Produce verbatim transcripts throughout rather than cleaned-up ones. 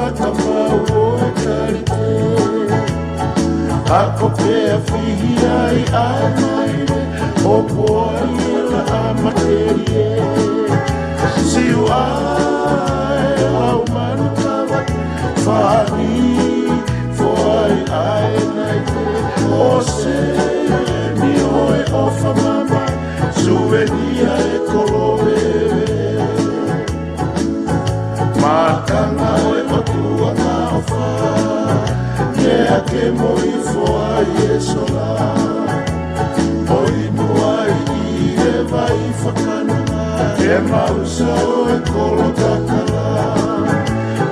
Ka mau ʻo e kalite. Ako pea fihi ai ʻa e maile, ʻo poa ila ʻa matelie. Siu ʻa e lau manu kava, fani, foai ʻa e naite. ʻOsi ni ʻo e ʻofa mama, suvenia e koloe. Mākanga ʻo e ʻOtua na ʻofa, ke ake mo ifo ai e sola. ʻO inu ai ʻi he vai fakana, ke mausa ʻo e kolo kakala.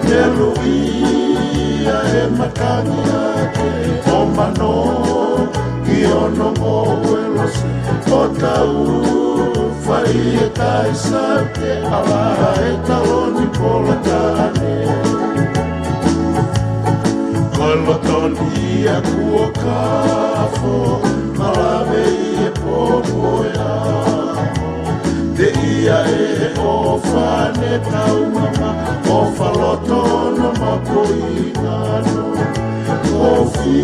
Ke luʻia e matangi ake, ʻo mano ki ono mo uelosi, ʻo tau fai e kai sau ke ala e taloni pola taʻane. Ko e loto ni ia kuo kafo, malave ʻi he popo e amo. Te ia e ʻofa ne tau mama, ʻofa loto no mapoina no. Kofi,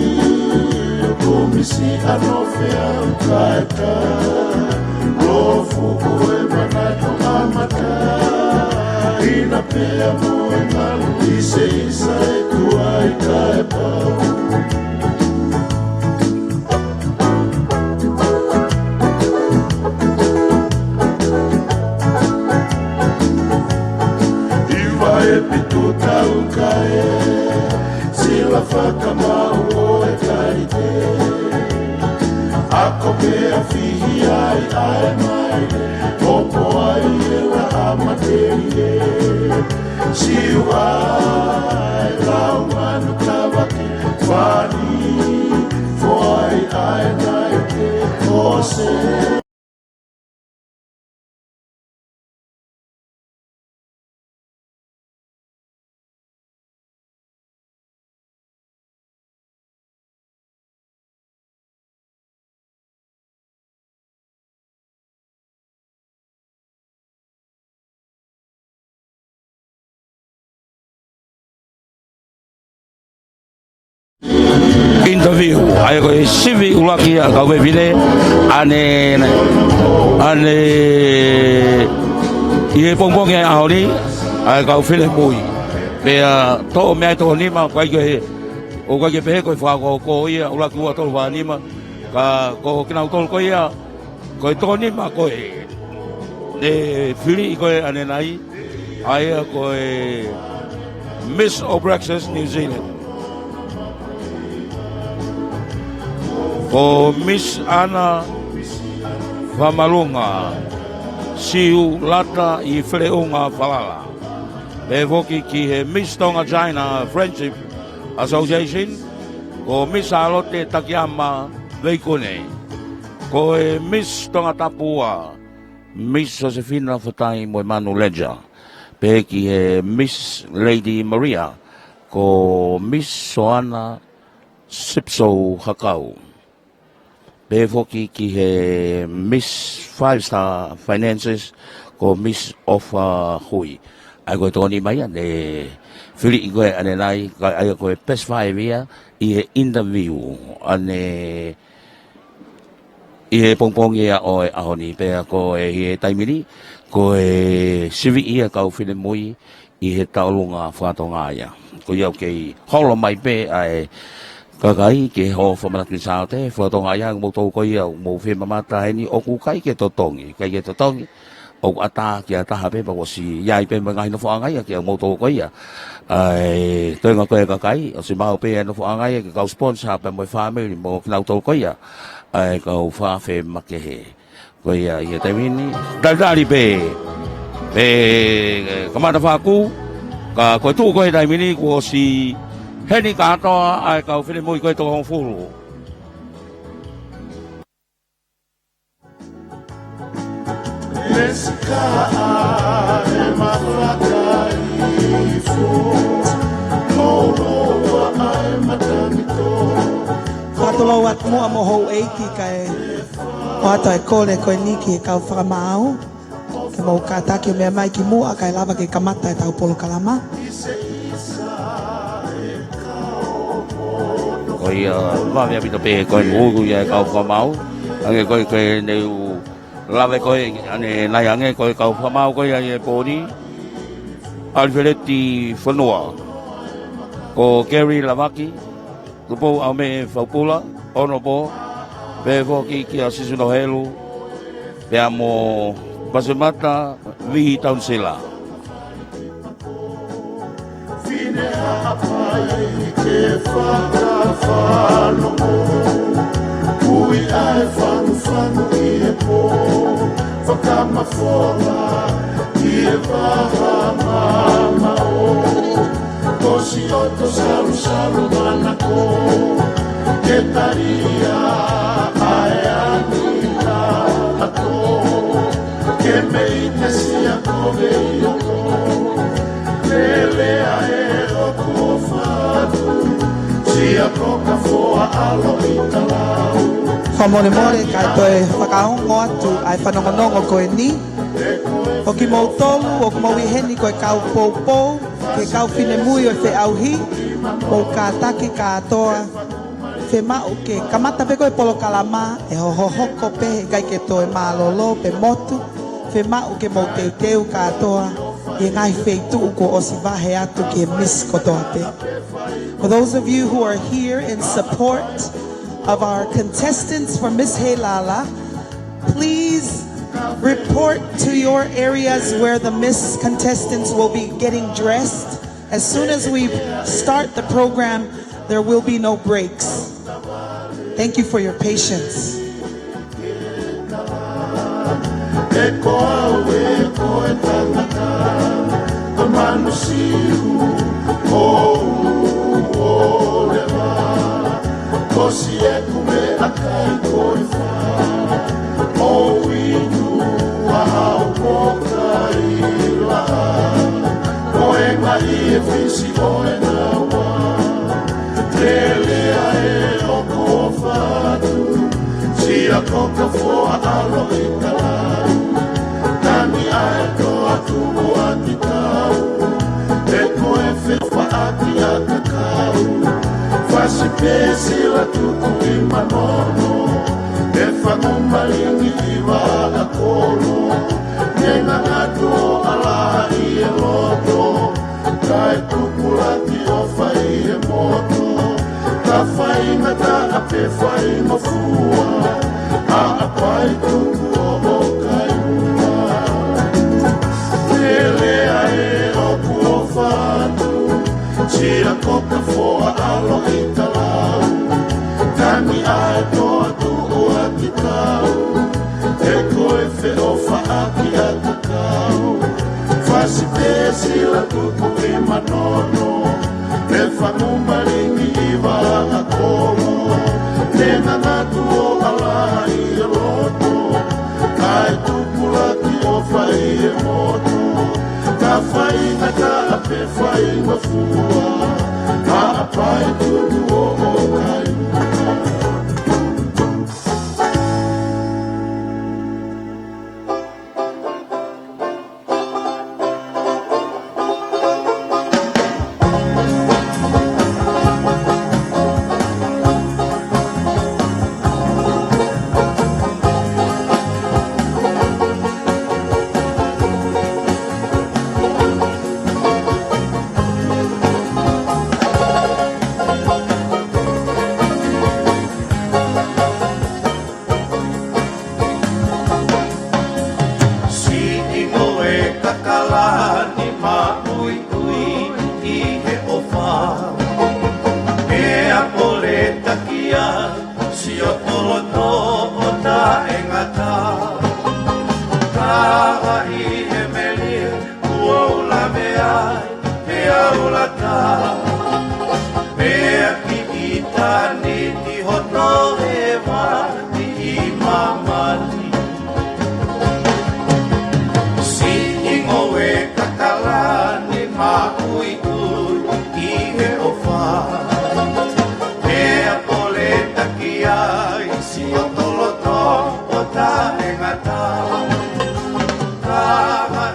kumisi ano fea ukaeka. Lofu kue mana no amata. Ina pea mo e ngalu ise isa e kuai kae pau. Iva e pitu tau kae, sila fakamau ʻo e kalite. Ako pea fihi ai ʻa e maile, ʻo poa ila ʻa matelie. Siu ʻa e lau manu kava ke fani, foai ʻa e naite ʻosi. Interview, ʻa ia ko e sivi ʻuluaki ʻa e kau fefine, ʻa ē, ʻa ē, ʻi he pongipongi ʻa e ʻaho ni, ʻa e kau finemui. Pea toʻo mei ai toko nima, ʻoku ʻikai ke, ʻoku ʻikai ke pehē ko e fakaoko ia, ʻuluaki ua tolu fā nima, ka ko kinautolu ko ia, ko e toko nima ko ē, ʻe fili ko ē ʻanenai, ʻa ia ko e Miss All Blacks New Zealand. Ko Miss Ana Famalunga Siulata ʻi Feleʻunga Falala. Pehē foki ki he Miss Tonga China Friendship Association, ko Miss Sālote Takiama Veikune. Ko e Miss Tongatapu ua, Miss Josefina Fatai Moemanu Leja. Pehē ki he Miss Lady Maria, ko Miss Soana Sipsou Hakau. Pehē foki ki he Miss Five Star Finances, ko Miss Ofa Hui. ʻA ia ko e toko nima ia ne fili ko ē ʻanenai, ka ʻa ia ko e best five ia ʻi he interview ʻa ē ʻi he pongipongi ia ʻo e ʻaho ni, pea ko e ʻi he taimi ni, ko e sivi ia kau finemui ʻi he tauʻolunga faka-Tonga ia. Ko ia ʻoku kei holo mai pē ʻa e kakai ki he hoʻo fakamanatu ni Sālote, faka-Tonga ia, mou tau ko ia, mou fie mamata heni, ʻoku ʻikai ke totongi, ʻikai ke totongi, ʻoku ʻatā ki ha taha pē, pea kuo ʻosi ʻi ai pē mo e ngaahi nofoʻanga ia, ki he mou tau ko ia. ʻA e toenga ko e kakai, ʻosi maʻu pē ʻa e nofoʻanga ia, ki he kau sponsor, pea mo e fāmili, mo kinautolu ko ia, ʻa e kau fakafeʻao makehe. Ko ia ʻi he taimi ni, talitali pē, pē kamata faku, ka ko e tuʻu ko ē he taimi ni, kuo ʻosi heni kātoa ʻa e kau finemui ko ē toko hongofulu. Fakatulou atu muʻa mo houʻeiki kae ʻoatu ʻa e kole ko eni ki he kau fakamaau, ke mou kātaki ʻo meʻa mai ki muʻa kae lava ke kamata ʻetau polokalama. Ko ia, vave ʻaupito pē ko e moʻui ia e kau fakamaau. Hangē ko e, ko e ne u lave ko ē, ʻanenai hangē ko e kau fakamaau ko ia ʻi he pō ni. ʻAlifeleti Fonua. Ko Keri Lavaki, Tupou ʻAumeʻe Faupula, Ono Pō, pehē foki kia Sisuno Helu, pea mo Pasemata Vihi Taunisila. Fine haʻapai ke fakafanongo, ui ʻa e fangufangu ʻi he pō, fakamafola ʻi he vaha mamaʻo. Ko siʻoto salusalu manako, ke talia ʻa e angi taʻato. Ke mei te sia ko vei oko, lele ʻa e ʻoku ʻofa atu, sia ko ka foa ʻaloʻi talau. Fakamolemole, kae toe fakaongo atu ʻa e fanongonongo ko eni. Ko kimoutolu ʻoku mou ʻi heni ko e kau poupou, ki he kau finemui ʻo e feʻauhi, mou kātaki kātoa. Fiemaʻu ke kamata pē ko e polokalama, ʻe hohohoko pē he ʻikai ke toe mālōlō pe motu. Fiemaʻu ke mou teuteu kātoa ʻi he ngaahi feituʻu kuo ʻosi vahe atu ki he Miss kotoa pē. For those of you who are here in support of our contestants for Miss Heilala, please report to your areas where the Miss contestants will be getting dressed. As soon as we start the program, there will be no breaks. Thank you for your patience. He ko au ē ko e tangata, ko Manusiu, ko Uoleva, ko Sieku me akai ko e fā, ʻo inu a au ko Kaila, ko e ngai e fisi ʻo e naua, lele ʻa e ʻoku ʻofa atu, sia ko ka foa ʻaloʻi talau. Tangi ʻa e toa tuʻu ʻa ki tau, he ko e feʻofaʻaki ʻa ka kau. Fasi pē sila tuku ʻi manono, he fangu malingi ʻi vaʻa kolo. Ne ngangatu ʻo ʻalaha ʻi he loto, kae tupulaki ʻo fai he moto. Ka faingataʻa pe faingofua, ʻa ʻapai tuku ʻo ʻokai. Lele ʻa e ʻoku ʻofa atu, sia ko ka foa ʻaloʻi talau. Tangi ʻa e toa tuʻu ʻa ki tau, he ko e feʻofaʻaki ʻa ka kau. Fasi pē sila tuku ʻi manono, he fangu malingi ʻi vaʻa kolo. Ne ngangatu ʻo ʻalaha ʻi he loto, kae tupulaki ʻo fai he moto. Ka faingataʻa pe faingofua, ʻa ʻapai tuku ʻo ʻokai. Siʻi ngoue kakalani maʻuiʻui ʻi he ʻofa. Pea pole takia siʻoto loto ʻo taʻengata. Ka ʻi he melie kuo u lave ai, pea u lata. Pea kiʻi tani ki hono hēvani ʻi māmani. Siʻi ngoue kakalani maʻuiʻui ʻi he ʻofa. Pea pole takia siʻoto loto ʻo taʻengata. Ka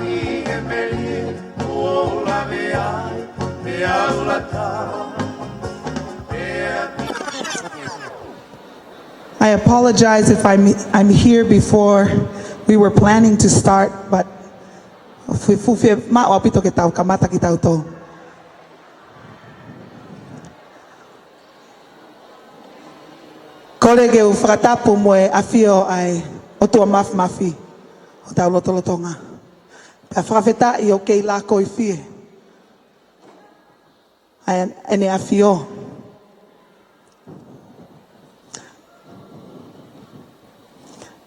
ʻi he melie kuo u lave ai, pea u lata. Pea I apologize if I'm, I'm here before we were planning to start, but fuʻu, fuʻu fiemaʻu ʻaupito ke tau kamata kitautolu. Kole ke u fakatapu mo e ʻafio ʻa e ʻOtua Mafimafi ʻo hotau lotolotonga. Pea fakafetaʻi ʻoku kei lakoifie ʻa ʻene ʻafio.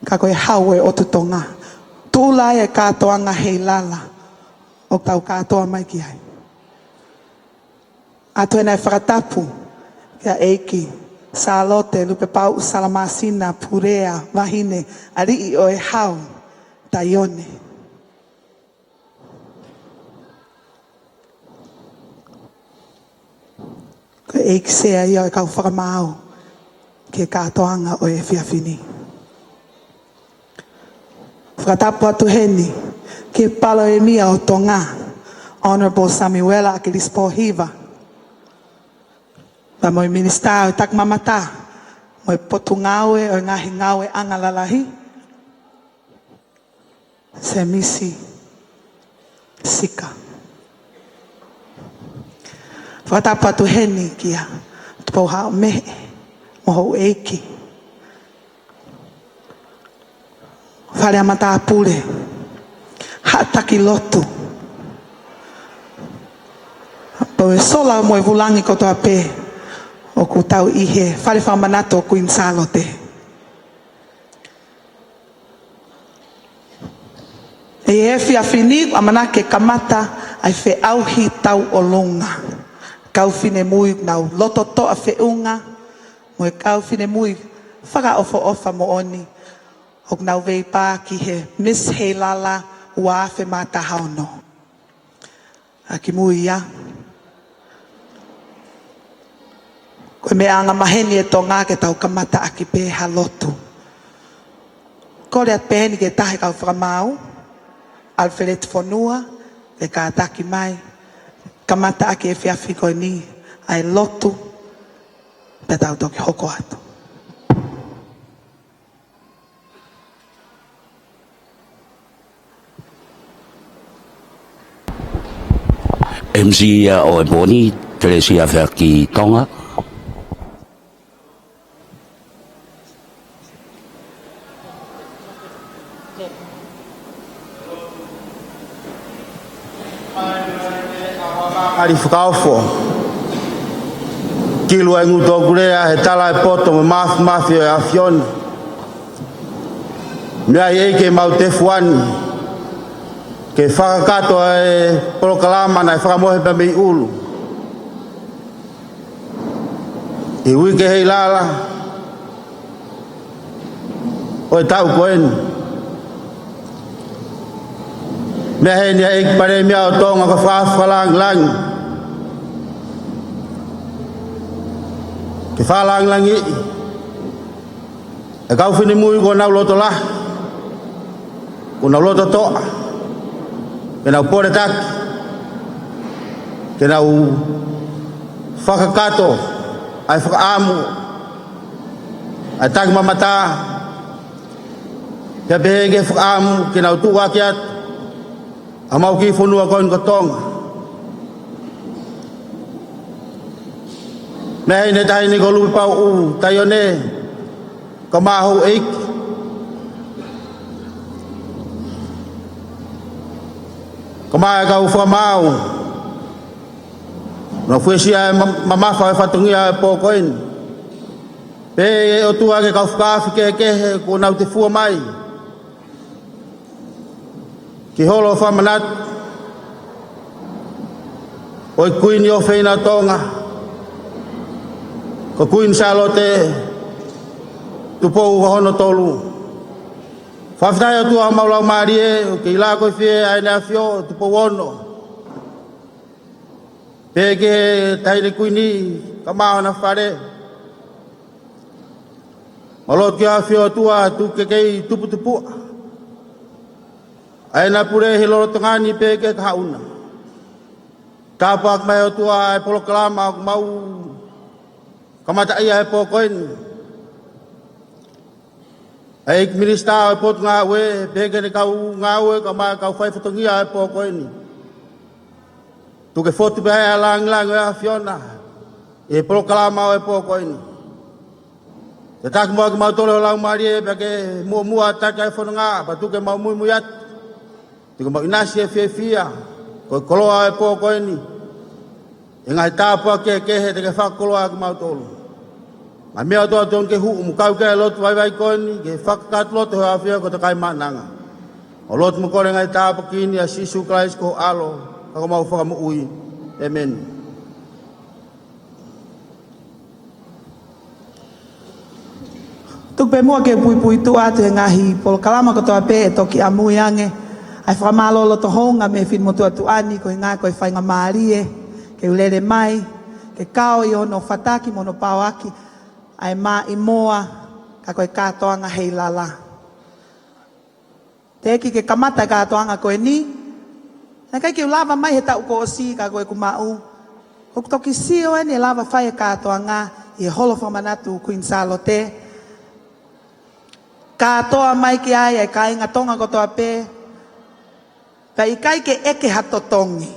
Ka ko e Hau ʻo e ʻOtu Tonga. Tuʻu lahi e kātoanga heilala ʻoku tau kātoa mai ki ai. ʻOatu ʻa e fakatapu kia ʻEiki Sālote Lupepauʻu Salamasina Pulea Vahine, Aliʻi ʻo e Hau, Taione. Ko e ʻEiki Sea ia ʻo e kau fakamaau ki he kātoanga ʻo e efiafi ni. Fakatapu atu heni ki he Palēmia ʻo Tonga, Honourable Samuela ʻAkilisi Pōhiva, pea mo e Minisitā ʻo e Takimamata mo e Potungāue ʻo e Ngaahi Ngāueʻanga Lalahi, Semisi Sika. Fakatapu atu heni kia Tupou Haʻamehe mo houʻeiki, Fale ʻa Matāpule, Haʻa Taki Lotu, pea mo e sola mo e vulangi kotoa pē ʻoku tau ʻi he Fale Fakamanatu ʻo Kuini Sālote. ʻI he efiafi ni ʻoku ʻamanaki ke kamata ʻa e feʻauhi tauʻolunga. Kau finemui ʻoku nau loto toʻa feʻunga mo e kau finemui fakaʻofoʻofa moʻoni ʻoku nau veipā ki he Miss Heilala ua afe mā taha ono. ʻA ki mui ia, ko e meʻa angamaheni ʻe Tonga ke tau kamata ʻaki pē ha lotu. Kole atu pē heni ki he taha e kau fakamaau, ʻAlifeleti Fonua, ke kātaki mai, kamata ʻaki e efiafi ko eni ʻa e lotu, pea tau toki hoko atu. M C ia ʻo e pō ni, Telesia Feaki Tonga. ʻAli fakaofo. Kilu ai ngū tōkulea he tala e poto mo e mafimafi ʻo e ʻAfiona. Meʻa ʻi he ʻEiki mau tefuani ke fakakakato e polokalama naʻe fakamohe pea mei ʻulu. ʻI he uike heilala ʻo e taʻu ko eni. Meʻa heni ʻa e ʻEiki Palēmia ʻo Tonga ko e fakalangilangi. Ke fakalangilangiʻi e kau finemui kuo nau loto lahi, kuo nau loto toʻa, ke nau poletaki, ke nau fakakakato ʻa e fakaʻamu ʻa e takimamata, pea pehē ki he fakaʻamu ke nau tuʻuaki atu ʻa homau kiʻi fonua ko eni ko Tonga. Meʻa heni e taʻahine ko Lupepauʻu Taione, kae ʻumaʻā houʻeiki, kae ʻumaʻā e kau fakamaau, naʻa fuesia e ma-, mamafa e fatongia e pō ko eni. Pea ʻe ʻOtua ke kau fakaafe kehekehe kuo nau tefua mai ki he holo fakamanatu ʻo e Kuini ʻofeina Tonga, ko Kuini Sālote Tupou hono tolu. Fakafetaʻi ʻOtua homau laumālie, ʻoku kei lakoifie ʻa ʻEne ʻAfio Tupou ono. Pea ki he Taʻahine Kuini kae ʻumaʻā hona fale. Mālō ʻOtua ʻAfio ʻOtua, tuku ke kei tuputupuʻa ʻa ʻena pule he lolotonga ni pea ki he kahaʻu na. Tāpuaki mai ʻOtua e polokalama ʻoku mau kamataʻia he pō ko eni. ʻEiki Minisitā ʻo e Potungāue, pehē ki heʻene kau ngāue kae ʻumaʻā e kau faifatongia ʻo e pō ko eni. Tuku ke fotu pē ʻa e lāngilangi ʻo e ʻAfiona ʻi he polokalama ʻo e pō ko eni. Tataki muʻa kimautolu ʻe ho Laumālie pea ke muʻomuʻa ʻaki ʻa e fononga, pea tuku ke mau muimui atu. Tuku ke mau ʻinasi ʻi he fiefia, ko e koloa ʻo e pō ko eni, ʻi he ngaahi tāpuaki kehekehe te ke fakakoloa kimautolu. Ngaahi meʻa ʻoku totonu ke hū, mo kau ki he lotu vaivai ko eni, ke fakakātoa loto ho ʻAfio ko e Tamai Maʻananga. ʻOku lotu mo kole e ngaahi tāpuaki ni ʻia Sīsū Kalaisi ko ho ʻAlo, ka ko homau Fakamoʻui. ʻĒmeni. Tuku pē muʻa ke puipuituʻa atu he ngaahi polokalama kotoa pē ʻe toki ʻamui ange ʻa e fakamālō loto houngaʻia mei he finemotuʻa tuʻa ni, ko e ʻuhinga ko e faingamālie ke u lele mai ke kao ʻi hono fataki mo hono paoaki ʻa e maʻimoa, ka ko e kātoanga Heilala. Teʻeki ke kamata e kātoanga ko eni, naʻe ʻikai ke u lava mai he taʻu kuo ʻosi, ka ko ʻeku maʻu, ʻoku toki sio eni ʻe lava fai e kātoanga ʻi he holo fakamanatu Kuini Sālote. Kātoa mai ki ai ʻa e kāinga Tonga kotoa pē, pea ʻikai ke ʻeke ha totongi,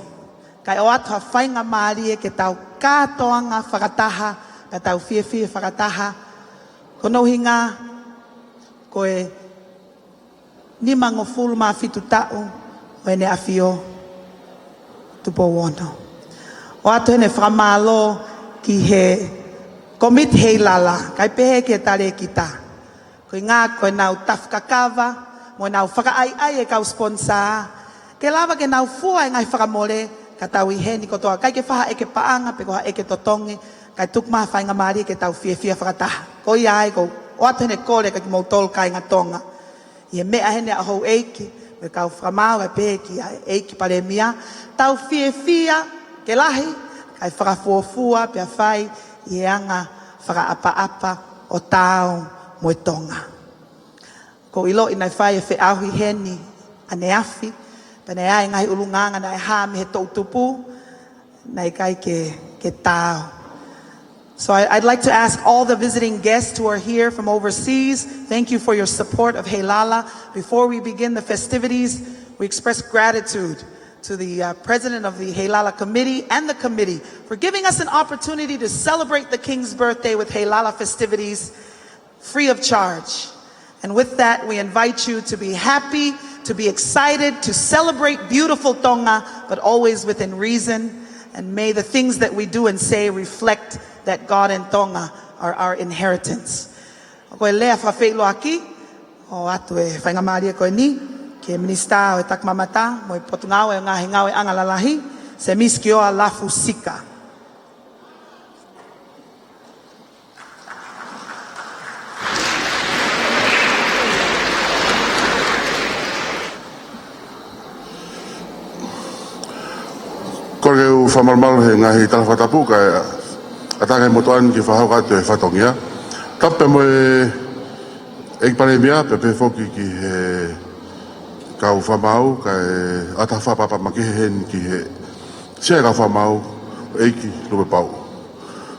kae ʻoatu ha faingamālie ke tau kātoanga fakataha, ka tau fiefia fakataha. Ko hono ʻuhinga, ko e nimangofulu mā fitu taʻu ʻo ʻEne ʻAfio, Tupou Ono. ʻOatu heni e fakamālō ki he Kōmiti Heilala, kae pehē ki he Talēkita. Ko e ʻuhinga ko ʻenau tafu kakava mo ʻenau fakaʻaiʻai e kau sponsor, ke lava ke nau fua e ngaahi fakamole, ka tau ʻi heni kotoa, ʻikai ke fai ha ʻeke paʻanga pe ko ha ʻeke totongi, kae tuku mai ha faingamālie ke tau fiefia fakataha. Ko ia ai ʻoku ou ʻoatu heni e kole kia kimoutolu kāinga Tonga, ʻi he meʻa heni ʻa e houʻeiki mo e kau fakamaau, kae pehē ki he ʻEiki Palēmia, tau fiefia ke lahi, kae fakafuofua pea fai ʻi he anga fakaʻapaʻapa ʻo taau mo e Tonga. ʻOku ou ʻiloʻi naʻe fai e feʻauhi heni ʻaneafi, pea naʻe ʻi ai e ngaahi ʻulungaanga naʻe hā mei he toʻutupu, naʻe ʻikai ke, ke taau. So I, I'd like to ask all the visiting guests who are here from overseas, thank you for your support of Heilala. Before we begin the festivities, we express gratitude to the, uh, president of the Heilala Committee and the committee for giving us an opportunity to celebrate the King's birthday with Heilala festivities free of charge. And with that, we invite you to be happy, to be excited, to celebrate beautiful Tonga, but always within reason. And may the things that we do and say reflect that God and Tonga are our inheritance. Ko e lea fakafeʻiloaki, ʻoatu e faingamālie ko eni ki he Minisitā ʻo e Takimamata mo e Potungāue ʻo e Ngaahi Ngāueʻanga Lalahi, Sēmisi Kioa Lafusika. Kole ke u fakamalumalu he ngaahi tala fakatapu, kae ʻatā ki he motuʻa ni ke fakahoko atu e fatongia. Tapu pē mo e ʻEiki Palēmia, pea pehē foki ki he kau fakamaau, kae ʻatā ha fakapapau makehe heni ki he Sea ʻo e kau fakamaau, ʻEiki Lupepau.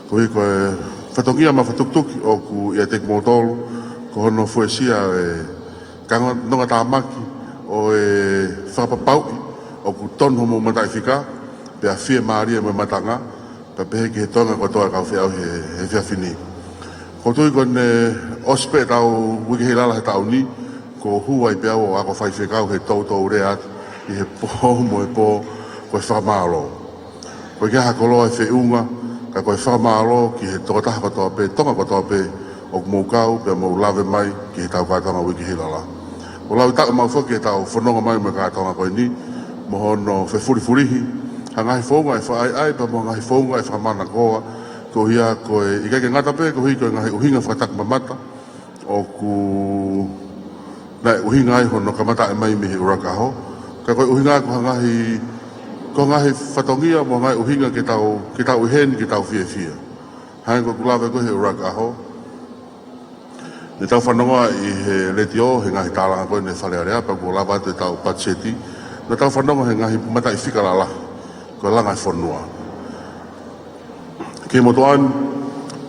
Koeʻuhi ko e fatongia mo e fakatukutuki ʻoku ʻiate kimoutolu, ko hono fuesia e kāinga Tonga tāmaki ʻo e fakapapauʻi ʻoku tonu hoʻomou mataʻifika, pea fiemālie mo e matanga, pea pehē ki he toenga kotoa e kau feʻauhi he, he efiafi ni. ʻOku ou tui ko ʻene ʻosi pē ʻetau Uike Heilala he taʻu ni, kuo hū ai pē au ʻo ako faifekau he toutou lea atu ʻi he pō mo e pō, ko e fakamālō. ʻOku ʻikai ha koloa ʻe feʻunga, ka ko e fakamālō ki he tokotaha kotoa pē, Tonga kotoa pē, ʻoku mou kau pea mou lave mai ki heʻetau kātoanga Uike Heilala. ʻOku lau taʻu maʻu foki ʻetau fononga mai mo e kātoanga ko eni, mo hono fefulifulihi ha ngaahi founga ʻe fakaʻaiʻai pea mo ha ngaahi founga ʻe fakamanakoa, koeʻuhi ko e ʻikai ke ngata pē koeʻuhi ko e ngaahi ʻuhinga fakatakimamata ʻoku naʻe ʻuhinga ai hono kamataʻi mai mei he ʻuluaki ʻaho. Ka ko e ʻuhinga ko ha ngaahi, ko ha ngaahi fatongia mo ha ngaahi ʻuhinga ke tau, ke tau ʻi heni ke tau fiefia. Hangē ko ʻeku lave ko ē he ʻuluaki ʻaho, naʻa tau fanongo ʻi he letiō he ngaahi tālanga ko ē ʻa e Fale Alea, pea kuo lava atu ʻetau patiseti. Naʻa tau fanongo he ngaahi mataʻifika lalahi, ko e langa e fonua. Ki he motuʻa ni,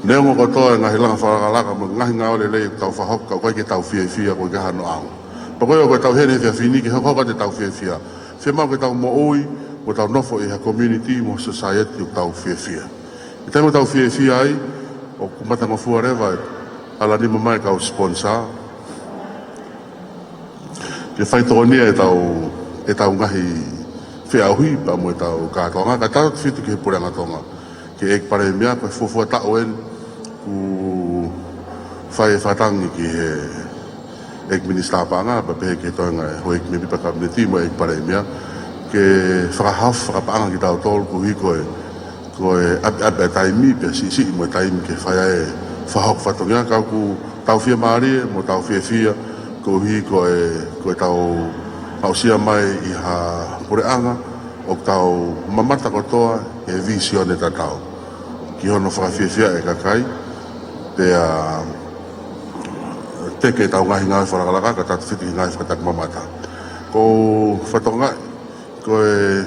Neongo kotoa e ngaahi langa fakalakalaka mo e ngaahi ngāue lelei ʻoku tau fakahoko, ka ʻoku ʻikai ke tau fiefia, ʻoku ʻikai hano ʻaonga. Pea ko ia ʻoku tau ʻi heni he efiafi ni ke hoko atu ʻetau fiefia. Fiemaʻu ke tau moʻui, mo tau nofo ʻi ha community, mo society ʻoku tau fiefia. ʻI he taimi ʻoku tau fiefia ai, ʻoku matangofua leva e ala nima mai e kau sponsor ke fai tokoni ʻetau, ʻetau ngaahi feʻauhi pea mo ʻetau kātoanga, kae tautefito ki he Puleʻanga Tonga. Ki he ʻEiki Palēmia, ko e fuofua taʻu eni ʻoku fai e fakatangi ki he ʻEiki Minisitā Paʻanga, pea pehē ki he toenga e houʻeiki mēmipa Kapineti mo e ʻEiki Palēmia, ke fakahaofi fakapaʻanga kitautolu koeʻuhi ko e, ko e ʻapiʻapi e taimi, pea siʻisiʻi mo e taimi ke fai ai e fakahoko fatongia, ka ʻoku tau fiemālie mo tau fiefia koeʻuhi ko e, ko ʻetau aʻusia mai ʻi ha puleʻanga ʻoku tau mamata kotoa he vīsone tatau ki hono fakafiefiaʻi e kakai, pea teke ʻetau ngaahi ngāue fakalakalaka, kae tautefito ki he ngaahi fakatakimuʻa mamata. ʻOku ou fakatokangaʻi ko e,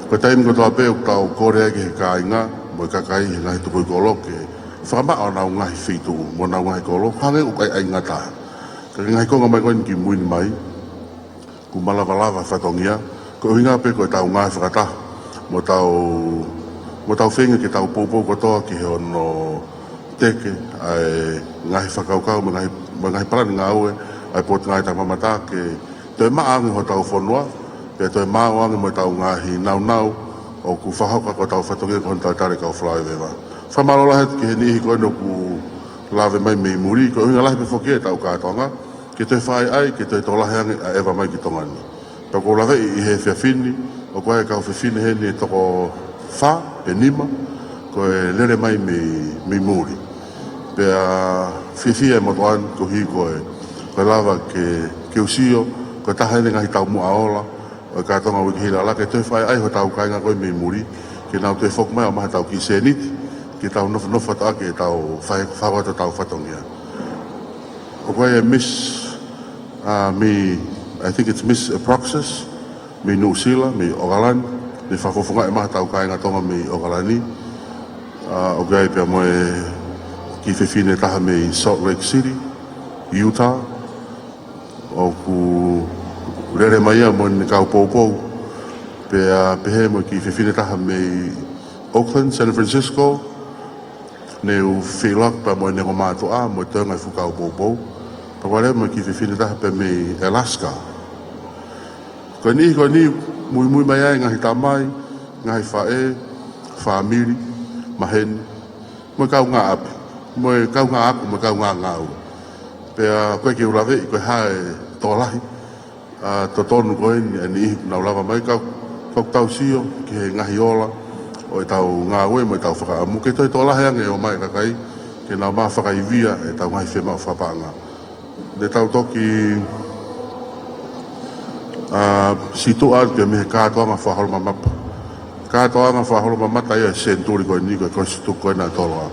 ko e taimi kotoa pē ʻoku tau kole ai ki he kāinga mo e kakai he ngaahi tukui kolo ke fakamaʻa honau ngaahi feituʻu mo honau ngaahi kolo, hangē ʻoku ʻikai ʻai ngata. Ka ko e ngaahi konga mai ko eni ki mui ni mai, ʻoku malavalava fatongia, ko e ʻuhinga pē ko ʻetau ngāue fakataha, mo tau, mo tau feinga ke tau poupou kotoa ki he ono teke ʻa e ngaahi fakakaukau mo e ngaahi, mo e ngaahi palani ngāue ʻa e Potungāue Takimamata ke toe maʻa ange hotau fonua, pea toe maʻa ange mo ʻetau ngaahi naunau ʻoku fakahoko ko ʻetau fatongia ko hono talitali e kau falaveiveiva. Fakamālō lahi atu ki he niʻihi ko eni ʻoku lave mai mei muli, ko e ʻuhinga lahi pē foki ʻetau kātoanga ke toe fakaʻaiʻai, ke toe tokolahi ange ʻa e ʻeva mai ki Tonga ni. Pea ʻoku ou laveʻi ʻi he efiafi ni, ʻoku ʻi ai e kau fefine heni ʻe toko fā pe nima, ko e lele mai mei, mei muli. Pea fiefia e motuʻa ni koeʻuhi ko e, ko e lava ke, ke u sio, ko e taha eni e ngaahi taumuʻa ola ʻo e kātoanga Uike Heilala, ke toe fakaʻaiʻai hotau kāinga ko ē mei muli, ke nau toe foki mai ʻo maʻu haʻatau kiʻi sēniti, ke tau nofonofo atu ʻaki ʻetau fai, fakahoko atu ʻetau fatongia. ʻOku ʻi ai e Miss, uh, mei, I think it's Miss Aproxis, mei Nuʻusila, mei ʻAokalani, ne fakafofongaʻi mai haʻatau kāinga Tonga mei ʻAokalani. Uh, ʻoku ʻi ai pea mo e kiʻi fefine taha mei Salt Lake City, Utah, ʻoku lele mai ia mo ʻene kau poupou. Pea pehē mo e kiʻi fefine taha mei Oakland, San Francisco, ne u feʻiloaki pea mo ʻene ongo mātuʻa mo e toenga e fuʻu kau poupou. Pea ʻoku lele mo e kiʻi fefine taha pē mei Alaska. Ko e niʻihi ko eni muimui mai ai e ngaahi tamai, ngaahi faʻē, fāmili, maheni, mo e kaungāʻapi, mo e kaungāʻaku, mo e kaungāngāue. Pea ʻoku ʻikai ke u laveʻi ko e hā e tokolahi, ʻa, totonu ko eni ʻa e niʻihi ʻoku nau lava mai, ka, ka ʻoku tau sio ki he ngaahi ola ʻo ʻetau ngāue mo ʻetau fakaʻamu ke toe tokolahi ange ʻo ʻomai e kakai ke nau maʻu fakaivia ʻetau ngaahi fiemaʻu fakapaʻanga. Ne tau toki, ʻa, situʻa atu pē mei he kātoanga fakaholomamata. Kātoanga fakaholomamata ia e senituli ko eni ko e Kolisi Tutuku ko ena ʻe tolo ua.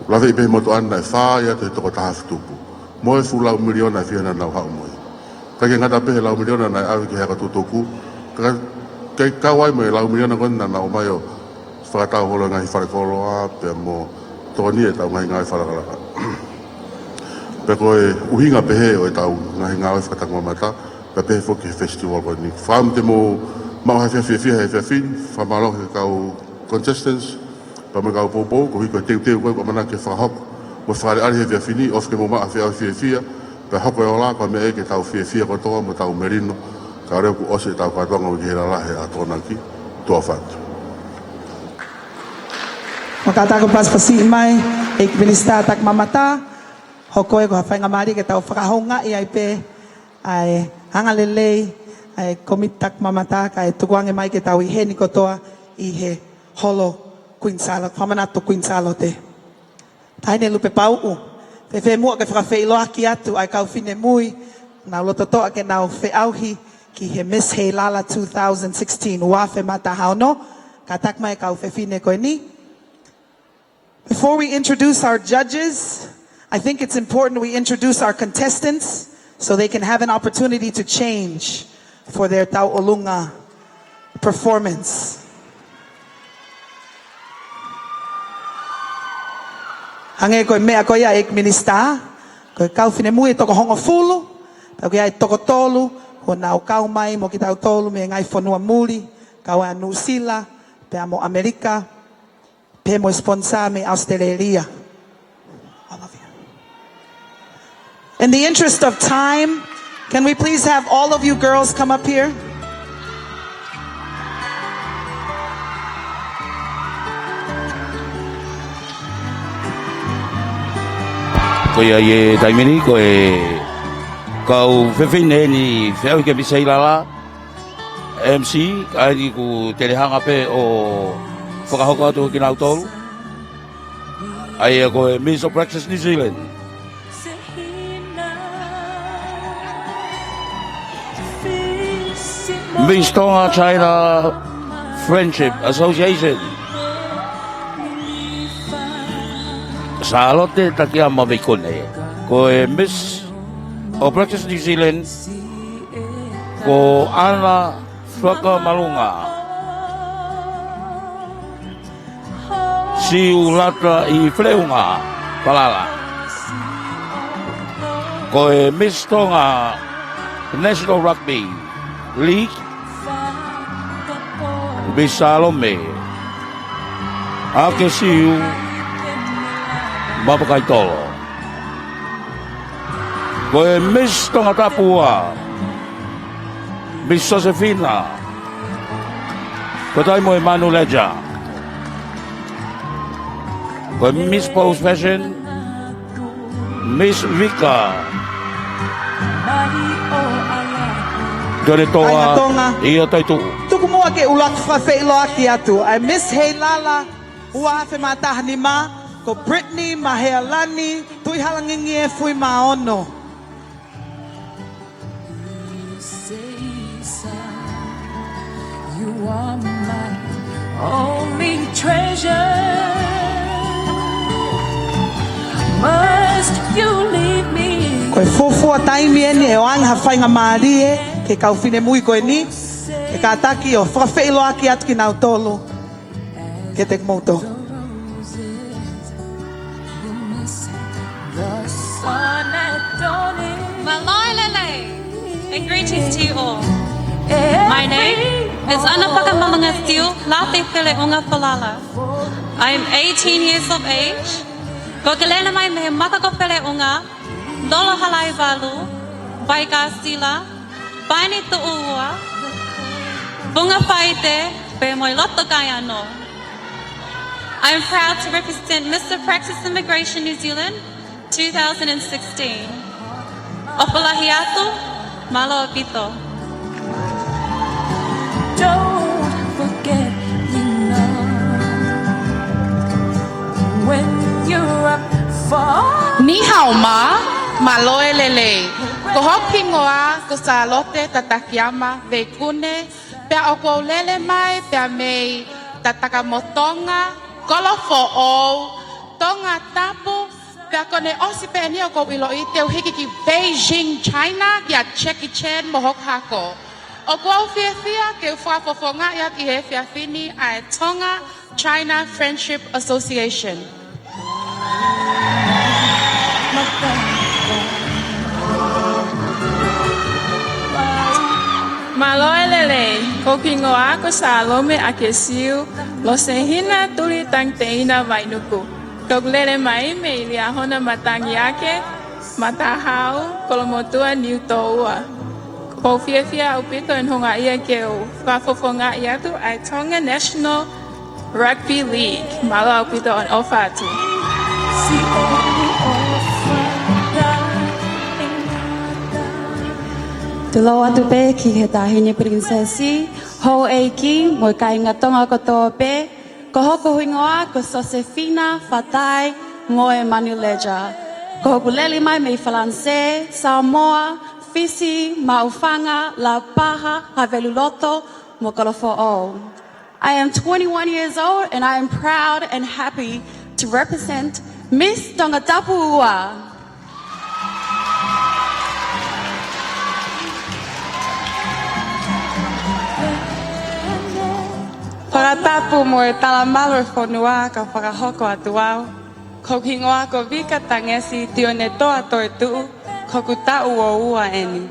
Laveʻi pē he motuʻa ni naʻe fā ia ʻi he toko taha afe tupu. Mo e fuʻu lau miliona ʻe fiha naʻa nau haʻu mo ia. ʻIkai ke ngata pē he lau miliona naʻe ʻave ki he ako tutuku, ka, kae kau ai mo e lau miliona ko eni naʻa nau ʻomai ʻo fakatau holo e ngaahi falekoloa, pea mo tokoni ʻetau ngaahi ngāue fakalakalaka. Pea ko e ʻuhinga pehē ʻo ʻetau ngaahi ngāue fakatakimamata, pea pehē foki he festival ko eni. Fakaʻamu te mou maʻu ha efiafi fiefia he efiafi ni, fakamālō ki he kau contestants, pea mo e kau poupou, koeʻuhi ko e teuteu ko ē ʻoku ʻamanaki ke fakahoko mo fakaʻaliʻali he efiafi ni, ʻofa ke mou maʻu ha feʻauhi fiefia, pea hoko e ola ko e meʻa ia ke tau fiefia kotoa mo tau melino, kae ʻoua kuo ʻosi ʻetau kātoanga Uike Heilala he ʻaho Tokonaki. Tuʻa ʻofa atu. Mou kātaki ʻo pasipasi mai, ʻEiki Minisitā Takimamata, hoko ia ko ha faingamālie ke tau fakahoungaʻi ai pē ʻa e angalelei ʻa e Kōmiti Takimamata, kae tukuange mai ke tau ʻi heni kotoa ʻi he holo Kuini Sālote, Fakamanatu Kuini Sālote. Taʻahine Lupepauʻu, fēfē muʻa ke fakafeʻiloaki atu ʻa e kau finemui naʻa nau lototoʻa ke nau feʻauhi ki he Miss Heilala two thousand sixteen, ua afe mā taha ono, kātaki mai e kau fefine ko eni. Before we introduce our judges, I think it's important we introduce our contestants so they can have an opportunity to change for their tauʻolunga performance. Hangē ko e meʻa ko ia ʻa e ʻEiki Minisitā, ko e kau finemui ʻe toko hongofulu, pea ko ia ʻe toko tolu, kuo nau kau mai mo kitautolu mei he ngaahi fonua muli, kau ai ʻa Nuʻusila, pea mo ʻAmelika, pea mo e sponsor mei ʻAositelēlia. All of you. In the interest of time, can we please have all of you girls come up here? Ko ia ʻi he taimi ni, ko e kau fefine eni, Feʻauhike Miss Heilala, M C, ʻa ia ʻoku te lehanga pē ʻo fakahoko atu kinautolu. ʻA ia ko e Miss of Praxis New Zealand. Miss Tonga China Friendship Association. Sālote Takiama Veikune. Ko e Miss of Praxis New Zealand, ko ʻAna Fakamalunga. Siulata ʻi Feleʻunga, Falala. Ko e Miss Tonga National Rugby League, Miss Salome ʻAkesiu Mapakaitolo. Ko e Miss Tongatapu ua, Miss Josephina, ko tai mo e Manu Leja. Ko e Miss Post Fashion, Miss Vika Tonetoa. Kāinga Tonga. ʻIo, Toetuʻu. Tuku muʻa ke u ʻuluaki fakafeʻiloaki atu ʻa e Miss Heilala ua afe mā taha nima, ko Brittany Mahealani Tuʻihalangingie Fuimaono. You are my only treasure. Must you leave me? Ko e fuofua taimi eni ʻe ʻoange ha faingamālie ki he kau finemui ko eni, ke kātaki ʻo fakafeʻiloaki atu kinautolu kiate kimoutolu. Mālō e lelei, and greetings to you all. My name is ʻAna Fakamalunga Siulate Feleʻunga Falala. I am eighteen years of age. ʻOku ou lele mai mei he Maka ko Feleʻunga, Lolo Halaivalu, Vaikasila, Paenituʻu ua, Funga Faite, pea mo e Loto Kaiano. I am proud to represent Miss of Praxis Immigration New Zealand, two thousand and sixteen. ʻOfa lahi atu, mālō ʻaupito. Don't forget me now. When you're up for Ni hao mā, mālō e lelei. Ko hoku hingoa ko Sālote Tatakiama Veikune, pea ʻoku ou lele mai pea mei Tatakamotonga, Kolofoʻou, Tongatapu, pea kuo ne ʻosi pē eni ʻoku ou ʻiloʻi te u hiki ki Beijing, China, kia Jackie Chan mo hoku hako. ʻOku ou fiefia ke u fakafofongaʻi atu ʻi he efiafi ni ʻa e Tonga China Friendship Association. Mālō e lelei, ko hoku hingoa ko Salome ʻAkesiu Losehina Tulitangiteina Vainuku. ʻOku ou lele mai mei Liahona, Matangi Ake, Matahau, Kolomotuʻa, Niutōua. ʻOku ou fiefia ʻaupito ʻi hono houngaʻia ke u fakafofongaʻi atu ʻa e Tonga National Rugby League. Mālō ʻaupito hono ʻofa atu. Tulou atu pē ki he Taʻahine Pilinisesi, houʻeiki mo e kāinga Tonga kotoa pē, ko hoku hingoa ko Sosefina Fatai Moemanu Leja. ʻOku ou lele mai mei Falanisē, Samoa, Fisi, Maʻufanga, Lapaha, Haveluloto, mo Kolofoʻou. I am twenty-one years old and I am proud and happy to represent Miss Tongatapu ua. Fakatapu mo e talamalu e fonua ka fakahoko atu au. Ko hoku hingoa ko Vika Tangesi Tionetoa Toetuʻu, ko hoku taʻu ua eni.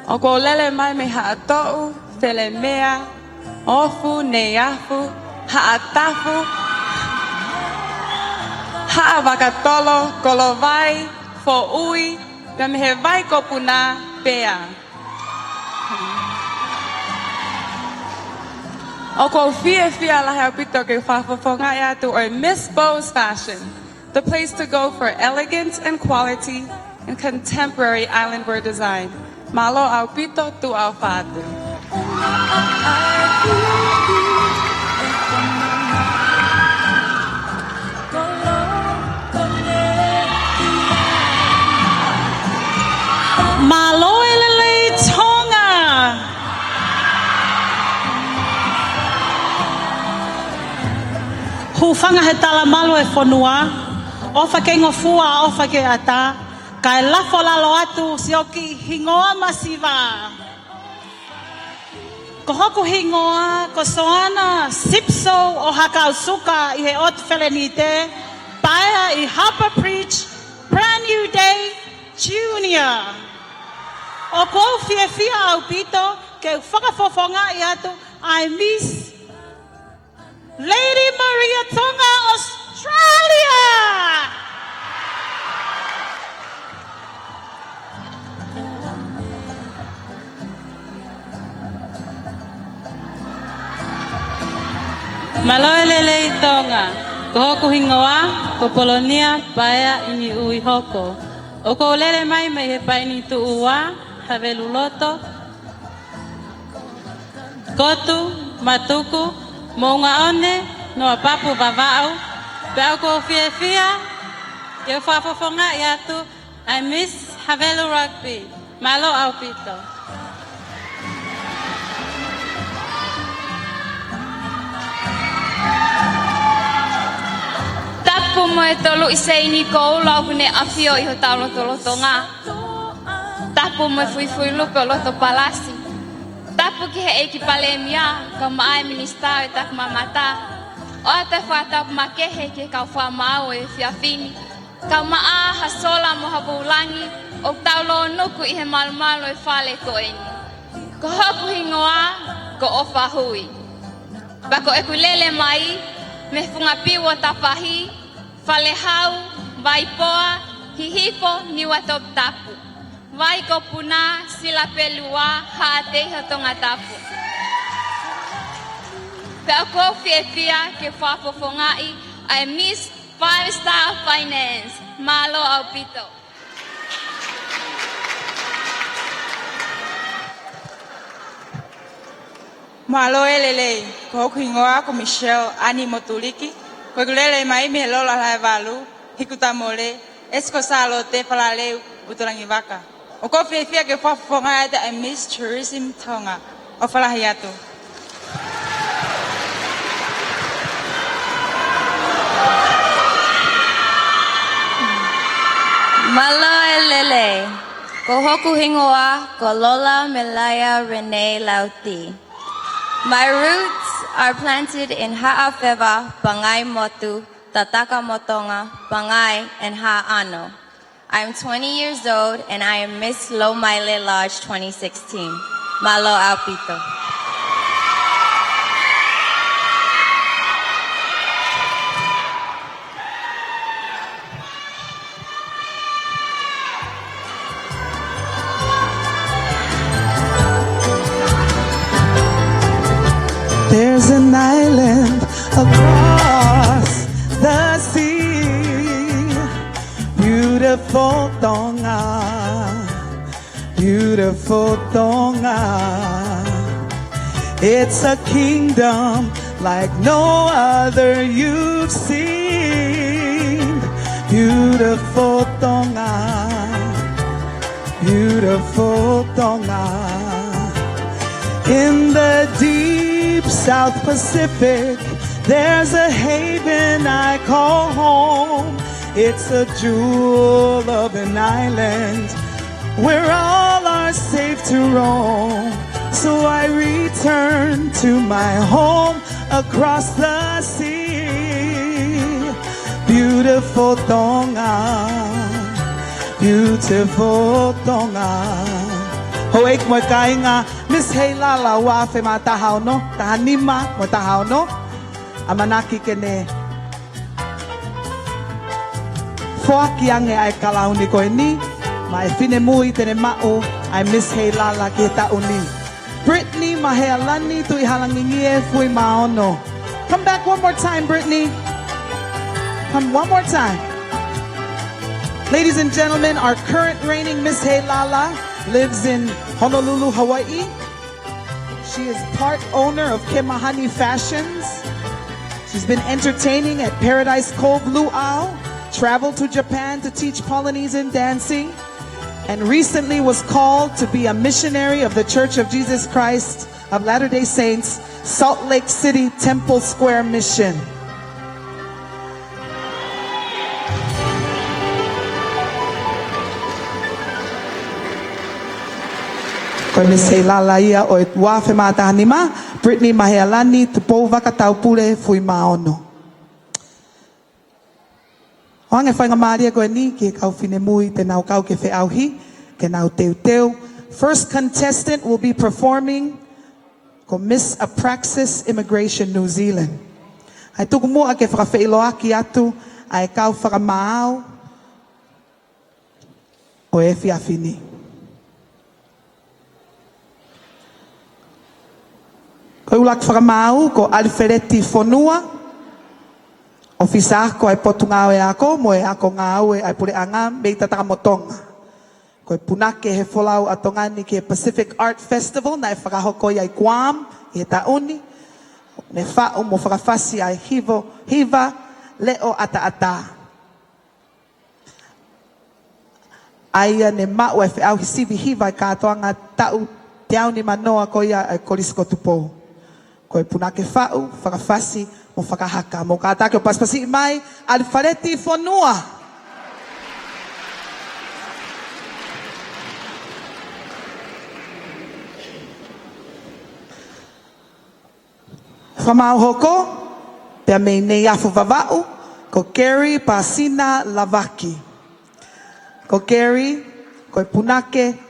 ʻOku ou lele mai mei Haʻatoʻu, Felemea, Ofu, Neiafu, Haʻatafu, Haʻavakatolo, Kolovai, Foʻui, pea mei he vai ko Puna pea. ʻOku ou fiefia lahi ʻaupito ke fakafofongaʻi atu ʻa e Miss Bowes Fashion, the place to go for elegance and quality and contemporary island wear design. Mālō ʻaupito, tuʻa ʻofa atu. Mālō e lelei Tonga. Hūfanga he talamalu e fonua, ʻofa ke ngofua, ʻofa ke ʻatā, kae lafo lalo atu siʻoku hingoa masiva. Ko hoku hingoa ko Soana Sipso ʻo Hakausuka ʻi he ʻOtu Felenite, paea ʻi Harbour Bridge, Brand New Day, Junior. ʻOku ou fiefia ʻaupito ke u fakafofongaʻi atu ʻa e Miss Lady Maria Tonga Australia. Mālō e lelei Tonga. Ko hoku hingoa ko Polonia Paea ʻIniʻuihoko. ʻOku ou lele mai mei he Paini Tuʻu Ua, Haveluloto, Kotu, Matuku, Moʻungaʻone, Noapapu, Vavaʻu, pea ʻoku ou fiefia ke u fakafofongaʻi atu ʻa e Miss Havelu Rugby. Mālō ʻaupito. Tapu mo e Toluʻi Seini Koula ʻoku ne ʻafio ʻi hotau lotolotonga. Tapu mo e Fuifui Lupe ʻo Loto Palasi. Tapu ki he ʻEiki Palēmia, kae ʻumaʻā e Minisitā ʻo e Takimamata. ʻOatu e fakatapu makehe ki he kau fakamaau ʻo e efiafi ni, kae ʻumaʻā ha sola mo ha vūlangi ʻoku tau lōnuku ʻi he malumalu ʻo e fale ko eni. Ko hoku hingoa ko ʻOfa Hui. Pea ko ʻeku lele mai mei he funga piu ʻo Tapahi, Falehau, Vaipoa, Hihifo, Niuatoputapu, vai ko Puna, Silapelua, Haʻateiho, Tongatapu. Pea ʻoku ou fiefia ke fakafofongaʻi ʻa e Miss Five Star Finance. Mālō ʻaupito. Mālō e lelei, ko hoku hingoa ko Michelle Ani Motuliki, ko ʻeku lele mai mei he Lolo Laevalu, Hiku Tamole, ʻEsi ko Sālote, Falaleu, ʻUtulangivaka. ʻOku ou fiefia ke fakafofongaʻi atu ʻa e Miss Tourism Tonga. ʻOfa lahi atu. Mālō e lelei. Ko hoku hingoa ko Lola Melaia Renee Lauti. My roots are planted in Haʻafeva, Pangaimotu, Tatakamotonga, Pangai, and Haʻano. I am twenty years old and I am Miss Lomaile Lodge twenty sixteen. Mālō ʻaupito. There's an island across the sea. Beautiful Tonga. Beautiful Tonga. It's a kingdom like no other you've seen. Beautiful Tonga. Beautiful Tonga. In the deep South Pacific, there's a haven I call home. It's a jewel of an island where all are safe to roam. So I return to my home across the sea. Beautiful Tonga, beautiful Tonga. Houʻeiki mo e kāinga, Miss Heilala ua afe mā taha ono, taha nima mo e taha ono. ʻAmanaki ke ne foaki ange ʻa e kalauni ko eni maʻa e finemui te ne maʻu ʻa e Miss Heilala ki he taʻu ni. Brittany Mahealani Tuʻihalangingie Fuimaono. Come back one more time, Brittany. Come one more time. Ladies and gentlemen, our current reigning Miss Heilala lives in Honolulu, Hawaii. She is part owner of Kemahani Fashions. She's been entertaining at Paradise Cove Luau, traveled to Japan to teach Polynesian dancing, and recently was called to be a missionary of The Church of Jesus Christ of Latter-day Saints, Salt Lake City Temple Square Mission. Ko e Miss Heilala ia ʻo e ua afe mā taha nima, Brittany Mahealani Tupouvaka Taupule Fuimaono. ʻOange faingamālie ko eni ki he kau finemui te nau kau ki he feʻauhi, ke nau teuteu. First contestant will be performing ko Miss Apraxis Immigration New Zealand. ʻAi tuku muʻa ke fakafeʻiloaki atu ʻa e kau fakamaau ʻo e efiafi ni. Ko e ʻuluaki fakamaau ko ʻAlifeleti Fonua, ʻofisa ako ʻa e Potungāue Ako mo e Ako Ngāue ʻa e Puleʻanga mei Tatakamotonga. Ko e punake he folau ʻa Tonga ni ki he Pacific Art Festival naʻe fakahoko ia ʻi Guam ʻi he taʻu ni. Ne faʻu mo fakafasi ʻa e hivo, hiva Leʻo ʻAtaʻatā. ʻA ia ne maʻu ʻa e feʻauhi sivi hiva ʻi he kātoanga taʻu teau nimanoa ko ia ʻa e Kolisi ko Tupou. Ko e punake faʻu, fakafasi mo fakahaka. Mou kātaki ʻo pasipasiʻi mai ʻAlifeleti Fonua. Fakamaau hoko, pea mei Neiafu, Vavaʻu, ko Gary Pasina Lavaki. Ko Gary, ko e punake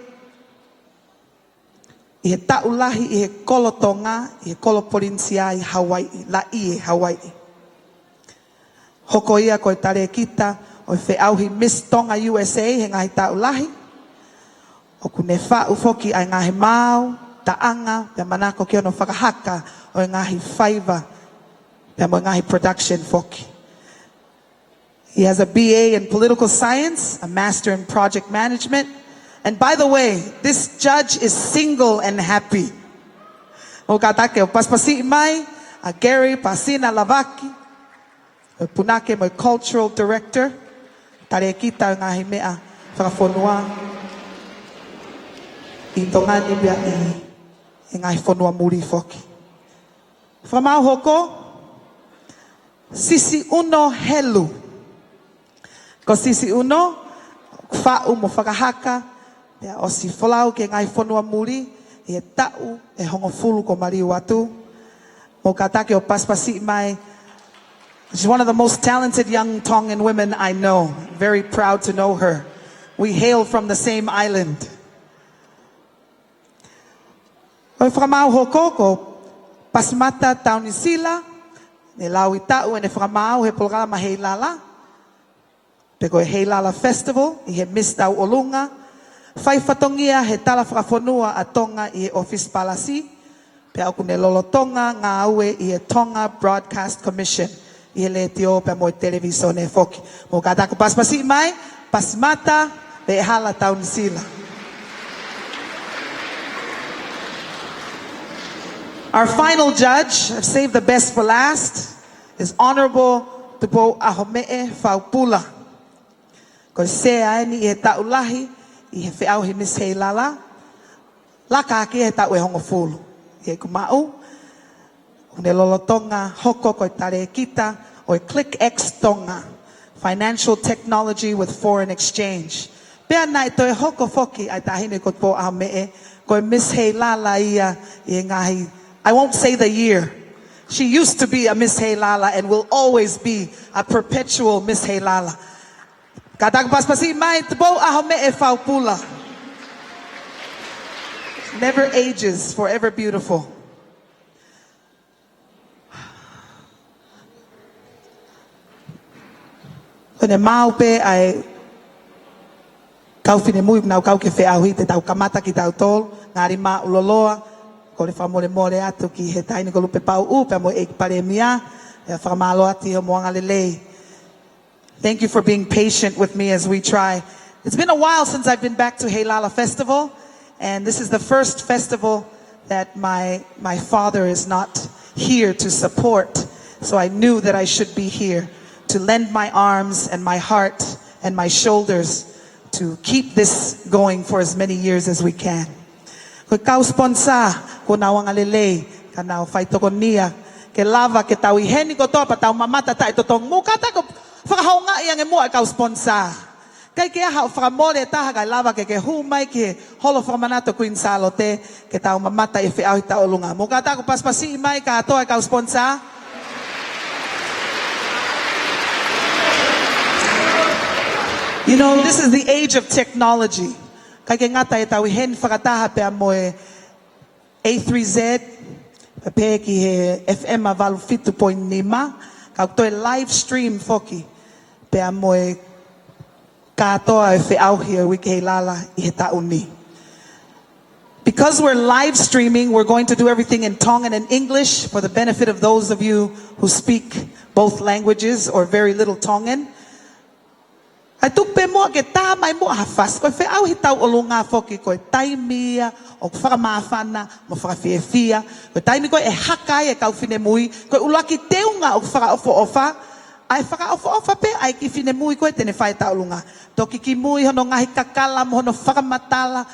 ʻi he taʻu lahi ʻi he kolo Tonga, ʻi he kolo Polinisia ʻi Hawaiʻi, Laie, Hawaiʻi. Hoko ia ko e talēkita ʻo e feʻauhi Miss Tonga U S A he ngaahi taʻu lahi. ʻOku ne faʻu foki ʻa e ngaahi maau, taʻanga, pea manako ki hono fakahaka ʻo e ngaahi faiva, pea mo e ngaahi production foki. He has a B A in political science, a master in project management. And by the way, this judge is single and happy. Mou kātaki ʻo pasipasiʻi mai ʻa Gary Pasina Lavaki, ʻo e punake mo e cultural director, talēkita ʻo e ngaahi meʻa fakafonua ʻi Tonga ni pea ʻi he ngaahi fonua muli foki. Fakamaau hoko, Sisi ʻUno Helu. Ko Sisi ʻUno, faʻu mo fakahaka, pea ʻosi folau ki he ngaahi fonua muli ʻi he taʻu ʻe hongofulu kuo maliu atu. Mou kātaki ʻo pasipasiʻi mai. She's one of the most talented young Tongan women I know. Very proud to know her. We hail from the same island. Ko e fakamaau hoko ko Pasimata Taunisila, ne laui taʻu ʻene fakamaau he polokalama Heilala, pe ko e Heilala Festival, ʻi he Miss Tauʻolunga, fai fatongia he tala fakafonua ʻa Tonga ʻi he ʻOfisi Palasi, pea ʻoku ne lolotonga ngāue ʻi he Tonga Broadcast Commission, ʻi he letiō pea mo e televīsone foki. Mou kātaki ʻo pasipasiʻi mai, Pasimata Veʻehala Taunisila. Our final judge, I've saved the best for last, is Honorable Tupou ʻAhomeʻe Faupula. Ko e sea eni ʻi he taʻu lahi ʻi he feʻauhi Miss Heilala, laka hake he taʻu ʻe hongofulu. ʻI heʻeku maʻu, ʻoku ne lolotonga hoko ko e talēkita ʻo e Click X Tonga, Financial Technology with Foreign Exchange. Pea naʻe toe hoko foki ʻa e taʻahine ko Tupou ʻAhomeʻe, ko e Miss Heilala ia ʻi he ngaahi, I won't say the year, She used to be a Miss Heilala and will always be a perpetual Miss Heilala. Kātaki pasipasi mai, Tupou ʻAhomeʻe Faupula. Never ages, forever beautiful. Ko ʻene maau pē ʻa e kau finemui, nau kau ki he feʻauhi, te tau kamata kitautolu, ngali māʻuloloa, kole fakamolemole atu ki he taʻahine ko Lupe Pauʻu, pea mo e ʻEiki Palēmia, pea fakamālō atu ʻi hoʻomo angalelei. Thank you for being patient with me as we try. It's been a while since I've been back to Heilala Festival, and this is the first festival that my, my father is not here to support. So I knew that I should be here to lend my arms and my heart and my shoulders to keep this going for as many years as we can. Ko e kau sponsor, kuo nau angalelei, ka nau faitokonia ke lava ke tau ʻi heni kotoa pea tau mamata taʻetotongi. Mou kātaki ʻo fakahoungaʻi ange muʻa e kau sponsor. ʻIkai ke ʻi ai haʻo fakamole ʻe taha kae lava ke ke hū mai ki he holo fakamanatu Kuini Sālote ke tau mamata ʻi he feʻauhi tauʻolunga. Mou kātaki ʻo pasipasiʻi mai kātoa e kau sponsor. You know, this is the age of technology. ʻIkai ke ngata ʻetau ʻi heni fakataha pea mo e A three Z, pea pehē ki he F M ʻa valu fitu poini nima, ka ʻoku toe live stream foki, pea mo e kātoa e feʻauhi ʻo e Uike Heilala ʻi he taʻu ni. Because we're live streaming, we're going to do everything in Tongan and English for the benefit of those of you who speak both languages or very little Tongan. ʻAi tuku pē muʻa ke tā mai muʻa ha fasi, ko e feʻauhi tauʻolunga foki, ko e taimi ia ʻoku fakamāfana mo fakafiefia, ko e taimi ko ē ʻe haka ai e kau finemui, ko e ʻuluaki teunga ʻoku fakaʻofoʻofa, ʻa e fakaʻofoʻofa pē ʻa e kiʻi finemui ko ē te ne fai e tauʻolunga. Toki kimui hono ngaahi kakala mo hono fakamatala,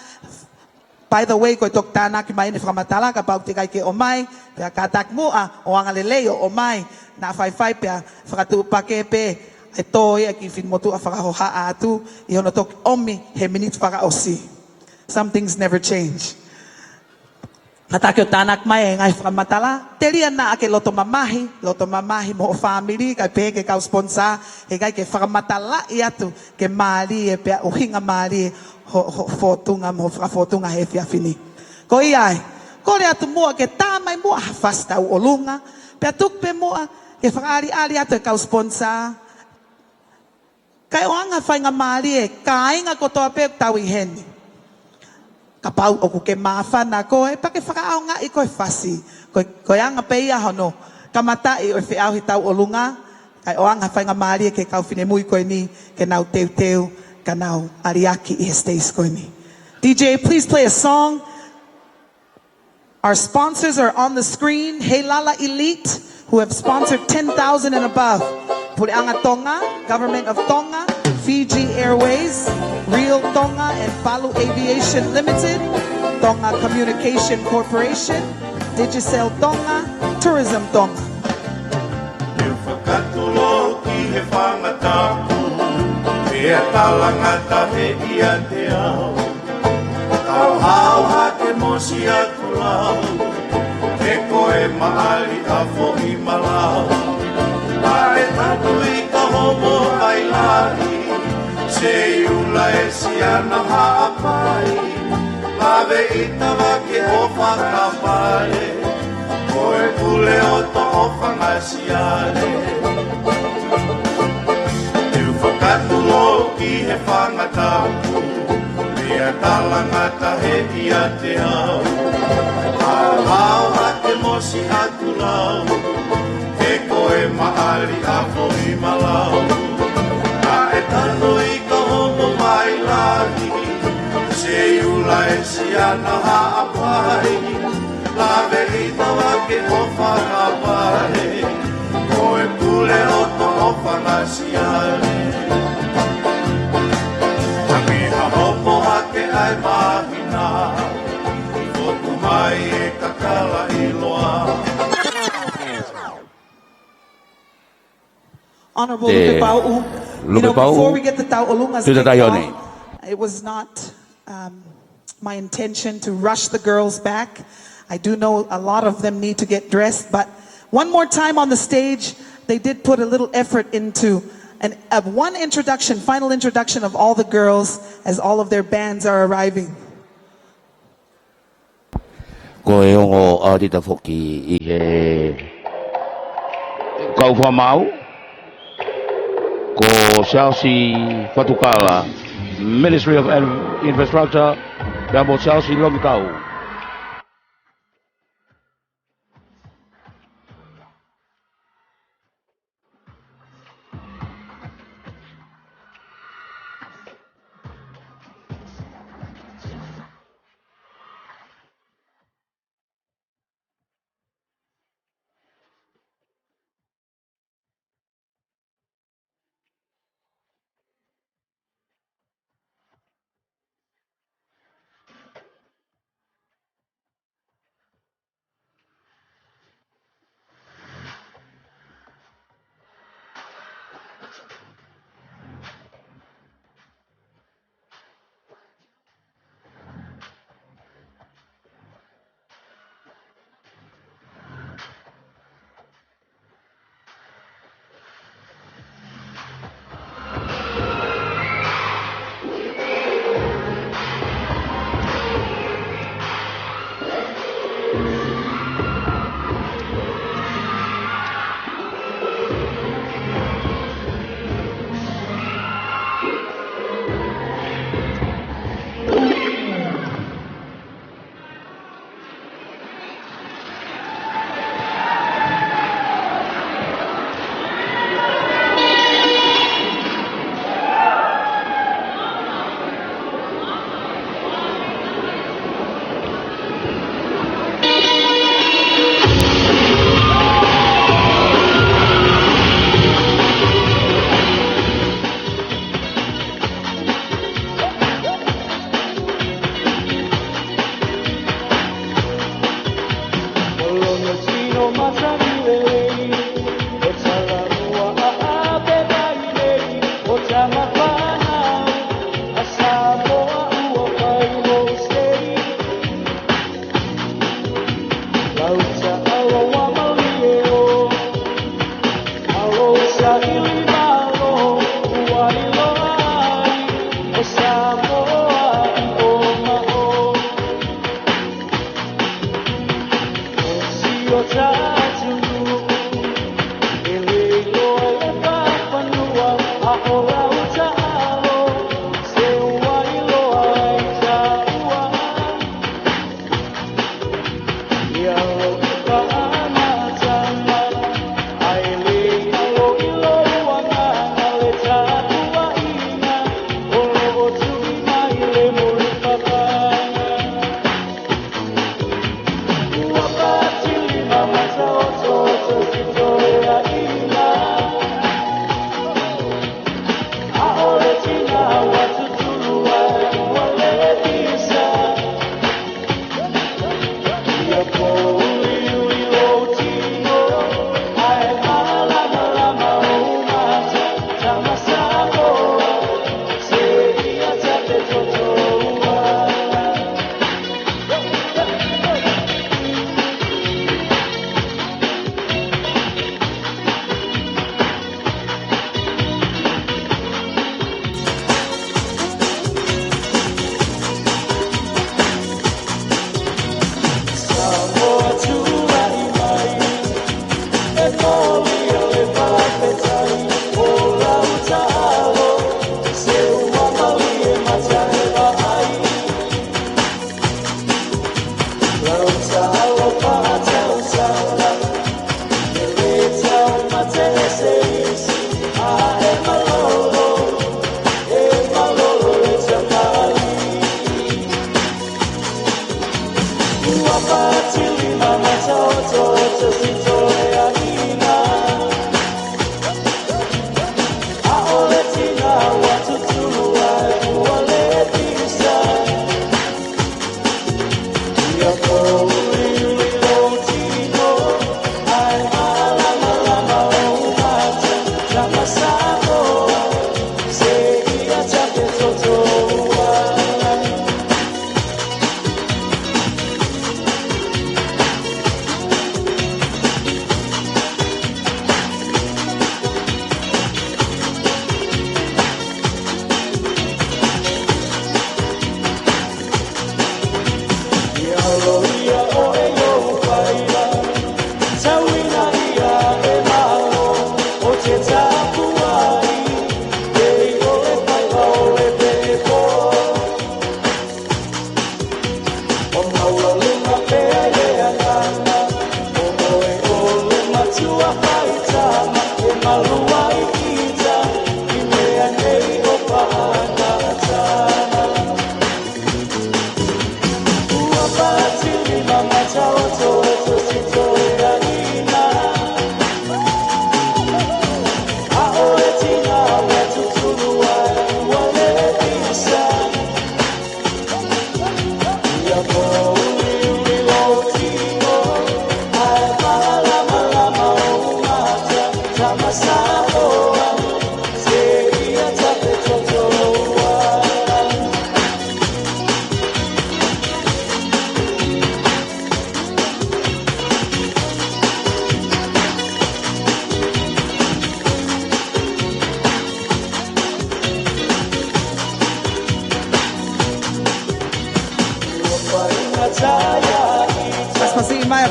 by the way, ko e toki tānaki mai ʻene fakamatala, kapau te ke ʻikai ke ʻomai, pea kātaki muʻa ʻo angalelei ʻo ʻomai, naʻa faifai pea fakatuʻupakē pē, ʻe tō ia ki he finemotuʻa fakahohaʻa atu, ʻi hono toki ʻomi he miniti fakaʻosi. Some things never change. Kātaki ʻo tānaki mai e ngaahi fakamatala, telia naʻa ke loto mamahi, loto mamahi mo hoʻo fāmili, kae pehē ki he kau sponsor, heʻikai ke fakamatalaʻi atu ke mālie pea ʻuhinga mālie ho, ho fōtunga mo ho fakafōtunga he efiafi ni. Ko ia ai, kole atu muʻa ke tā mai muʻa ha fasi tauʻolunga, pea tuku pē muʻa ke fakaʻaliʻali atu e kau sponsor. Kae ʻoange ha faingamālie, kāinga kotoa pē ʻoku tau ʻi heni. Kapau ʻoku ke māfana koe, pea ke fakaʻaongaʻi ko e fasi. Ko, ko e anga pē ia hono kamataʻi ʻo e feʻauhi tauʻolunga, kae ʻoange ha faingamālie ki he kau finemui ko eni, ke nau teuteu, ka nau aliaki ʻi he stage ko eni. D J, please play a song. Our sponsors are on the screen, Heilala Elite, who have sponsored ten thousand and above. Puleʻanga Tonga, Government of Tonga, Fiji Airways, Real Tonga and Palu Aviation Limited, Tonga Communication Corporation, Digicel Tonga, Tourism Tonga. Te u fakatulou ki he fanga tapu, pea talangata he ʻiate au. Tau hao hake mo Siakulau, he ko e maʻali ʻa Foʻimalau. Naʻe tanu ʻi ka homo ai lahi, Seiula ʻe Siana Haʻapai. Lave ʻi Tavake ʻo fakapale, ko e pule ʻo Toʻofanga Siale. Te u fakatulou ki he fanga tapu, pea talangata he ʻiate au. Hao hake mo Siakulau, he ko e maʻali ʻa Foʻimalau. Naʻe tanu ʻi ka homo mai lahi, Seiula ʻe Siana Haʻapai. Lave ʻi Tavake ʻo fakapale, ko e pule ʻo Toʻofanga Siale. Tangi ha hopo hake ai mahina, fotu mai e kakala ʻiloa. Honorable Te Lupe Pauʻu. You Lupe know, Pauʻu, before we get the tauʻolunga Tuʻi Tataʻione. It was not, um, my intention to rush the girls back. I do know a lot of them need to get dressed, but One more time on the stage, they did put a little effort into an, uh, one introduction, final introduction of all the girls as all of their bands are arriving. Ko e ongo ʻātita foki ʻi he kau fakamaau, ko Siaosi Fatukala, Ministry of Infrastructure, pea mo Siaosi Longitau.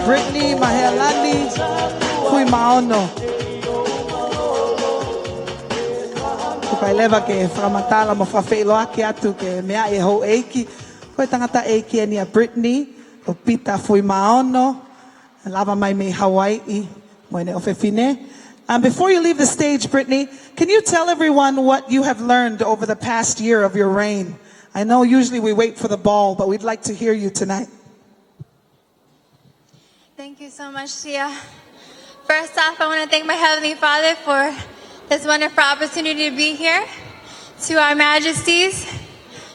Brittany Mahealani Fuimaono. ʻOku ʻikai leva ke fakamatala mo fakafeʻiloaki atu ke meaʻi e houʻeiki. Ko e tangataʻeiki eni ʻa Brittany, ko Pita Fuimaono, lava mai mei Hawaiʻi, mo ʻene ʻofefine. Um, before you leave the stage, Brittany, can you tell everyone what you have learned over the past year of your reign? I know usually we wait for the ball, but we'd like to hear you tonight. Thank you so much, Sia. First off, I want to thank my Heavenly Father for this wonderful opportunity to be here. To our Majesties,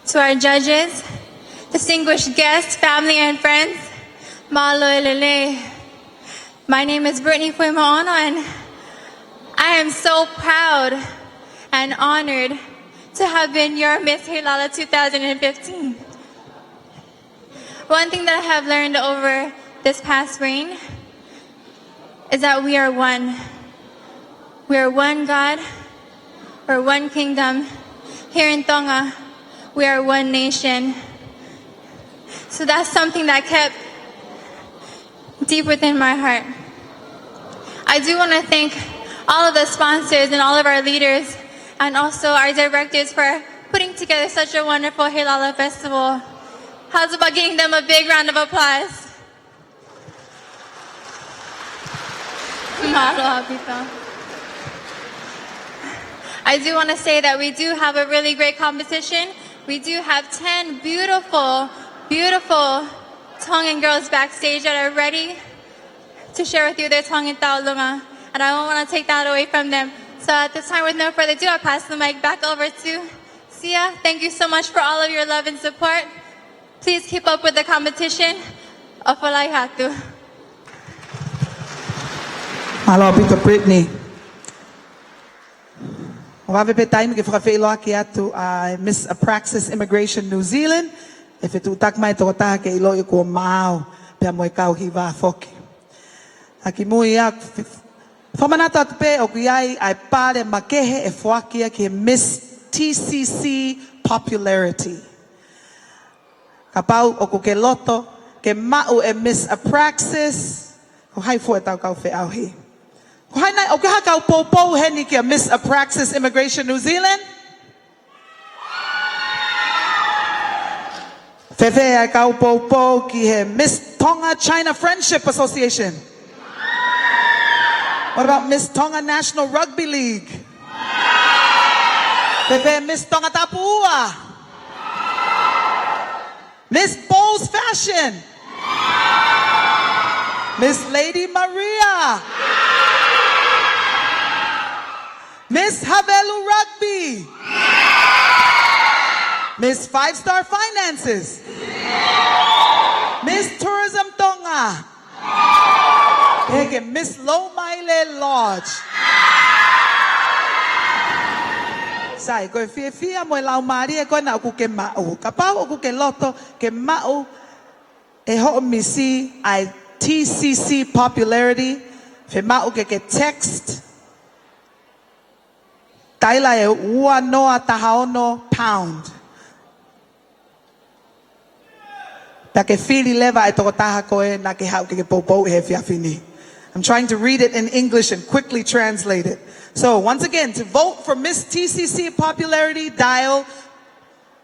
to our judges, distinguished guests, family, and friends, mālō e lelei. My name is Brittany Fuimaono, and I am so proud and honored to have been your Miss Heilala two thousand fifteen. One thing that I have learned over this past reign is that we are one. We are one God. We're one kingdom. Here in Tonga, we are one nation. So that's something that kept deep within my heart. I do want to thank all of the sponsors and all of our leaders and also our directors for putting together such a wonderful Heilala Festival. How's about giving them a big round of applause? Mālō ʻaupito. I do want to say that we do have a really great competition. We do have ten beautiful, beautiful Tongan girls backstage that are ready to share with you their Tongan tauʻolunga, and I don't want to take that away from them. So at this time, with no further ado, I'll pass the mic back over to Sia. Thank you so much for all of your love and support. Please keep up with the competition. ʻOfa lahi atu. Mālō ʻaupito, Brittany. ʻOku vave pē taimi ke fakafeʻiloaki atu ʻa Miss Apraxis Immigration New Zealand, ʻe fetuʻutaki mai e tokotaha ke ʻiloʻi kuo maau, pea mo e kau hiva foki. ʻA ki mui ia, f-, f-, fakamanatu atu pē ʻoku ʻi ai ʻa e pale makehe ʻe foaki ia ki he Miss T C C Popularity. Kapau ʻoku ke loto ke maʻu e Miss Apraxis, ko hai fua ʻetau kau feʻauhi? Ko hai nai, ʻoku ʻi ai ha kau poupou heni kia Miss Apraxis Immigration New Zealand? Fēfē e kau poupou ki he Miss Tonga China Friendship Association? What about Miss Tonga National Rugby League? Fēfē Miss Tongatapu ua? Miss Bowles Fashion? Miss Lady Maria? Miss Havelu Rugby? Miss Five Star Finances? Miss Tourism Tonga? Pehē kia Miss Loumaile Lodge. Sai, ko e fiefia mo e laumālie ko ena ʻoku ke maʻu. Kapau ʻoku ke loto ke maʻu ʻe hoʻo misi ʻa e T C C Popularity, fiemaʻu ke ke text taila e ua noa taha ono pound. Pea ke fili leva e tokotaha ko ē naʻa ke haʻu ke ke poupou he efiafi ni. I'm trying to read it in English and quickly translate it. So, once again, to vote for Miss T C C Popularity, dial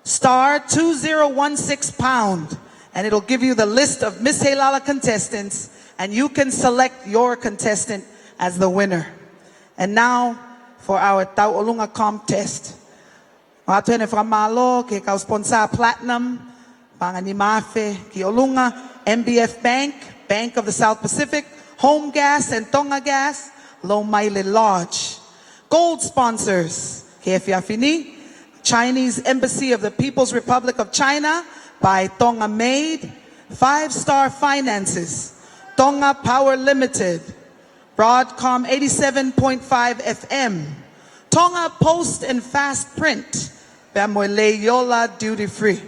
star two zero one six pound, and it'll give you the list of Miss Heilala contestants, and you can select your contestant as the winner. And now, for our Tauʻolunga contest. ʻOatu heni e fakamālō ki he kau sponsor Platinum, paʻanga nima afe ki ʻolunga, M B F Bank, Bank of the South Pacific, Home Gas and Tonga Gas, Loumaile Lodge. Gold sponsors ki he efiafi ni: Chinese Embassy of the People's Republic of China, Buy Tonga Made, Five Star Finances, Tonga Power Limited, Broadcom eighty-seven point five F M, Tonga Post and Fast Print, pea mo e Leiola Duty Free.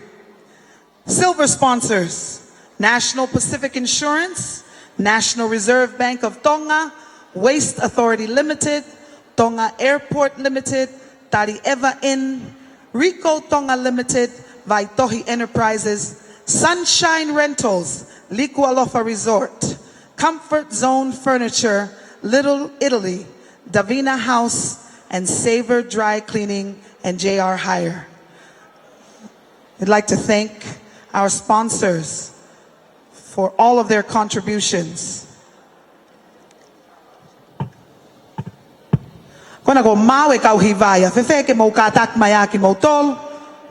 Silver sponsors: National Pacific Insurance, National Reserve Bank of Tonga, Waste Authority Limited, Tonga Airport Limited, Taliʻeva Inn, Rico Tonga Limited, Vaitohi Enterprises, Sunshine Rentals, Liku Alofa Resort, Comfort Zone Furniture, Little Italy, Davina House, and Savor Dry Cleaning and J R Hire. We'd like to thank our sponsors for all of their contributions. Ko ena kuo maau e kau hiva ia, fēfē ke mou kātaki mai ā kimoutolu,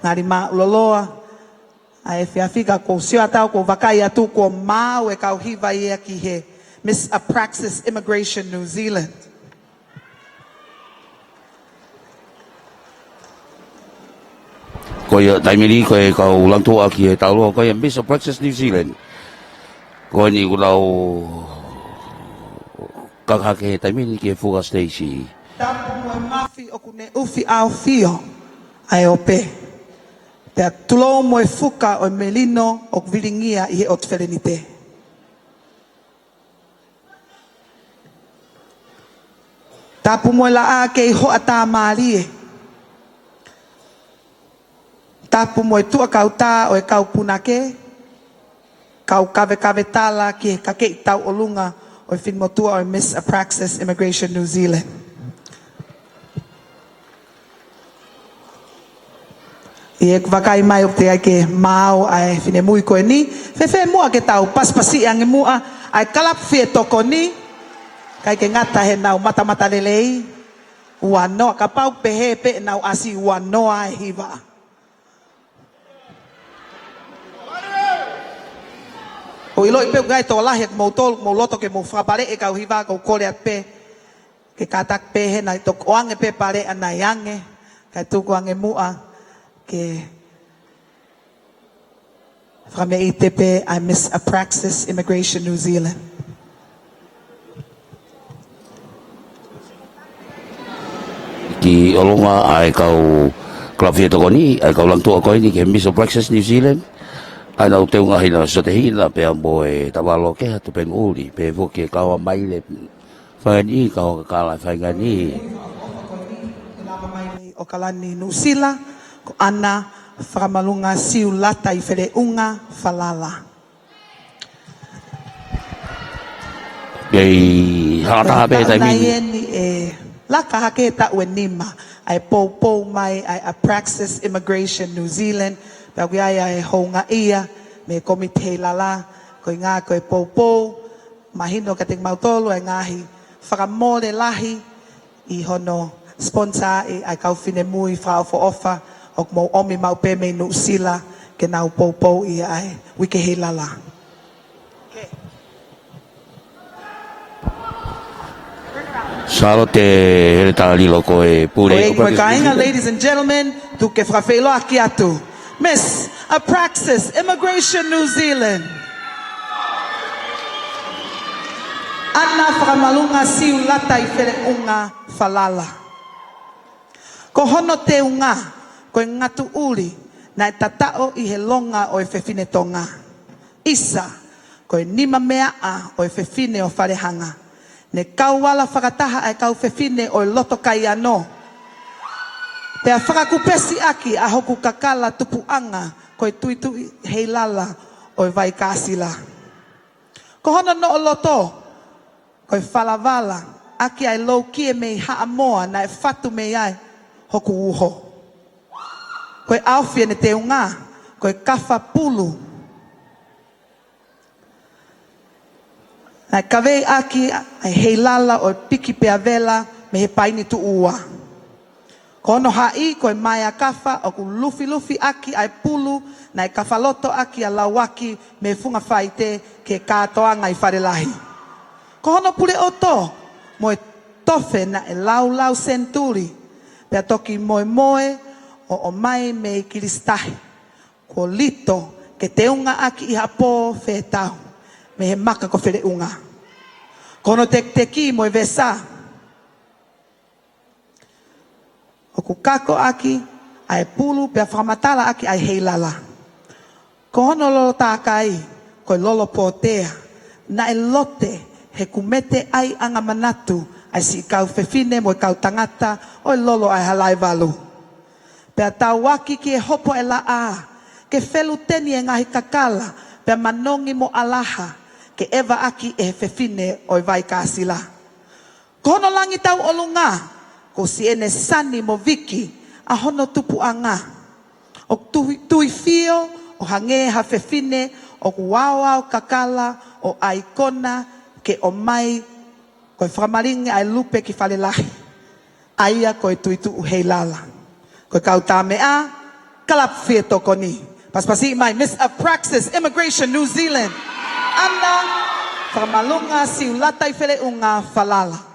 ngali māʻuloloa ʻa e efiafi ka ʻoku ou sio atu ʻoku vakai atu kuo maau e kau hiva ia ki he Miss Apraxis Immigration New Zealand. Ko ia taimi ni ko e kau lantuʻa ki he taulua ko ia Miss Apraxis New Zealand. Ko eni kuo nau kaka hake he taimi ni ki he fuka stage. Tapu mo e mafi ʻoku ne ʻufi ʻaofio ʻa e ope. Pea tulou mo e fuka ʻo e melino ʻoku vilingia ʻi he ʻotu felenite. Tapu mo e laʻā kei hoʻatā mālie. Tapu mo e tuʻa kautā ʻo e kau punake, kau kavekave tala ki he kakeʻi tauʻolunga ʻo e finemotuʻa ʻo e Miss Apraxis Immigration New Zealand. ʻI heʻeku vakai mai ʻoku teʻeki ai ke maau ʻa e finemui ko eni. Fēfē muʻa ke tau pasipasiʻi ange muʻa ʻa e kalapu fie tokoni. ʻIkai ke ngata heʻenau matamatalelei. Ua noa, kapau pehē pē ʻenau ʻasi ua noa e hiva. ʻOku ʻiloʻi pē ʻoku ʻikai tokolahi ʻa kimoutolu, mou loto ke mou fakapaleʻi e kau hiva, ʻoku ou kole atu pē ke kātaki pē hena ʻi toki ʻoange pē paleʻa naʻe ange, kae tuku ange muʻa ke fakameʻite pē ʻa e Miss Apraxis Immigration New Zealand. Ki ʻolunga ʻa e kau kalapu fie tokoni, ʻa e kau lantuʻa ko eni ki he Miss Apraxis New Zealand, ʻa ʻenau teunga hina Sote Hina, pea mo e Tavaloke Hatu Penguʻuli, pea foki e kau ʻa Maile Faingani, kau kakala Faingani. ʻOkalani Nuʻusila, ko ʻAna Fakamalunga Siulata ʻi Feleʻunga Falala. Kei halataha pē taimi ni. Eni e laka hake taʻu ʻe nima, ʻa e poupou mai, ʻa e Apraxis Immigration New Zealand, pea ʻoku ʻi ai ʻa e houngaʻia mei he Komiti Heilala, ko e ʻuhinga ko e poupou, mahino kiate kimautolu ʻa e ngaahi fakamole lahi ʻi hono sponsor ʻi ʻa e kau finemui fakaʻofoʻofa ʻoku mou ʻomi maʻu pē mei Nuʻusila ke nau poupou ʻi ʻa e Uike Heilala. Sālote Heletā Lilo ko e pule. Ko e ʻi he kāinga, ladies and gentlemen, tuku ke fakafeʻiloaki atu. Miss Apraxis Immigration New Zealand. ʻAna Fakamalunga Siulata ʻi Feleʻunga Falala. Ko hono teunga, ko e ngatuʻuli naʻe tataʻo ʻi he longa ʻo e fefine Tonga. ʻIsa, ko e nima meaʻa ʻo e fefine ʻo Falehanga. Ne kau ala fakataha ʻa e kau fefine ʻo e loto Kaiano. Pea fakakupesi ʻaki ʻa hoku kakala tupuʻanga ko e Tuituʻi Heilala ʻo e Vaikāsila. Ko hono noʻo loto, ko e falavala ʻaki ʻa e loukie mei Haʻamoa naʻe fatu mei ai hoku uho. Ko e ʻaofi ʻene teunga, ko e kafa pulu. Naʻe kavei ʻaki ʻa e Heilala ʻo e Piki Peavela mei he Paini Tuʻua. Ko hono haʻi, ko e maea kafa ʻoku lufilufi ʻaki ʻa e pulu naʻe kafa loto ʻaki ʻa Lauaki mei Funga Faite ki he kātoanga ʻi Falelahi. Ko hono puleʻoto, mo e tofe naʻe laulau senituli, pea toki moemoe ʻo ʻomai mei Kilisitahi, kuo lito ke teunga ʻaki ʻi ha pō fetau mei he maka ko Feleʻunga. Ko hono tekiteki mo e vesa, ʻoku kako ʻaki ʻa e pulu pea fakamatala ʻaki ʻa e Heilala. Ko hono lolo tākai, ko e lolo pōtea, naʻe lote he kumete ʻaiʻanga manatu ʻa e siʻi kau fefine mo e kau tangata ʻo e lolo ʻa e Halaevalu. Pea tauaki ki he hopo ʻa e laʻā, ke feluteni e ngaahi kakala, pea manongi mo ʻalaha, ke ʻevaʻaki ʻe he fefine ʻo e Vaikāsila. Ko hono langi tauʻolunga, kuo ʻosi ʻene sani mo viki ʻa hono tupuʻanga. ʻOku tui, tuifio ʻo hangē ha fefine ʻoku aoao kakala ʻo ʻaikona ke ʻomai ko e fakamalingi ʻa e lupe ki Falelahi. ʻA ia ko e Tuituʻu Heilala. Ko e kau tā meʻa, kalapu fie tokoni. Pasipasi mai, Miss Apraxis, Immigration New Zealand. ʻAna Fakamalunga Siulata ʻi Feleʻunga Falala.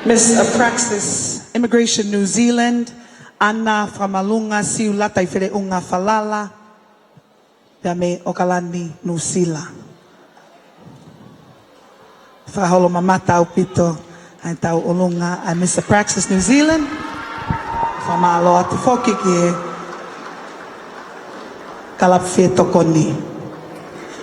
Miss Apraxis Immigration New Zealand, ʻAna Fakamalunga Siulata ʻi Feleʻunga Falala, pea mei ʻAokalani, Nuʻusila. Fakaholomamata ʻaupito ʻa e tauʻolunga ʻa Miss Apraxis New Zealand. Fakamālō atu foki ki he kalapu fetokoni.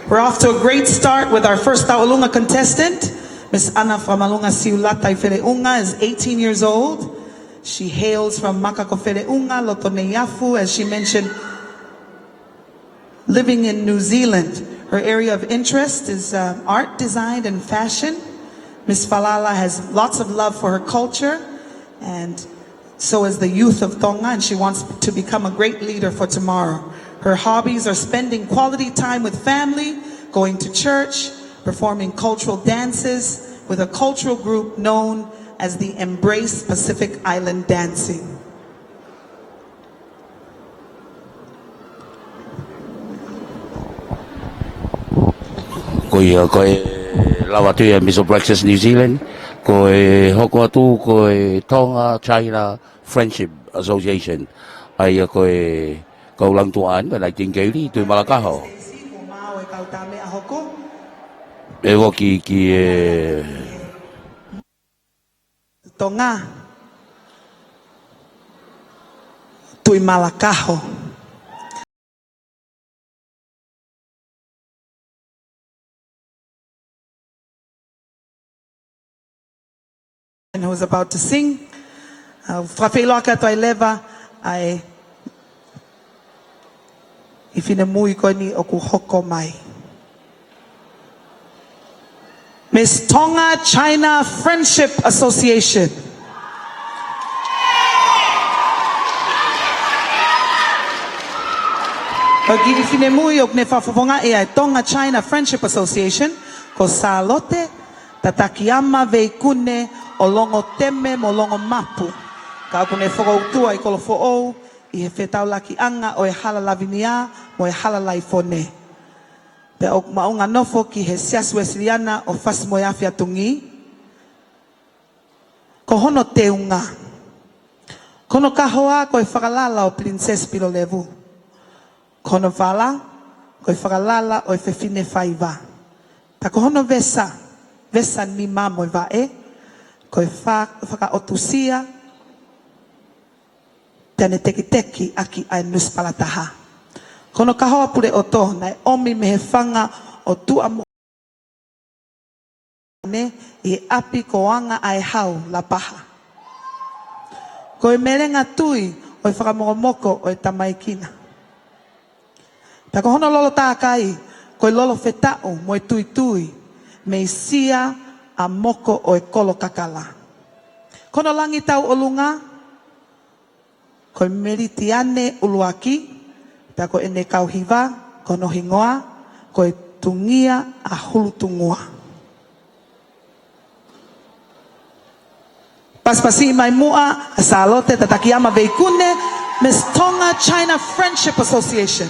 We're off to a great start with our first tauʻolunga contestant, Miss ʻAna Fakamalunga Siulata ʻi Feleʻunga is eighteen years old. She hails from Makakofeleʻunga, Lotoneiafu, as she mentioned, living in New Zealand. Her area of interest is, um, art, design, and fashion. Miss Falala has lots of love for her culture, and so is the youth of Tonga, and she wants to become a great leader for tomorrow. Her hobbies are spending quality time with family, going to church, performing cultural dances with a cultural group known as the Embrace Pacific Island Dancing. Ko ia, ko e lava atu ia Miss Apraxis New Zealand, ko e hoko atu ko e Tonga China Friendship Association. ʻA ia ko e kau langi tuʻa ʻeni, ko e Nightingale, Tuʻimalakaho. ʻE foki ki he Tonga, Tuʻimalakaho. And who's about to sing. Uh, fakafeʻiloaki atu ai leva ʻa e finemui ko eni ʻoku hoko mai. Miss Tonga China Friendship Association. Ko e kiʻi finemui ʻoku ne fakafofongaʻi ʻa e Tonga China Friendship Association, ko Sālote Tatakiama Veikune ʻo Longoteme mo Longomapu. Ka ʻoku ne fokoutua ʻi Kolofoʻou, ʻi he fetaulakiʻanga ʻo e Hala Lavinia mo e Hala Laifone. Pea ʻoku maʻunga nofo ki he Siasi Uēsiliana ʻo Fasi-mo-e-Afi-ʻa-Tungī. Ko hono teunga, ko hono kahoa ko e fakalala ʻo Pilinisesi Pilolevu. Ko hono vala ko e fakalala ʻo e Fefine Faiva. Pea ko hono vesa, vesa nima mo e vaʻe, ko e fa-, fakaʻotusia, pea ne tekiteki ʻaki ʻa e nusipalataha. Ko hono kahoa puleʻoto naʻe ʻomi mei he fanga ʻo Tuʻa mo ʻAne ʻi he ʻapi ko Angaʻaehau, Lapaha. Ko e melenga tui ʻo e fakamokomoko ʻo e tamaiki na. Pea ko hono lolo tākai ko e lolo fetaʻu mo e tuitui mei Sia ʻa Moko ʻo e Kolo Kakala. Ko hono langi tauʻolunga ko e Melitiane ʻUluaki, pea ko ʻene kau hiva, ko hono hingoa ko e Tungia ʻa Hulutungua. Pasipasi mai muʻa ʻa Sālote Tatakiama Veikune, Miss Tonga China Friendship Association.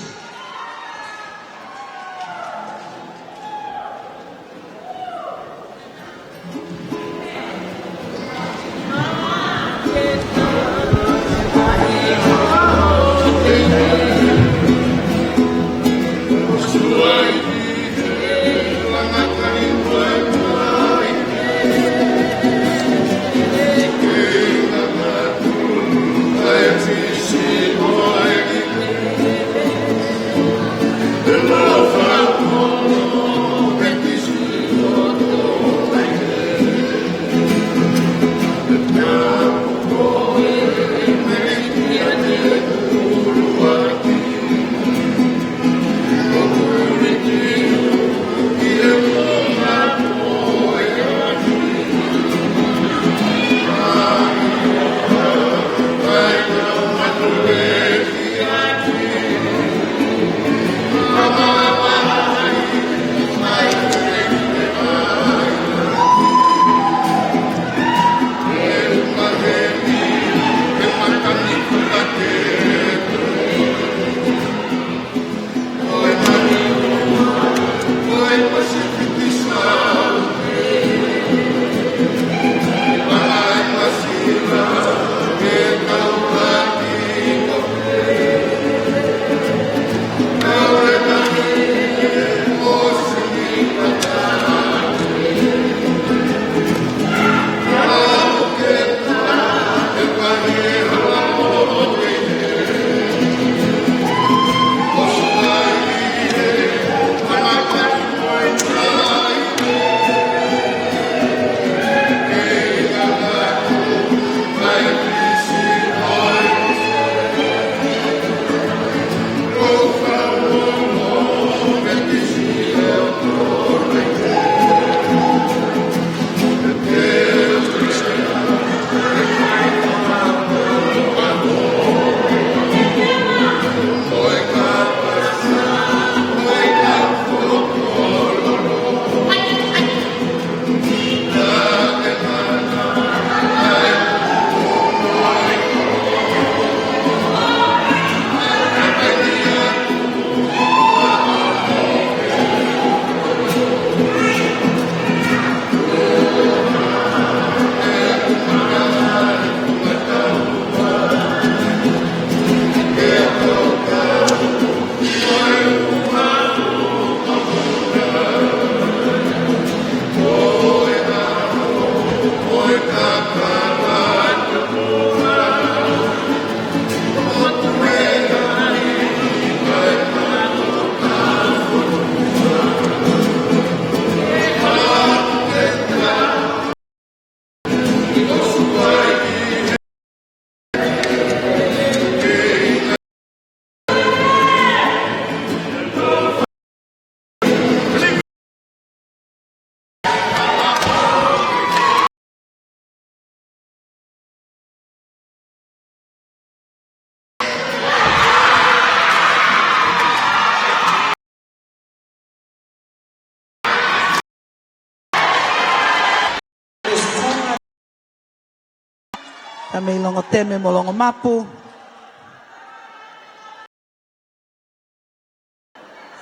Ka mei Longoteme mo Longomapu.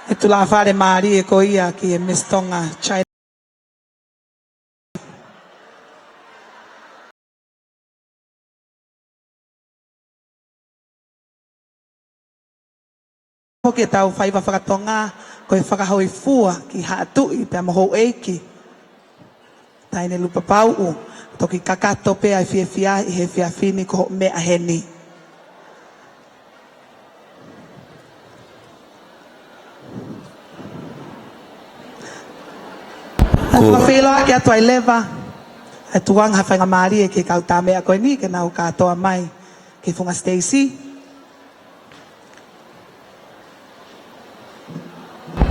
ʻE tulafale mālie ko ia ki he Miss Tonga China. Ko ʻetau faiva faka-Tonga, ko e fakahōifua ki Haʻa Tuʻi pea mo houʻeiki. Taʻahine Lupapauʻu, toki kakato pē ʻa e fiefia ʻi he efiafi ni ko hoʻo meʻa heni. ʻOku ou fakafeʻiloaki atu ai leva, ʻe tuku ange ha faingamālie ki he kau tā meʻa ko eni, ke nau kātoa mai ki he funga siteisi.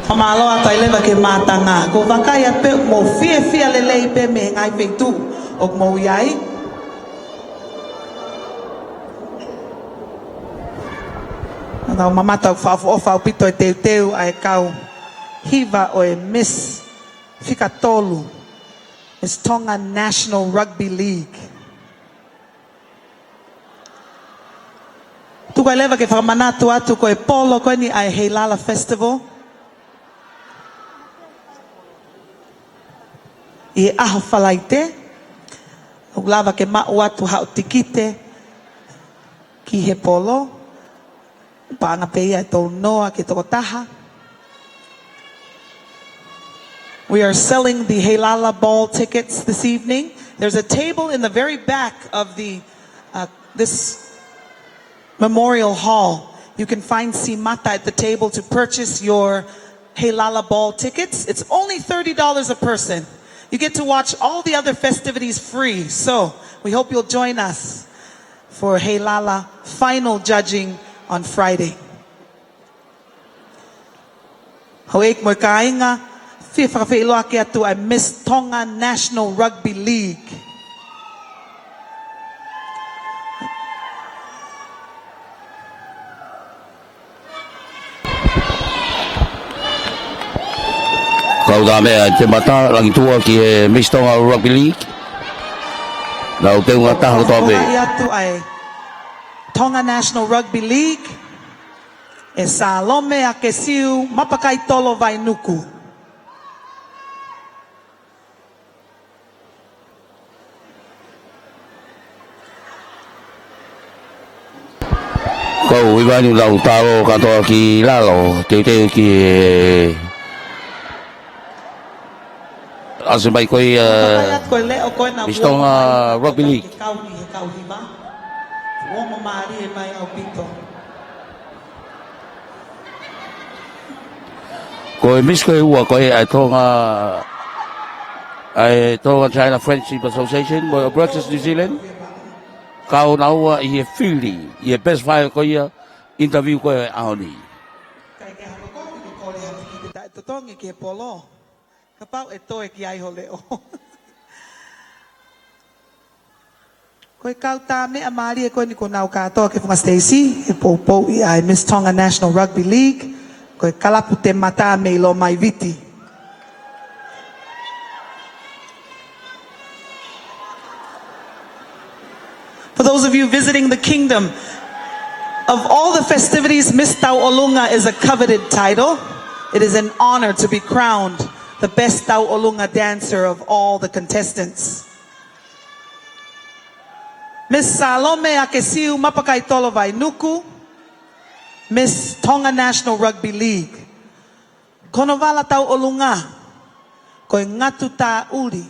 Fakamālō atu ai leva ki he mātanga. ʻOku ou vakai atu pē ʻoku mou fiefia lelei pē mei he ngaahi feituʻu ʻoku mou ʻi ai. Naʻa tau mamata ʻoku fakaʻofoʻofa ʻaupito e teuteu ʻa e kau hiva ʻo e Miss fika tolu, Miss Tonga National Rugby League. Tuku ai leva ke fakamanatu atu ko e polo ko eni ʻa e Heilala Festival. ʻI he ʻaho Falaite, ʻoku lava ke maʻu atu haʻo tikite ki he polo. Paʻanga pē ia ʻe tolu noa ki he tokotaha. We are selling the Heilala Ball tickets this evening. There's a table in the very back of the, uh, this memorial hall. You can find Simata at the table to purchase your Heilala Ball tickets. It's only thirty dollars a person. You get to watch all the other festivities free. So we hope you'll join us for Heilala final judging on Friday. Houʻeiki mo e kāinga, fie fakafeʻiloaki atu ʻa e Miss Tonga National Rugby League. Kau tā meʻa ʻe te mata langi tua ki he Miss Tonga Rugby League. Nau teunga taha kotoa pē. Atu ʻa e Tonga National Rugby League, ʻe Salome Akesiu Mapakaitolo Vainuku. Kau ʻi vani lau talo kātoa ki lalo, teuteu ki he ʻasi mai ko ia, Miss Tonga Rugby League. Ko e Miss ko e ua ko e ʻa e Tonga, ʻa e Tonga China Friendship Association mo e Breakfast New Zealand. Kau naua ʻi he fili, ʻi he best five ko ia, interview ko e ʻaho ni. Kai ke hapa koe, ke kole ha tikite taʻetotongi ki he polo. Kapau ʻe toe ki ai ho leʻo. Ko e kau tā meʻa mālie ko eni kuo nau kātoa ki he funga siteisi, ʻe poupouʻi ʻa e Miss Tonga National Rugby League, ko e kalapu te mata mei Loma i Viti. For those of you visiting the kingdom, of all the festivities, Miss Tauʻolunga is a coveted title. It is an honor to be crowned the best Tauʻolunga dancer of all the contestants. Miss Salome Akesiu Mapakaitolo Vainuku, Miss Tonga National Rugby League. Ko hono vala tauʻolunga, ko e ngatu tāʻuli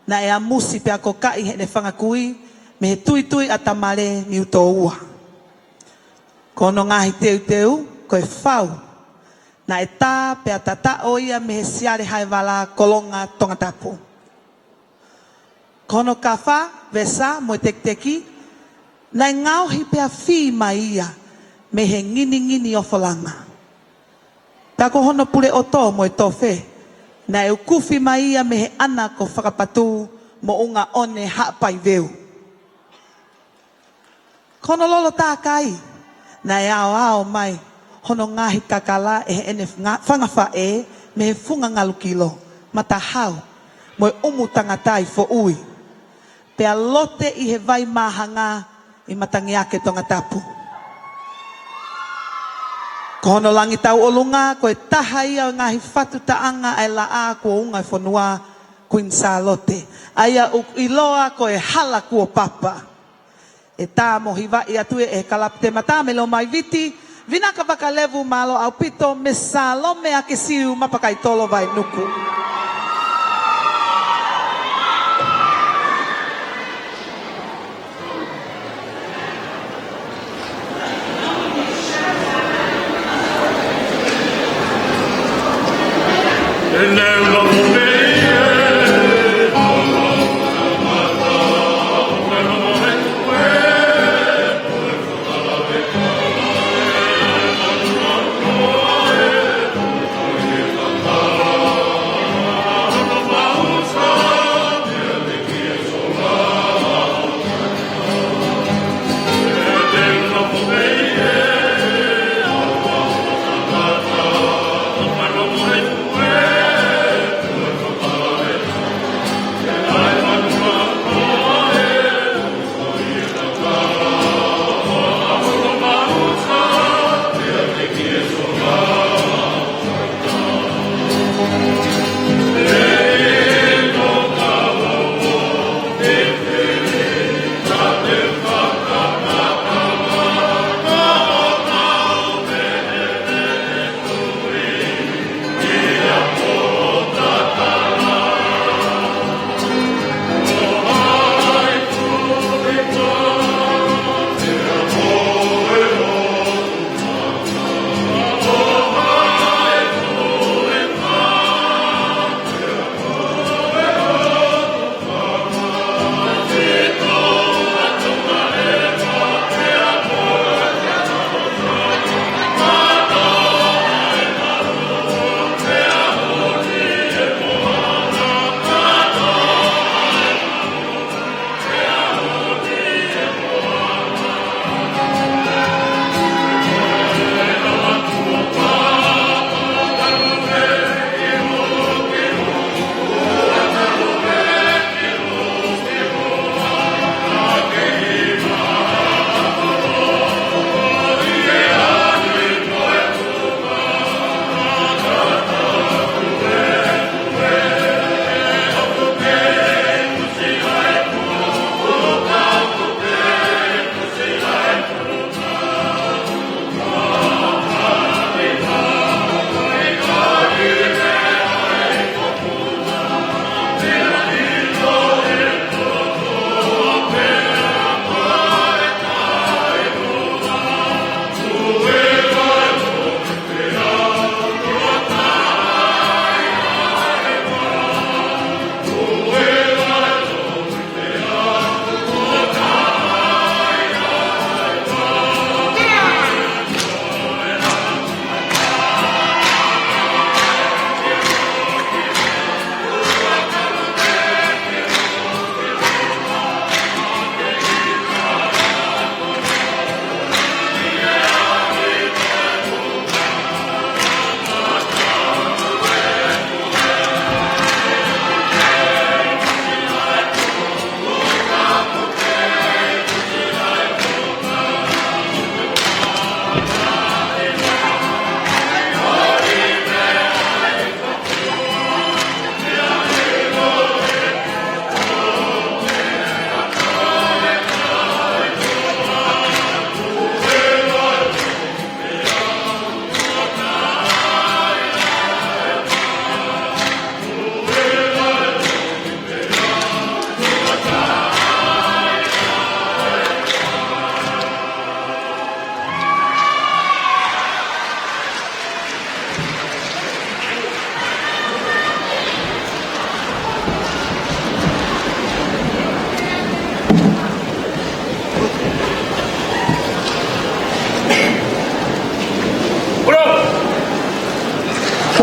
naʻe ʻamusi pea kokaʻi heʻene fanga kui mei he tuitui ʻa Tamale Niutōua. Ko hono ngaahi teuteu, ko e fau, naʻe tā pea tataʻo ia mei he siale haevala Kolonga Tongatapu. Ko hono kafa, vesa mo e tekiteki, naʻe ngaohi pea fī mai ia mei he nginingini ʻofolanga. Pea ko hono pule ʻoto mo e tofe, naʻe ukufi mai ia mei he ʻana ko Fakapatū mo ʻUnga ʻOne Haʻapaiveu. Ko hono lolo tākai, naʻe aoao mai hono ngaahi kakala ʻe heʻene nga-, fanga faʻē mei he funga ngalukilo, matahau, mo e ʻumu tangatai foʻui. Pea lote ʻi he vai māhanga ʻi Matangiake, Tongatapu. Ko hono langi tauʻolunga, ko e taha ia ʻo e ngaahi fatu taʻanga ʻa e laʻā kuo unga e fonua, Kuini Sālote, ʻa ia ʻoku ʻiloa ko e Hala Kuo Papa. ʻE tā mo hivaʻi atu ʻe he Kalapu Tematā mei Lomaiviti, Vinaka Vakalevu, mālō ʻaupito, Miss Salome Akesiu Mapakaitolo Vainuku.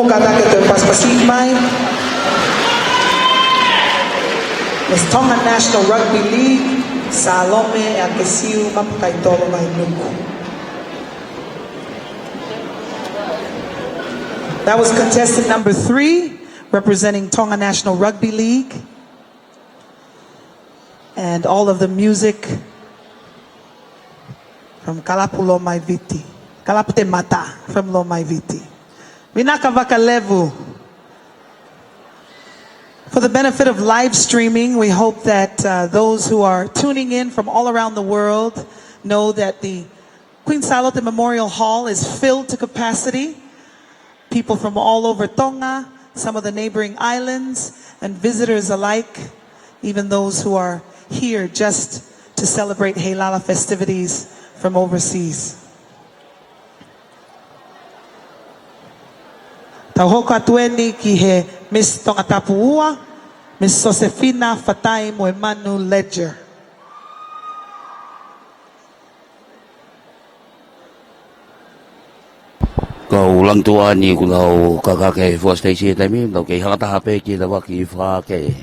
Ko e kātaki atu e pasipasi mai. Miss Tonga National Rugby League, Salome Akesiu Mapakaitolo Vainuku. That was contestant number three, representing Tonga National Rugby League. And all of the music from Kalapu Lomaiviti. Kalapu Temata from Lomaiviti. Vinaka Vakalevu. For the benefit of live streaming, we hope that, uh, those who are tuning in from all around the world know that the Queen Sālote Memorial Hall is filled to capacity. People from all over Tonga, some of the neighboring islands, and visitors alike, even those who are here just to celebrate Heilala festivities from overseas. Tau hoko atu eni ki he Miss Tongatapu ua, Miss Sosefina Fatai Moemanu Ledger. Kau langi tuʻa ni ʻoku nau kakake he foʻi siteisi he taimi ni, nau kei hanga taha pē ki he tafaʻaki fakake.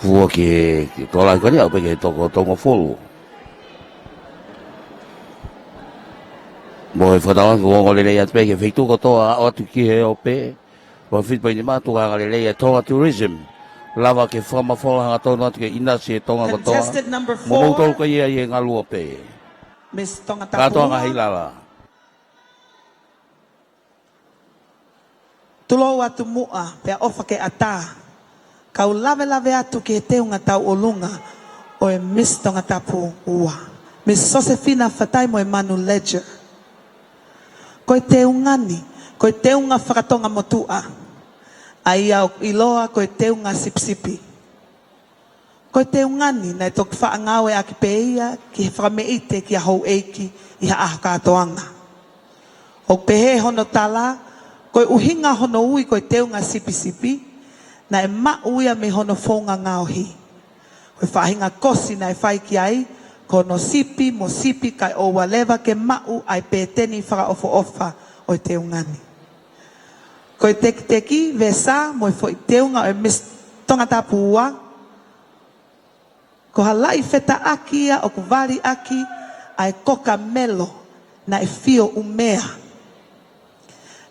Fua ki he, ki he tokolahi ko eni, aʻu pē ki he toko tolungofulu. Mo e fakatauange ʻoku ongo lelei atu pē ki he feituʻu kotoa, aʻu atu ki he ope. Ko e fitu poini mā, tuku hanga lelei e Tonga Tourism. Lava ke fakamafola hangatonu atu ke ʻinasi e Tonga kotoa. Contestant number four. Mo moutolu ko ia ʻi he ngaluope. Miss Tongatapu ua. Kātoanga Heilala. Tulou atu muʻa, pea ʻofa ke ʻatā. Kau lavelave atu ki he teunga tauʻolunga ʻo e Miss Tongatapu ua. Miss Sosefina Fatai Moemanu Ledger. Ko e teunga ni, ko e teunga fakatonga motuʻa. ʻA ia ʻoku ʻiloa ko e teunga sipisipi. Ko e teunga ni naʻe toki faʻa ngāueʻaki pē ia ki he fakameʻite ki ha houʻeiki ʻi ha ʻaho kātoanga. ʻOku pehē hono tala, ko e ʻuhinga hono ui ko e teunga sipisipi, naʻe maʻu ia mei hono founga ngaohi. Ko e faʻahinga kosi naʻe fai ki ai, ko hono sipi mo sipi kae ʻoua leva ke maʻu ʻa e pēteni fakaʻofoʻofa ʻo e teunga ni. Ko e tekiteki, vesa mo e foʻi teunga ʻo e Miss Tongatapu ua, ko ha laʻi fetaʻaki ia ʻoku vali ʻaki ʻa e koka melo naʻe fio ʻumea.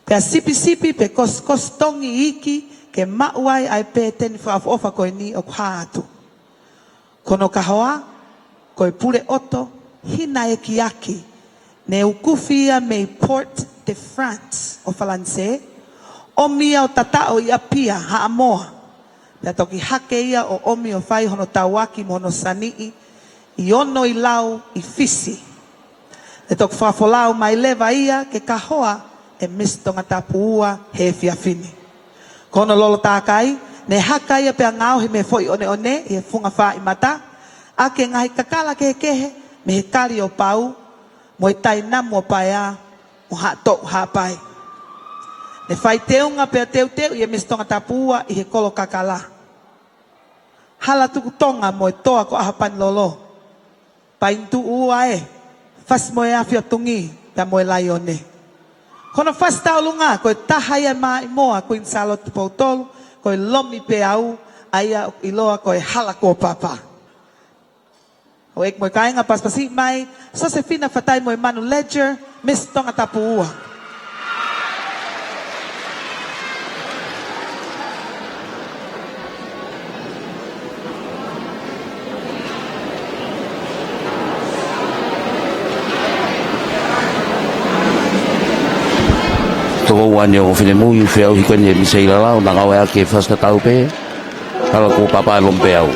Pea sipisipi pe kosikosi tongi iiki ke maʻu ai ʻa e pēteni fakaʻofoʻofa ko eni ʻoku hā atu. Ko hono kahoa, ko e pule ʻoto, hina ekiaki, ne ukufi ia mei Port-de-France ʻo Falanisē, ʻomi ia ʻo tataʻo ʻi ʻApia, Haʻamoa, pea toki hake ia ʻo ʻomi ʻo fai hono tauaki mo hono saniʻi ʻi Ono-i-Lau ʻi Fisi. Ne toki fakafolau mai leva ia ke kahoa e Miss Tongatapu ua he efiafi ni. Ko hono lolotakai, ne haka ia pea ngaohi mei he foʻi ʻoneʻone ʻi he funga fāʻi mata, ʻaki e ngaahi kakala kehekehe mei he kali ʻo pau, mo e tainamu ʻo paea, mo Haʻatoʻu Haʻapai. Ne fai teunga pea teuteuʻi e Miss Tongatapu ua ʻi he kolo kakala. Hala Tuku Tonga mo e toa ko ʻAhopanilolo. Paini tuʻu ua ē, Fasi mo e Afi ʻo Tungi, pea mo e Laione. Ko hono fasi tauʻolunga, ko e taha ia e maʻimoa Kuini Sālote Tupou Tolu, ko e Lomipeau, ʻa ia ʻoku ʻiloa ko e Hala Kuo Papa. Houʻeiki mo e kāinga, pasipasi mai, Sosefina Fatai Moemanu Ledger, Miss Tongatapu ua. Toko ua ni ʻo finemui, feʻauhi ko eni e Miss Heilala, ʻo na ngāueʻaki e fasi tatau pē, Hala Kuo Papa, Lomipeau.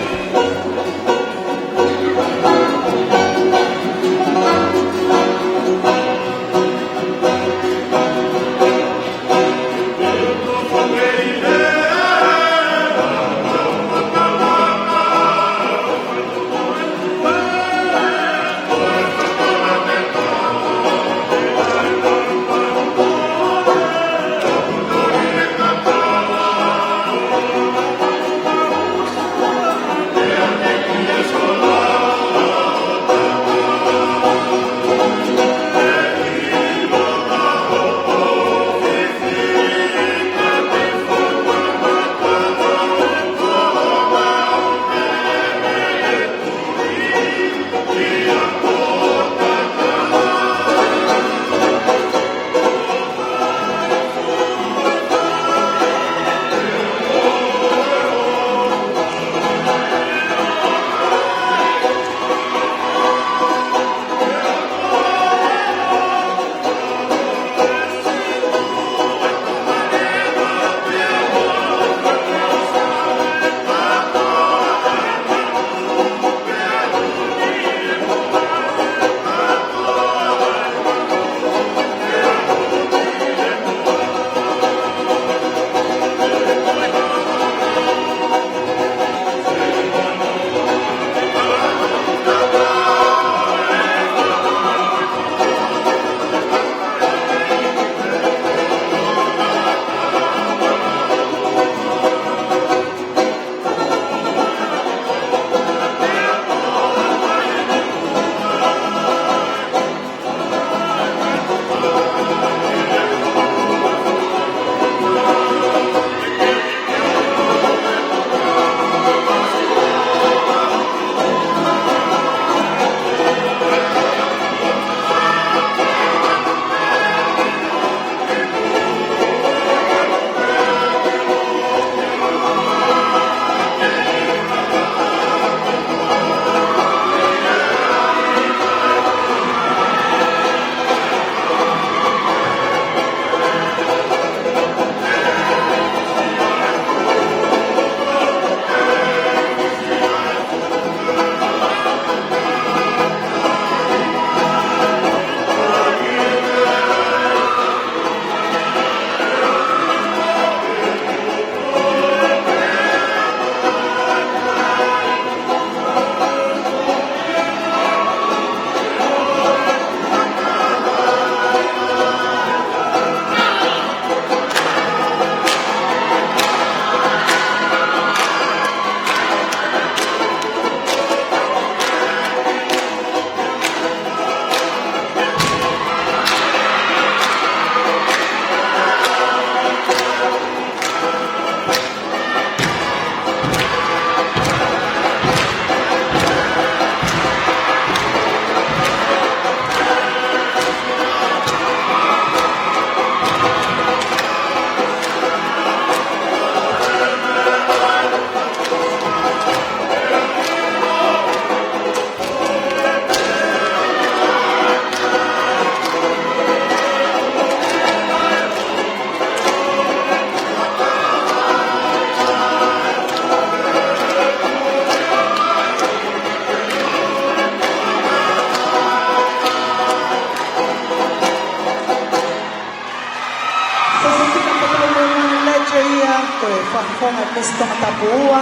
Ko e fakafofonga ʻo e Miss Tongatapu ua.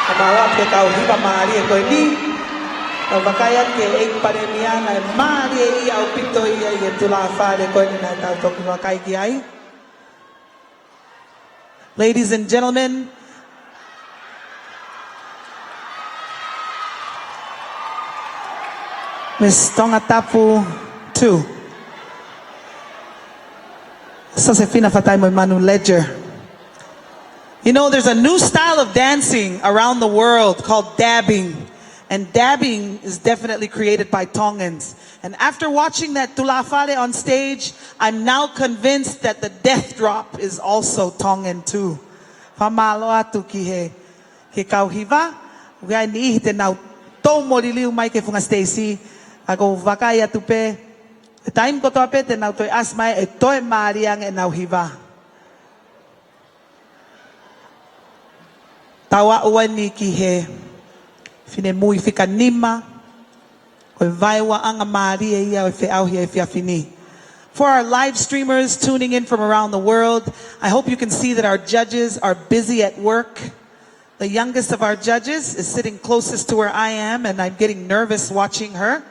Ka mālō atu ki he kau hiva mālie ko eni. Kau vakai atu ki he ʻEiki Palēmia, naʻe mālie ia ʻaupito ia ʻi he tulāfale ko eni naʻa tau toki vakai ki ai. Ladies and gentlemen, Miss Tongatapu two, Sosefina Fataimoemanu Ledger. You know, there's a new style of dancing around the world called dabbing. And dabbing is definitely created by Tongans. And after watching that tulāfale on stage, I'm now convinced that the death drop is also Tongan too. Fakamālō atu ki he, ki he kau hiva, ʻoku ʻi ai e niʻihi te nau tō mo liliu mai ki he funga siteisi, ka ʻoku ou vakai atu pē, he taimi kotoa pē te nau toe ʻasi mai ʻe toe mālie ange ʻenau hiva. Tau aʻu eni ki he finemui fika nima, ko e vaeuaʻanga mālie ia ʻo e feʻauhi ʻo e efiafi ni. For our live streamers tuning in from around the world, I hope you can see that our judges are busy at work. The youngest of our judges is sitting closest to where I am, and I'm getting nervous watching her.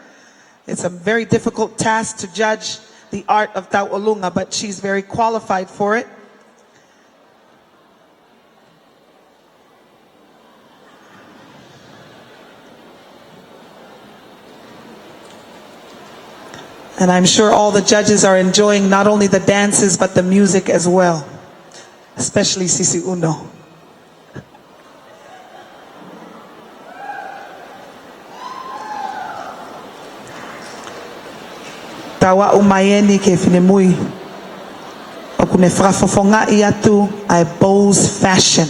It's a very difficult task to judge the art of tauʻolunga, but she's very qualified for it. And I'm sure all the judges are enjoying not only the dances, but the music as well, especially Sisi Uno. Tau aʻu mai eni ki he finemui ʻoku ne fakafofongaʻi atu ʻa e Bowes Fashion.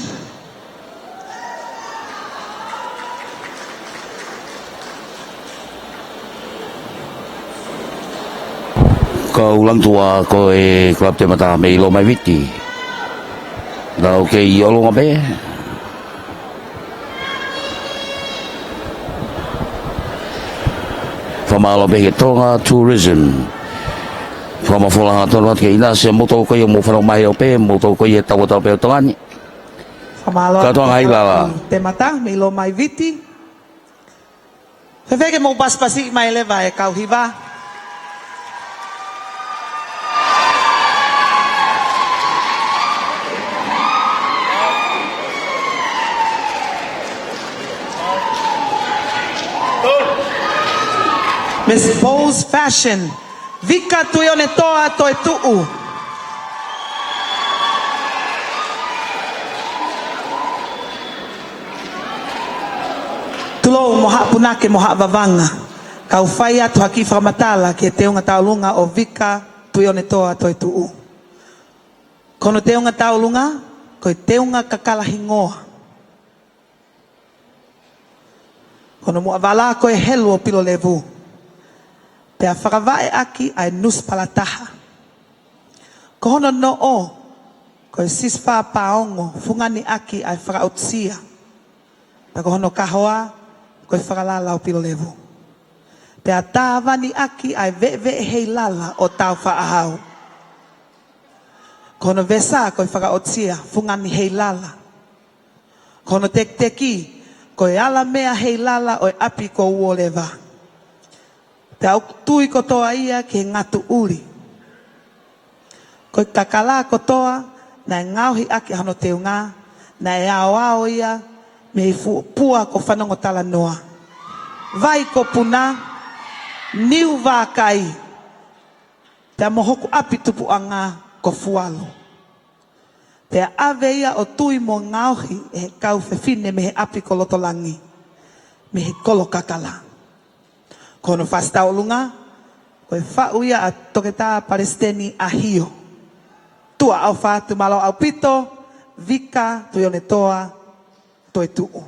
Kau Langtua, ko e kalapu temata mei Lomaiviti. Nau kei ʻolunga pē. Fakamālō pē ki he Tonga Tourism. Fakamafola hangatonu atu ki he ʻinasi, mou tau ko ia mou fanongo mai ʻo pē, mou tau ko ia he tauʻatāina pē ʻo Tonga ni. Fakamālō atu ki he kalapu temata mei Lomaiviti. Fēfē ke mou pasipasi mai leva e kau hiva? Miss Bowes Fashion, Vika Tuʻionetoa Toetuʻu. Tulou mo haʻa punake mo haʻa vavanga, kau fai atu ha kiʻi fakamatala ki he teunga tauʻolunga ʻo Vika Tuʻionetoa Toetuʻu. Ko hono teunga tauʻolunga, ko e teunga kakala hingoa. Ko hono muʻa vala ko e helu ʻo Pilolevu. Pea fakavaʻe ʻaki ʻa e nusipalataha. Ko hono noʻo, ko e sisifā paongo, fungani ʻaki ʻa e fakaʻotusia. Pea ko hono kahoa, ko e fakalala ʻo Pilolevu. Pea tāvani ʻaki ʻa e veʻeveʻe heilala ʻo Tāufaʻāhau. Ko hono vesa, ko e fakaʻotusia, fungani heilala. Ko hono tekiteki, ko e ala meʻa heilala ʻo e ʻapi ko Uoleva. Pea ʻoku tui kotoa ia ki he ngatu ʻuli. Ko e kakala kotoa naʻe ngaohi ʻaki ʻa hono teunga, naʻe aoao ia mei he fuʻu pua ko Fanongotalanoa. Vai ko Puna, Niu Vākai, pea mo hoku ʻapi tupuʻanga ko Fualu. Pea ʻave ia ʻo tui mo ngaohi ʻe he kau fefine mei he ʻapi ko Lotolangi, mei he kolo kakala. Ko hono fasi tauʻolunga, ko e faʻu ia ʻa Toketā Palesiteni ʻAhio. Tuʻa ʻofa atu, mālō ʻaupito, Vika Tuʻionetoa Toetuʻu.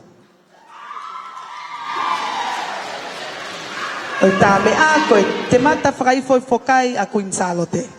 ʻO tā meʻa ko e temata fakaifoifokai ʻa Kuini Sālote.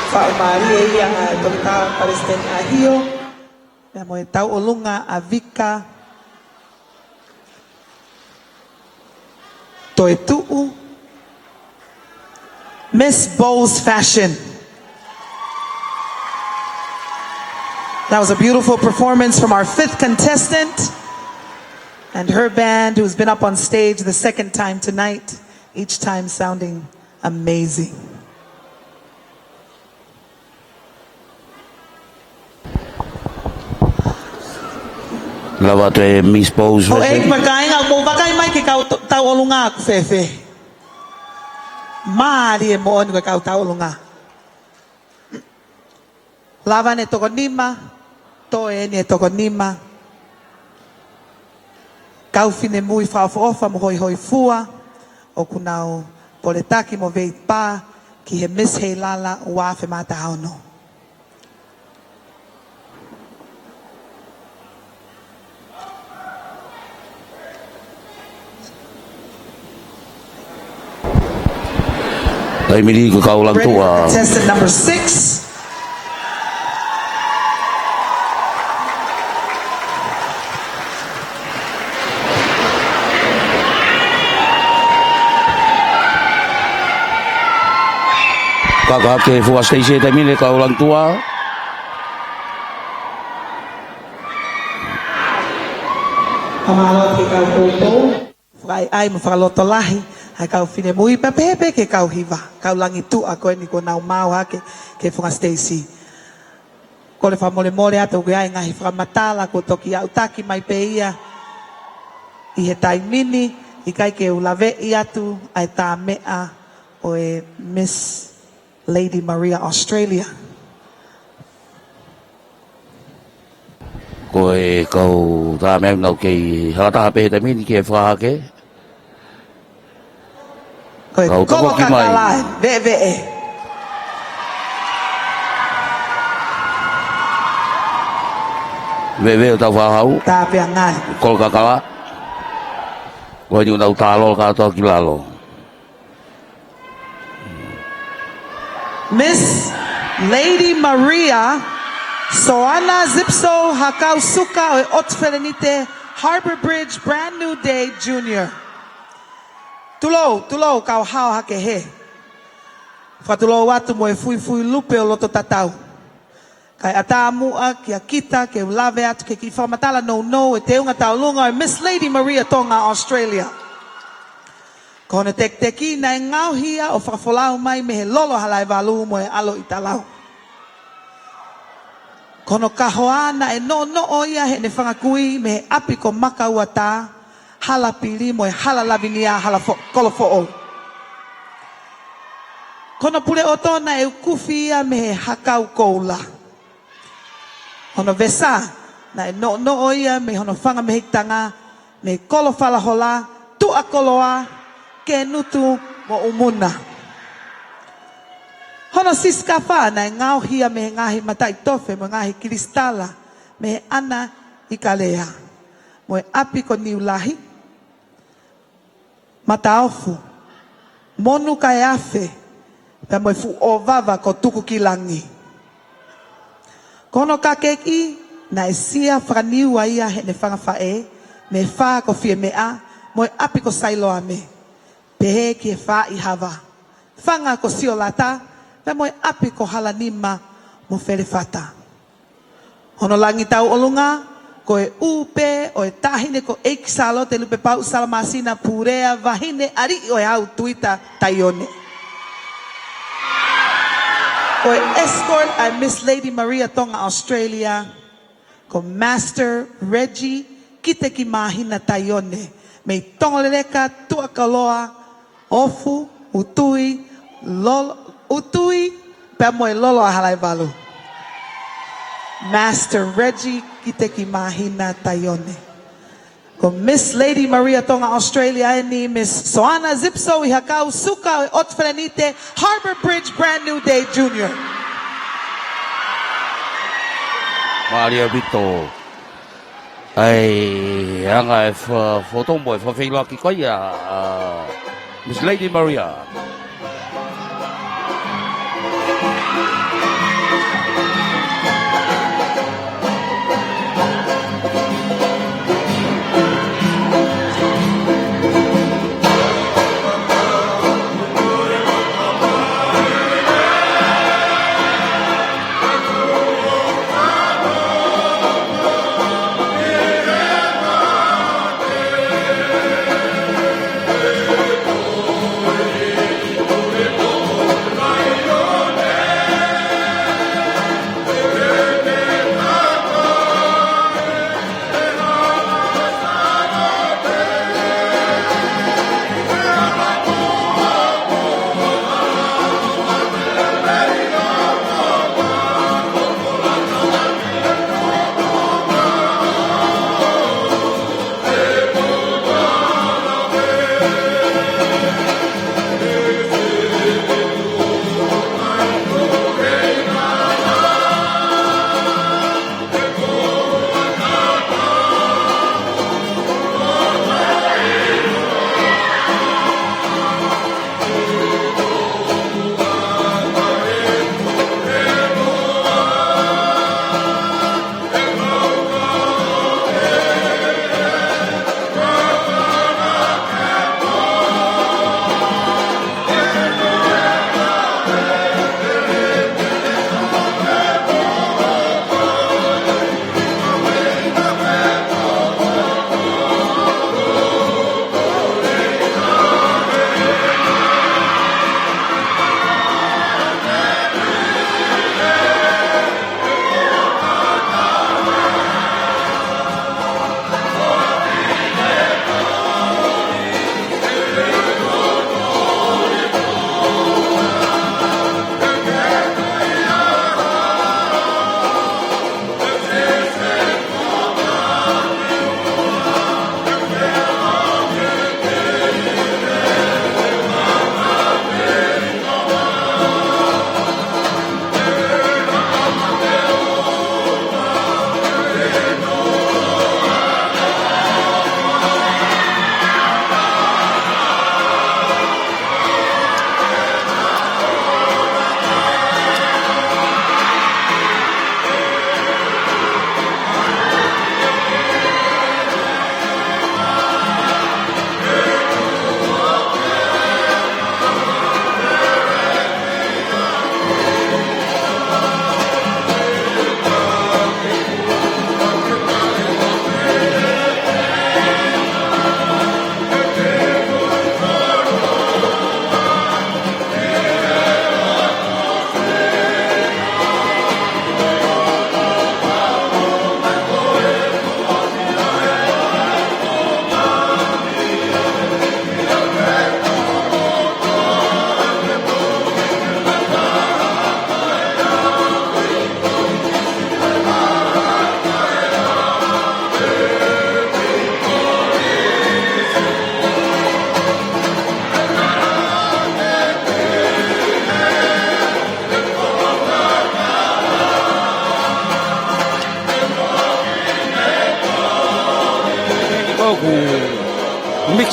Fakamālō ia ʻa e Toketā Palesiteni ʻAhio, pea mo e tauʻolunga ʻa Vika Toetuʻu, Miss Bowes Fashion. That was a beautiful performance from our fifth contestant and her band, who's been up on stage the second time tonight, each time sounding amazing. Lava atu e Miss Bowes Fashion. ʻEiki mo e kāinga, mou vakai mai ki he kau tau ʻolunga ʻoku fēfē. Mālie moʻoni ko e kau tau ʻolunga. Lava ʻene toko nima, toe ʻene toko nima. Kau finemui fakaʻofoʻofa mo hoihoifua, ʻoku nau poletaki mo veipā ki he Miss Heilala ua afe mā taha ono. Taimi ni ko e kau langi tuʻa. Ready for contestant number six. Kaka ke fua stage e taimi ni kau langi tuʻa. Fakamālō ki he kau poupou. Fakaʻaiʻai mo fakalotolahi ʻa e kau finemui pea pehē pē ki he kau hiva, kau langi tuʻa ko eni kuo nau maʻu hake ki he funga siteisi. Kole fakamolemole atu ʻoku ʻi ai e ngaahi fakamatala kuo toki aʻutaki mai pē ia ʻi he taimi ni, ʻikai ke u laveʻi atu ʻa e tā meʻa ʻo e Miss Lady Maria Australia. Ko e kau tā meʻa ʻoku nau kei hala taha pē he taimi ni ke fakahake. Ko e kau kolo tokoki mai. Kakala, veʻeveʻe. Veʻeveʻe ʻo tau fakahau. Tā pē ʻa ngali. Kolo kakala. Ko eni ʻoku nau tā lolo kātoa ki lalo. Miss Lady Maria Soana Zipso Hakausuka ʻo e ʻOtu Felenite, Harbour Bridge, Brand New Day Junior. Tulou, tulou, kau hao hake hē. Fakatulou atu mo e fuifui lupe ʻo loto tatau. Kae ʻatā muʻa kia kita ke u lave atu ki he kiʻi fakamatala nounou e teunga tauʻolunga ʻo e Miss Lady Maria Tonga Australia. Ko hono tekiteki naʻe ngaohi ia ʻo fakafolau mai mei he lolo ʻa Halaevalu mo e ʻAlo ʻi Talau. Ko hono kahoa naʻe noʻonoʻo ia heʻene fanga kui mei he ʻapi ko Makauatā, Halapili mo e Hala Lavinia, Hala Fo-, Kolofoʻou. Ko hono puleʻoto naʻe ukufi ia mei he Hakau Koula. Hono vesa, naʻe noʻonoʻo ia mei hono fanga mehikitanga, mei Kolofalahola, Tuʻakoloa, Kenutu mo ʻUmuna. Hono sisikafa naʻe ngaohi ia mei he ngaahi mataʻitofe mo e ngaahi kilisitala, mei he ʻAna ʻi Kalea, mo e ʻapi ko Niulahi, Mataofu, Monukaeafe, pea mo e fuʻu ʻōvava ko Tukukilangi. Ko hono kakeʻi, naʻe sia fakaniua ia heʻene fanga faʻē, mei he fā ko Fiemeʻa, mo e ʻapi ko Sailoame, pehē ki he fā ʻi Hava, fanga ko Siolata, pea mo e ʻapi ko Halanima mo Felefata. Hono langi tauʻolunga, ko e ʻū pē ʻo e Taʻahine ko ʻEiki Sālote Lupepauʻu Salamasina Pulea, Vahine Aliʻi ʻo e Hau Tuita Taione. Ko e escort ʻa e Miss Lady Maria Tonga Australia, ko Master Reggie Kitekimāhina Taione, mei Tongoleleka, Tuʻakoloa, Ofu, Utui, Lolo, Utui, pea mo e Lolo ʻa Halaevalu. Master Reggie Kitekimāhina Taione. Ko Miss Lady Maria Tonga Australia eni, Miss Soana Zipso ʻi Hakausuka ʻo e ʻOtu Felenite, Harbour Bridge, Brand New Day Junior. Mālie ʻaupito. ʻAi, anga e fa-, foto mo e fakafeʻiloaki ko ia, ʻa Miss Lady Maria.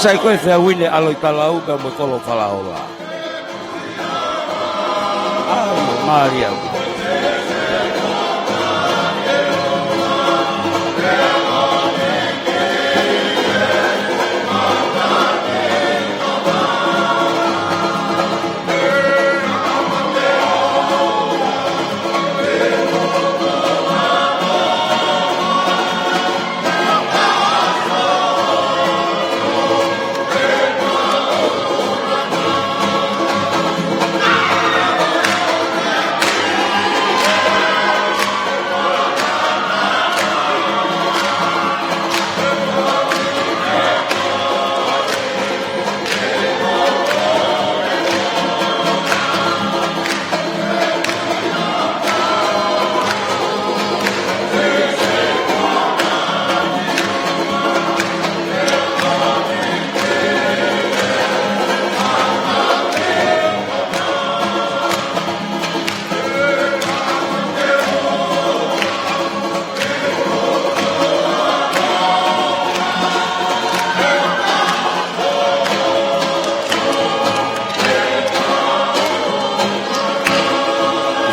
Tai ko e fea uine ʻa Loʻi Talau pea mo Kolo Falaola. ʻA, mālie.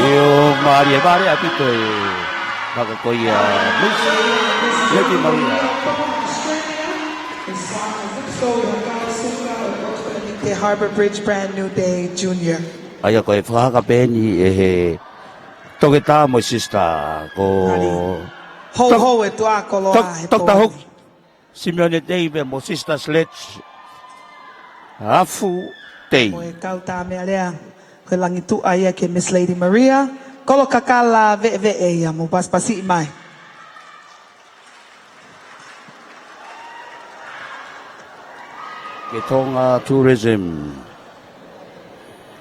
ʻIo, mālie, mālie ʻaupito e maka ko ia, Miss Lady Maria. The Harbour Bridge Brand New Day Junior. ʻA ia ko e fakahaka pē eni ʻe he toketā mo e sisitā ko Houhou e tuʻa koloa Tok-, he Toketā pō Hok-, Simeone Tei pea mo Sister Sledge Afu Tei. Mo e kau tā meʻalea, ko e langi tuʻa ia ki he Miss Lady Maria, Kolo Kakala Veʻeveʻe ia mo pasipasiʻi mai. Ke Tonga Tourism.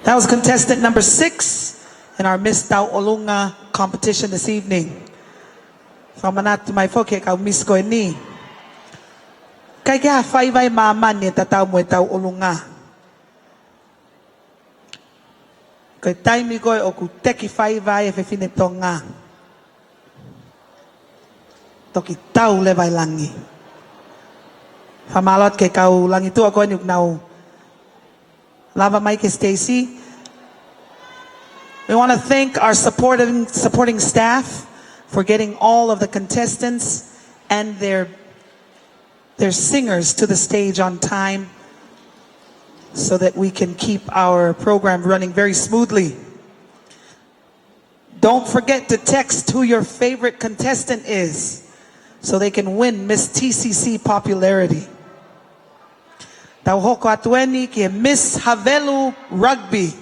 That was contestant number six in our Miss Tauʻolunga competition this evening. Fakamanatu mai foki e kau Miss ko eni. ʻIkai ke ʻi ai ha faiva ʻi māmani ʻe tatau mo e tauʻolunga. Ko e taimi ko ē ʻoku teki faiva ai e fefine Tonga, toki tau leva e langi. Fakamālō atu ki he kau langi tuʻa ko eni ʻoku nau lava mai ki he siteisi. We want to thank our supporting, supporting staff for getting all of the contestants and their, their singers to the stage on time so that we can keep our program running very smoothly. Don't forget to text who your favorite contestant is so they can win Miss T C C popularity. Tau hoko atu eni ki he Miss Havelu Rugby.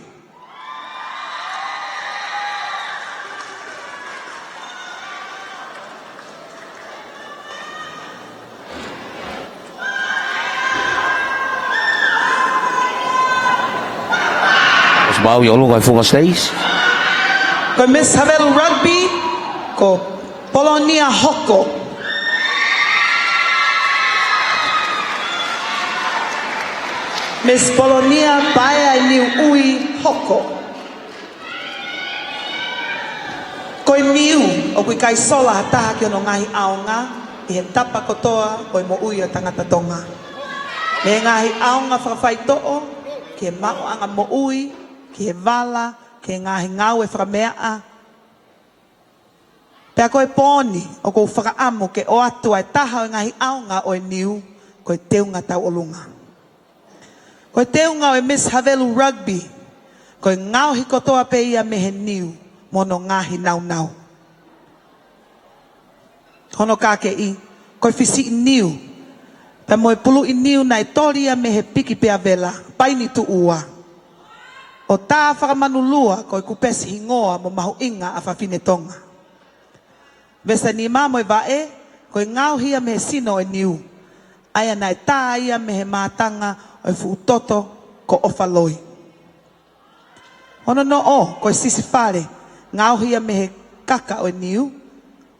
ʻOsi maʻu ʻi ʻolunga e funga siteisi. Ko Miss Havelu Rugby, ko Polonia Hoko. Miss Polonia Paea ʻi Niu ʻUi Hoko. Ko e niu, ʻoku ʻikai sola ha taha ki hono ngaahi ʻaonga, ʻi he tapa kotoa ʻo e moʻui ʻo e tangata Tonga. Mei he ngaahi ʻaonga fakafaitoʻo, ki he maʻuʻanga moʻui, ki he vala, ki he ngaahi ngāue fakameaʻa. Pea ko e pō ni, ʻoku ou fakaʻamu ke ʻoatu ʻa e taha ʻo e ngaahi ʻaonga ʻo e niu, ko e teunga tauʻolunga. Ko e teunga ʻo e Miss Havelu Rugby, ko e ngaohi kotoa pē ia mei he niu mo hono ngaahi naunau. Hono kākeʻi, ko e fisiʻi niu, pea mo e puluʻi niu naʻe toli ia mei he piki pea vela, paini tuʻu ua. ʻO tā fakamanulua ko e kupesi hingoa mo mahuʻinga ʻa fafine Tonga. Veesi nima mo e vaʻe, ko e ngaohi ia mei he sino ʻo e niu. ʻA ia naʻe tā ia mei he mātanga ʻo e fuʻu toto ko ʻOfaloi. Hono noʻo, ko e sisifale, ngaohi ia mei he kaka ʻo e niu,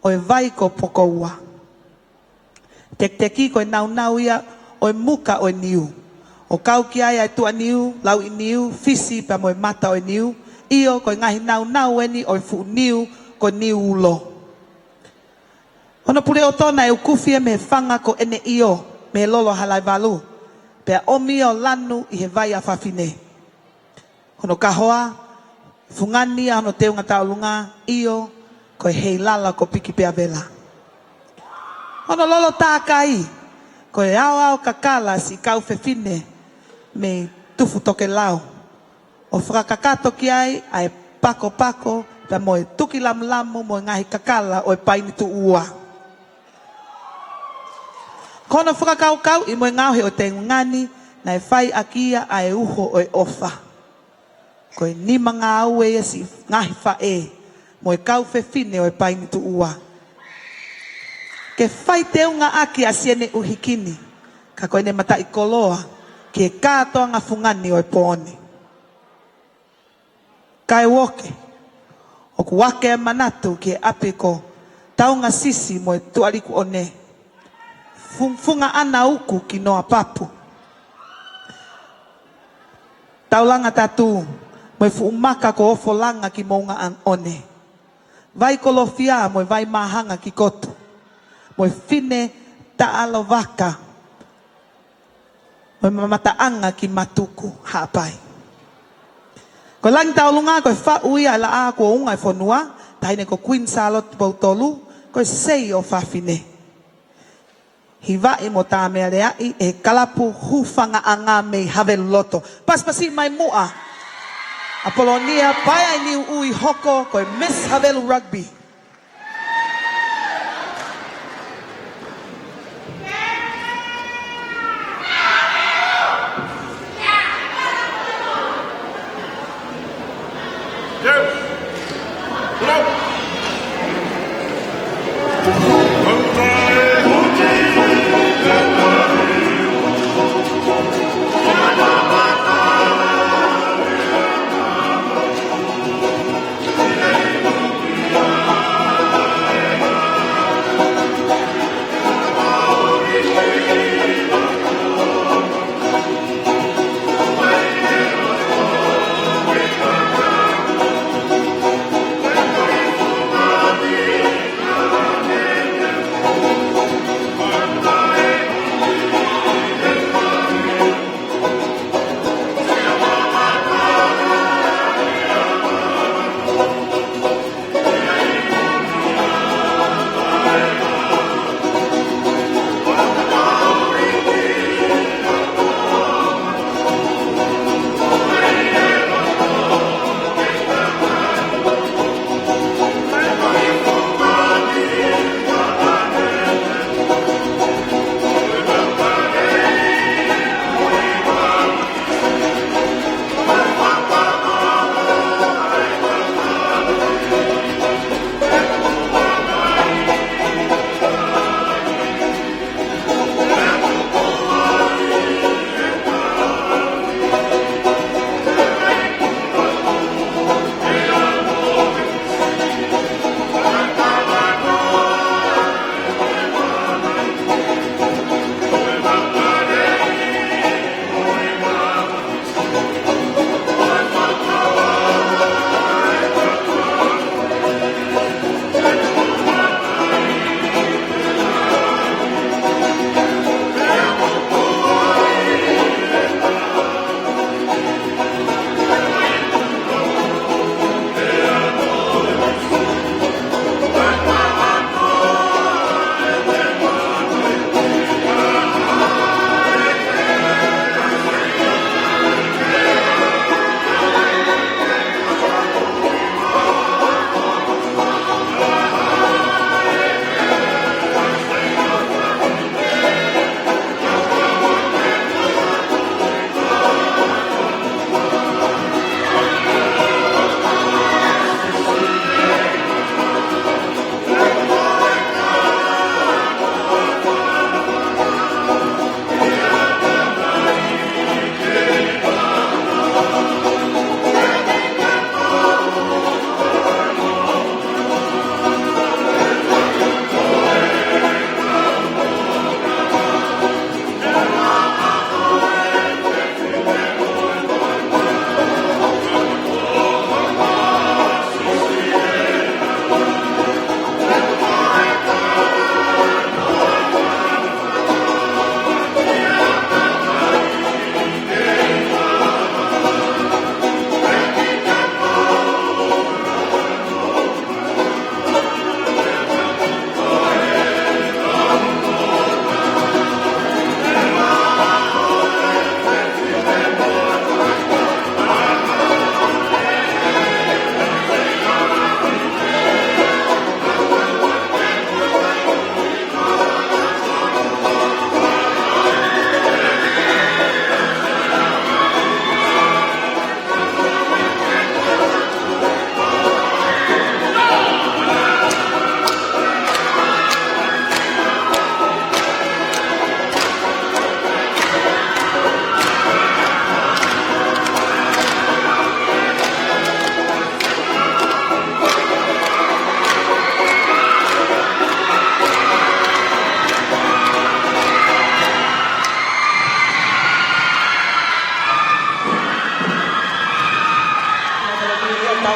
ʻo e vai ko Pokoua. Tekiteki ko e naunau ia ʻo e muka ʻo e niu. ʻO kau ki ai ʻa e tuʻa niu, lauʻi niu, fisi pea mo e mata ʻo e niu, ʻio ko e ngaahi naunau eni ʻo e fuʻu niu, ko Niu Ulo. Hono puleʻoto naʻe ukufi ia mei he fanga ko ʻEne ʻIo, mei he lolo ʻa Halaevalu. pea ʻomi ʻo lanu ʻi he vai ʻa fafine. Hono kahoa, fungani ʻa hono teunga tauʻolunga, ʻio, ko e heilala ko Piki pea vela. Hono lolo tākai, ko e aoao kakala siʻi kau fefine mei Tufutokelau, ʻo fakakakato ki ai ʻa e pakopako, pea mo e tuki lamulamu mo e ngaahi kakala ʻo e paini tuʻua. Ko hono fakakaukauʻi mo e ngaohi ʻo e teunga ni, naʻe fai ʻaki ia ʻa e uho ʻo e ʻofa. Ko e nima ngāue ia siʻi ngaahi faʻē mo e kau fefine ʻo e paini tuʻua, ke fai teunga ʻaki ʻa siʻene ʻuhikini, ka ko ʻene mataʻikoloa ki he kātoanga fungani ʻo e pō ni. Kae uoke, ʻoku ake e manatu ki he ʻapi ko Taungasisi mo e Tuʻalikuʻone, fung-, funga ʻana uku ki Noapapu. Taulanga Tatū mo e fuʻu maka ko Ofolanga ki Moungaʻone, Vai Kolofia mo e Vai Māhanga ki Kotu, mo e Fine Taʻalovaka mo e Mamataʻanga ki Matuku, Haʻapai. Ko e Langi Tauʻolunga, ko e faʻu ia ʻa e Laʻā kuo Unga e Fonua, Taʻahine ko Kuini Sālote Tupou Tolu, ko e Sei ʻo Fafine. Hivaʻi mo tāmealeaʻi ʻe he kalapu Hūfangaʻanga mei Haveluloto. Pasipasi mai muʻa ʻApolonia Paea ʻi Niuʻui hoko ko e Miss Havelu Rugby.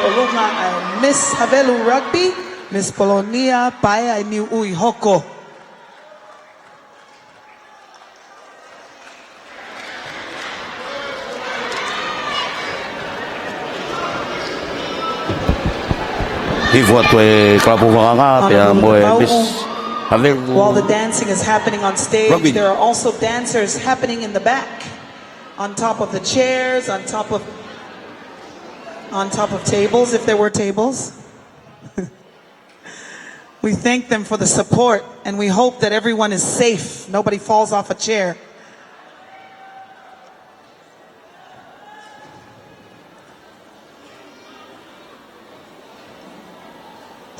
ʻOlunga ʻa e Miss Havelu Rugby, Miss Polonia Paea ʻi Niuʻui Hoko. Hifo atu e kalapu vakanga pea mo e Miss Havelu. While the dancing is happening on stage, there are also dancers happening in the back, on top of the chairs, on top of, on top of tables, if there were tables. We thank them for the support, and we hope that everyone is safe, nobody falls off a chair.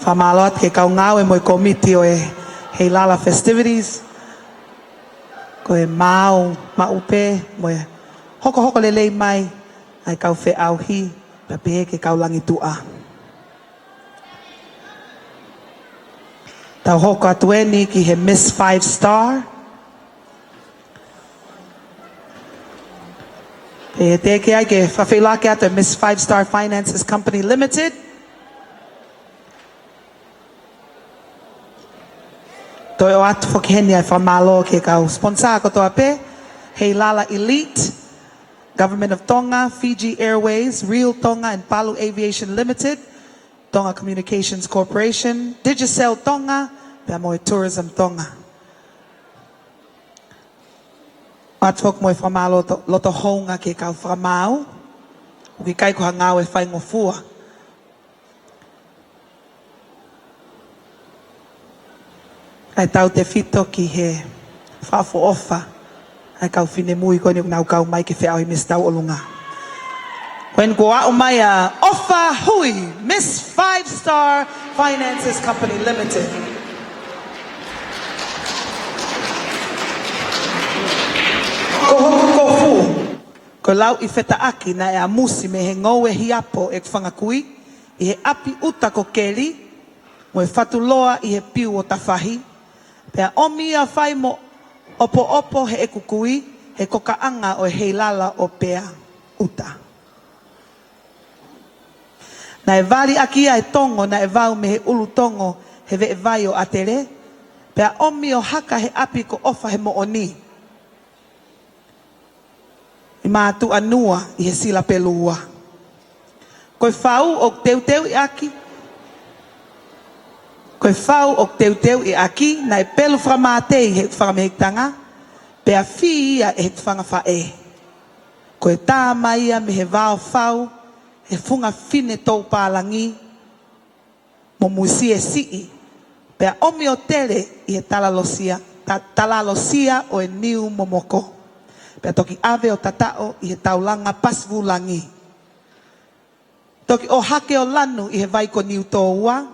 Fakamālō atu ki he kau ngāue mo e komiti ʻo e Heilala Festivities. Ko e maau maʻu pē mo e hokohoko lelei mai ʻa e kau feʻauhi, pea pehē ki he kau langituʻa. Tau hoko atu eni ki he Miss Five Star. Pea ʻe teʻeki ai ke fakafeʻiloaki atu e Miss Five Star Finances Company Limited. Toe ʻoatu foki heni ʻa e fakamālō ki he kau sponsor kotoa pē, Heilala Elite, Government of Tonga, Fiji Airways, Real Tonga and Palu Aviation Limited, Tonga Communications Corporation, Digicel Tonga, pea mo e Tourism Tonga. ʻOatu foki mo e fakamālō loto, loto hounga ki he kau fakamaau, ʻoku ʻikai ko ha ngāue faingofua. Kae tautefito ki he fakaʻofoʻofa ʻa e kau finemui ko eni ʻoku nau kau mai ke feʻauhi Miss Tauʻolunga. Ko eni kuo aʻu mai ʻa ʻOfa Hui, Miss Five Star Finances Company Limited. Ko hoku kofu, ko e lauʻi fetaʻaki naʻe ʻamusi mei he ngoue hiapo ʻeku fanga kui ʻi he ʻapi ʻuta ko Keli, mo e fatuloa ʻi he piu ʻo Tafahi, pea ʻomi ia fai mo ʻopoʻopo heʻeku kui he kokaʻanga ʻo e Heilala ʻo Pea ʻUta. Naʻe vali ʻaki ia e tongo naʻe vau mei he ʻulu tongo he veʻe vai ʻo ʻAtele, pea ʻomi ʻo haka he ʻapi ko ʻOfa he moʻoni ʻi Mātuʻanua ʻi he Silapelua. Ko e fau ʻoku teuteuʻi ʻaki, ko e fau ʻoku teuteuʻi ʻaki, naʻe pelu fakamātei heʻeku fanga mehekitanga, pea fī ia ʻe heʻeku fanga faʻē. Ko e tā mai ia mei he vao fau he funga fine toupālangi mo musie siʻi, pea ʻomi ʻo tele ʻi he talalosia, ta-, talalosia ʻo e niu momoko, pea toki ʻave ʻo tataʻo ʻi he taulanga pasivūlangi. Toki ʻohake ʻo lanu ʻi he vai ko Niutōua.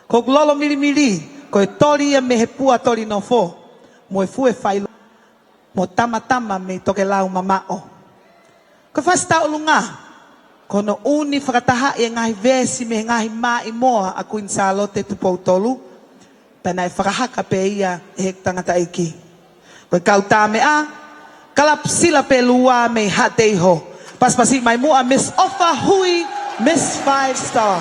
Ko hoku lolo milimili, ko e toli ia mei he pua toli nofo, mo e fue failo mo tamatama mei Tokelau mamaʻo. Ko e fasi Tauʻolunga, ko hono ʻuni fakatahaʻi e ngaahi veesi mei he ngaahi maʻimoa ʻa Kuini Sālote Tupou Tolu, pea naʻe fakahaka pē ia ʻe heʻeku tangataʻeiki. Ko e kau tā meʻa, Kalapu Silapelua mei Haʻateiho. Pasipasi mai muʻa Miss ʻOfa Hui, Miss Five Star.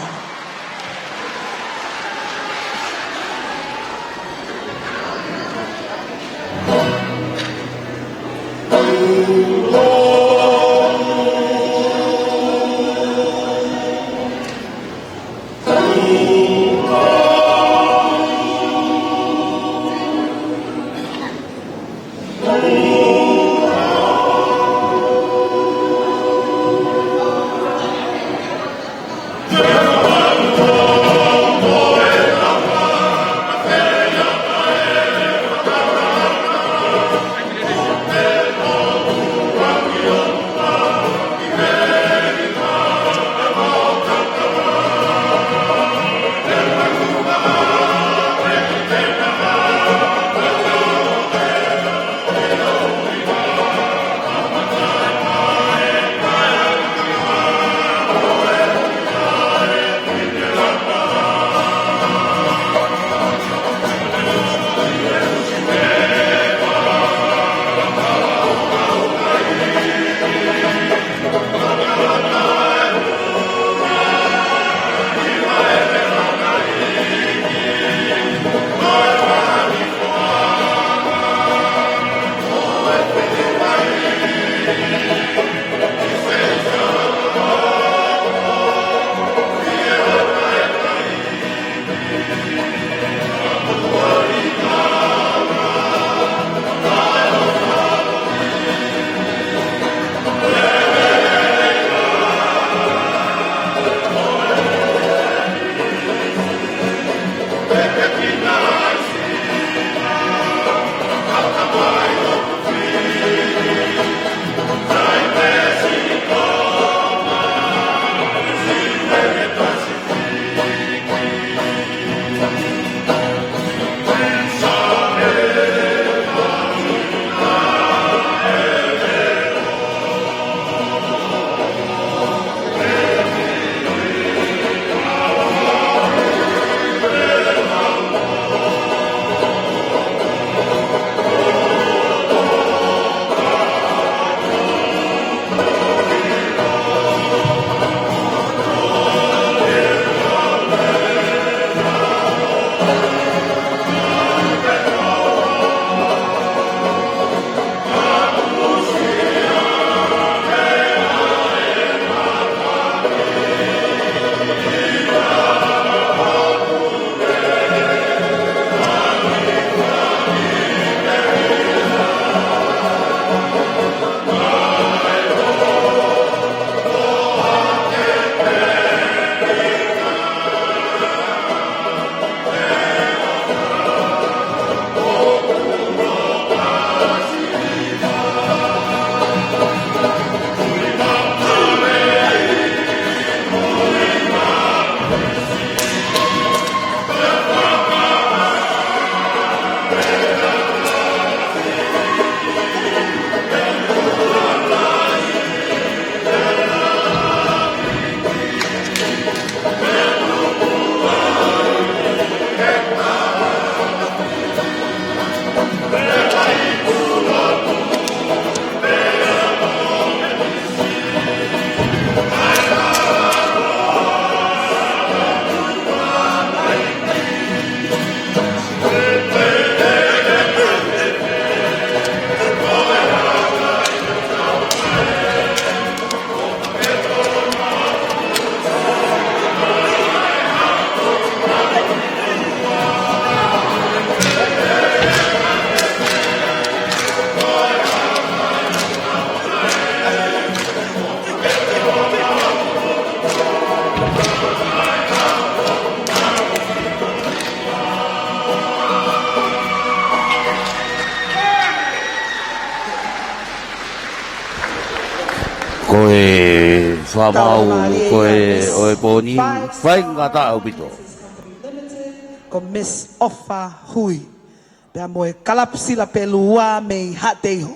Ko e fakamaau, ko e, ʻo e pō ni, faingataʻa ʻaupito. Ko Miss Ofa Hui. Pea mo e kalapu sila pelu ua mei Haʻateiho.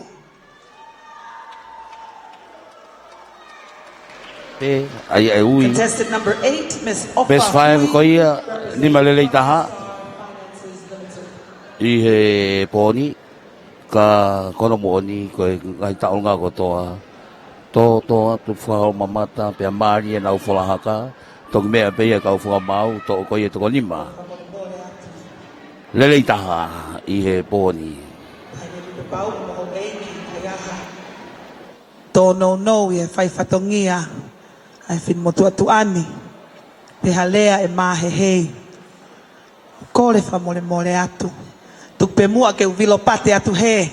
Pea ʻai ʻa e ui. Contestant number eight, Miss Ofa Hui. Best five ko ia, nima lelei taha ʻi he pō ni. Ka ko hono moʻoni, ko e ngaahi tauʻolunga kotoa, tō, tō atu fakahoʻomamata, pea mālie ʻenau fola haka, toki meʻa pē ia kau fakamaau, toʻo ko ia toko nima. Lelei taha ʻi he pō ni. Tōnounou ʻi he fai fatongia ʻa e finemotuʻa tuʻa ni, pe ha lea ʻe māhehei. Kole fakamolemole atu. Tuku pē muʻa ke u vilo pate atu he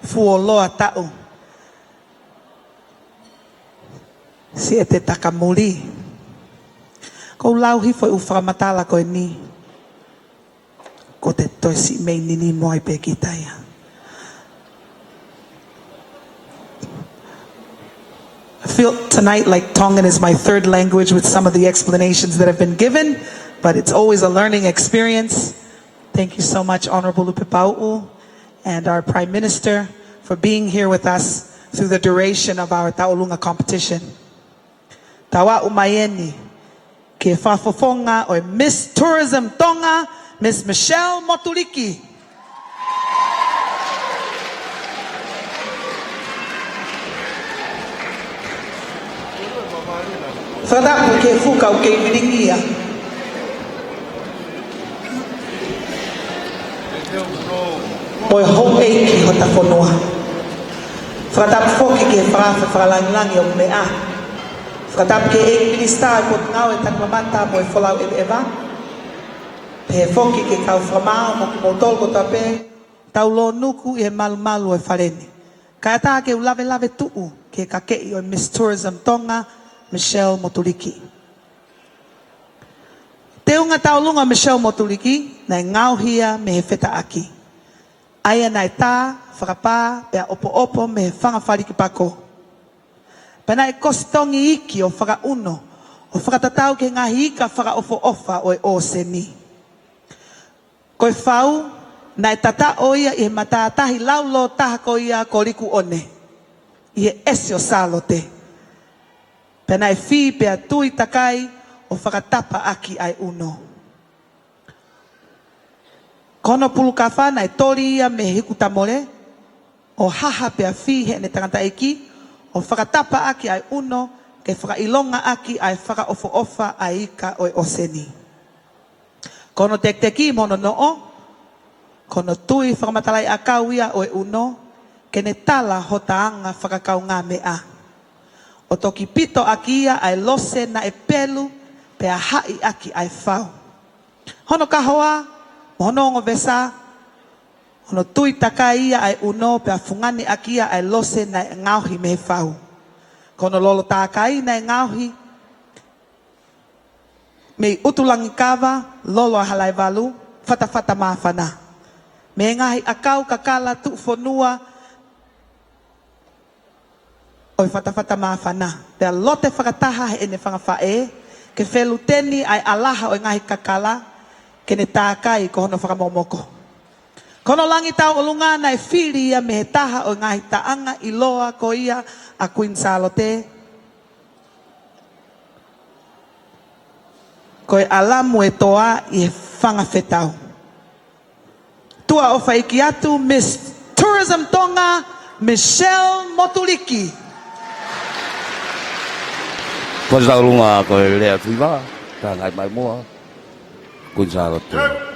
fuoloa taʻu. Siʻete Takamuli. Ko u lau hifo e ʻū fakamatala ko eni. Ko te toe siʻi mei ninimo ai pē kita ia. I feel tonight like Tongan is my third language with some of the explanations that have been given, but it's always a learning experience. Thank you so much, Honorable Lupepauʻu, and our Prime Minister for being here with us through the duration of our Tauʻolunga competition. Tau aʻu mai eni ki he fakafofonga ʻo e Miss Tourism Tonga, Miss Michelle Motuliki. Fakatapu ki he fuka ʻoku kei vilingia. Mo e houʻeiki hota fonua. Fakatapu foki ki he fakaafe fakalangilangi ʻoku meʻa. Fakatapu ki he ʻEiki Minisitā ʻo e Potungāue Takilamata mo e Folau ʻEveʻeva. Pehē foki ki he kau fakamaau mo kimoutolu kotoa pē, tau lōnuku ʻi he malumalu ʻo e fale ni. Kae ʻatā ke u lavelave tuʻu ki he kakeʻi ʻo e Miss Tourism Tonga, Michelle Motuliki. Teunga tauʻolunga ʻo Michelle Motuliki, naʻe ngaohi ia mei he fetaʻaki. ʻA ia naʻe tā, fakapā, pea ʻopoʻopo mei he fanga faliki pako. Pea naʻe kosi tongi iiki ʻo fakaʻuno, ʻo fakatatau ki he ngaahi ika fakaʻofoʻofa ʻo e ʻōseni. Ko e fau, naʻe tataʻo ia ʻi he matātahi laulōtaha ko ia ko Likuʻone, ʻi he ʻesi ʻo Sālote. Pea naʻe fī pea tui takai ʻo fakatapa ʻaki ʻa e ʻuno. Ko hono pulukafa naʻe toli ia mei he hiku tamole, ʻo haha pea fī heʻene tangataʻeiki, ʻo fakatapa ʻaki ʻa e ʻuno, ke fakaʻilonga ʻaki ʻa e fakaʻofoʻofa ʻa e ika ʻo e ʻōseni. Ko hono tekiteki mo hono noʻo, ko hono tui fakamatalaʻiʻakau ia ʻo e ʻuno, ke ne tala hota anga fakakaungāmeʻa. ʻO toki pito ʻaki ia ʻa e lose naʻe pelu, pea haʻi ʻaki ʻa e fau. Hono kahoa, mo hono ongo vesa, hono tui takai ia ʻa e ʻuno, pea fungani ʻaki ia ʻa e lose naʻe ngaohi mei he fau. Ko hono lolo tākai naʻe ngaohi mei ʻUtulangikava, Lolo ʻa Halaevalu, Fatafata Māfana. Mei he ngaahi ʻakau kakala tuʻufonua ʻo e Fatafata Māfana. Pea lote fakataha heʻene fanga faʻē, ke feluteni ʻa e ʻalaha ʻo e ngaahi kakala, ke ne tākai ko hono fakamomoko. Ko hono langi tauʻolunga naʻe fili ia mei he taha ʻo e ngaahi taʻanga ʻiloa ko ia ʻa Kuini Sālote. Ko e ʻalamu e toa ʻi he fanga fetau. Tuʻa ʻofa iiki atu, Miss Tourism Tonga, Michelle Motuliki. Ko e tauʻolunga ko e lea tuiva, tāngai mai muʻa. Kuini Sālote.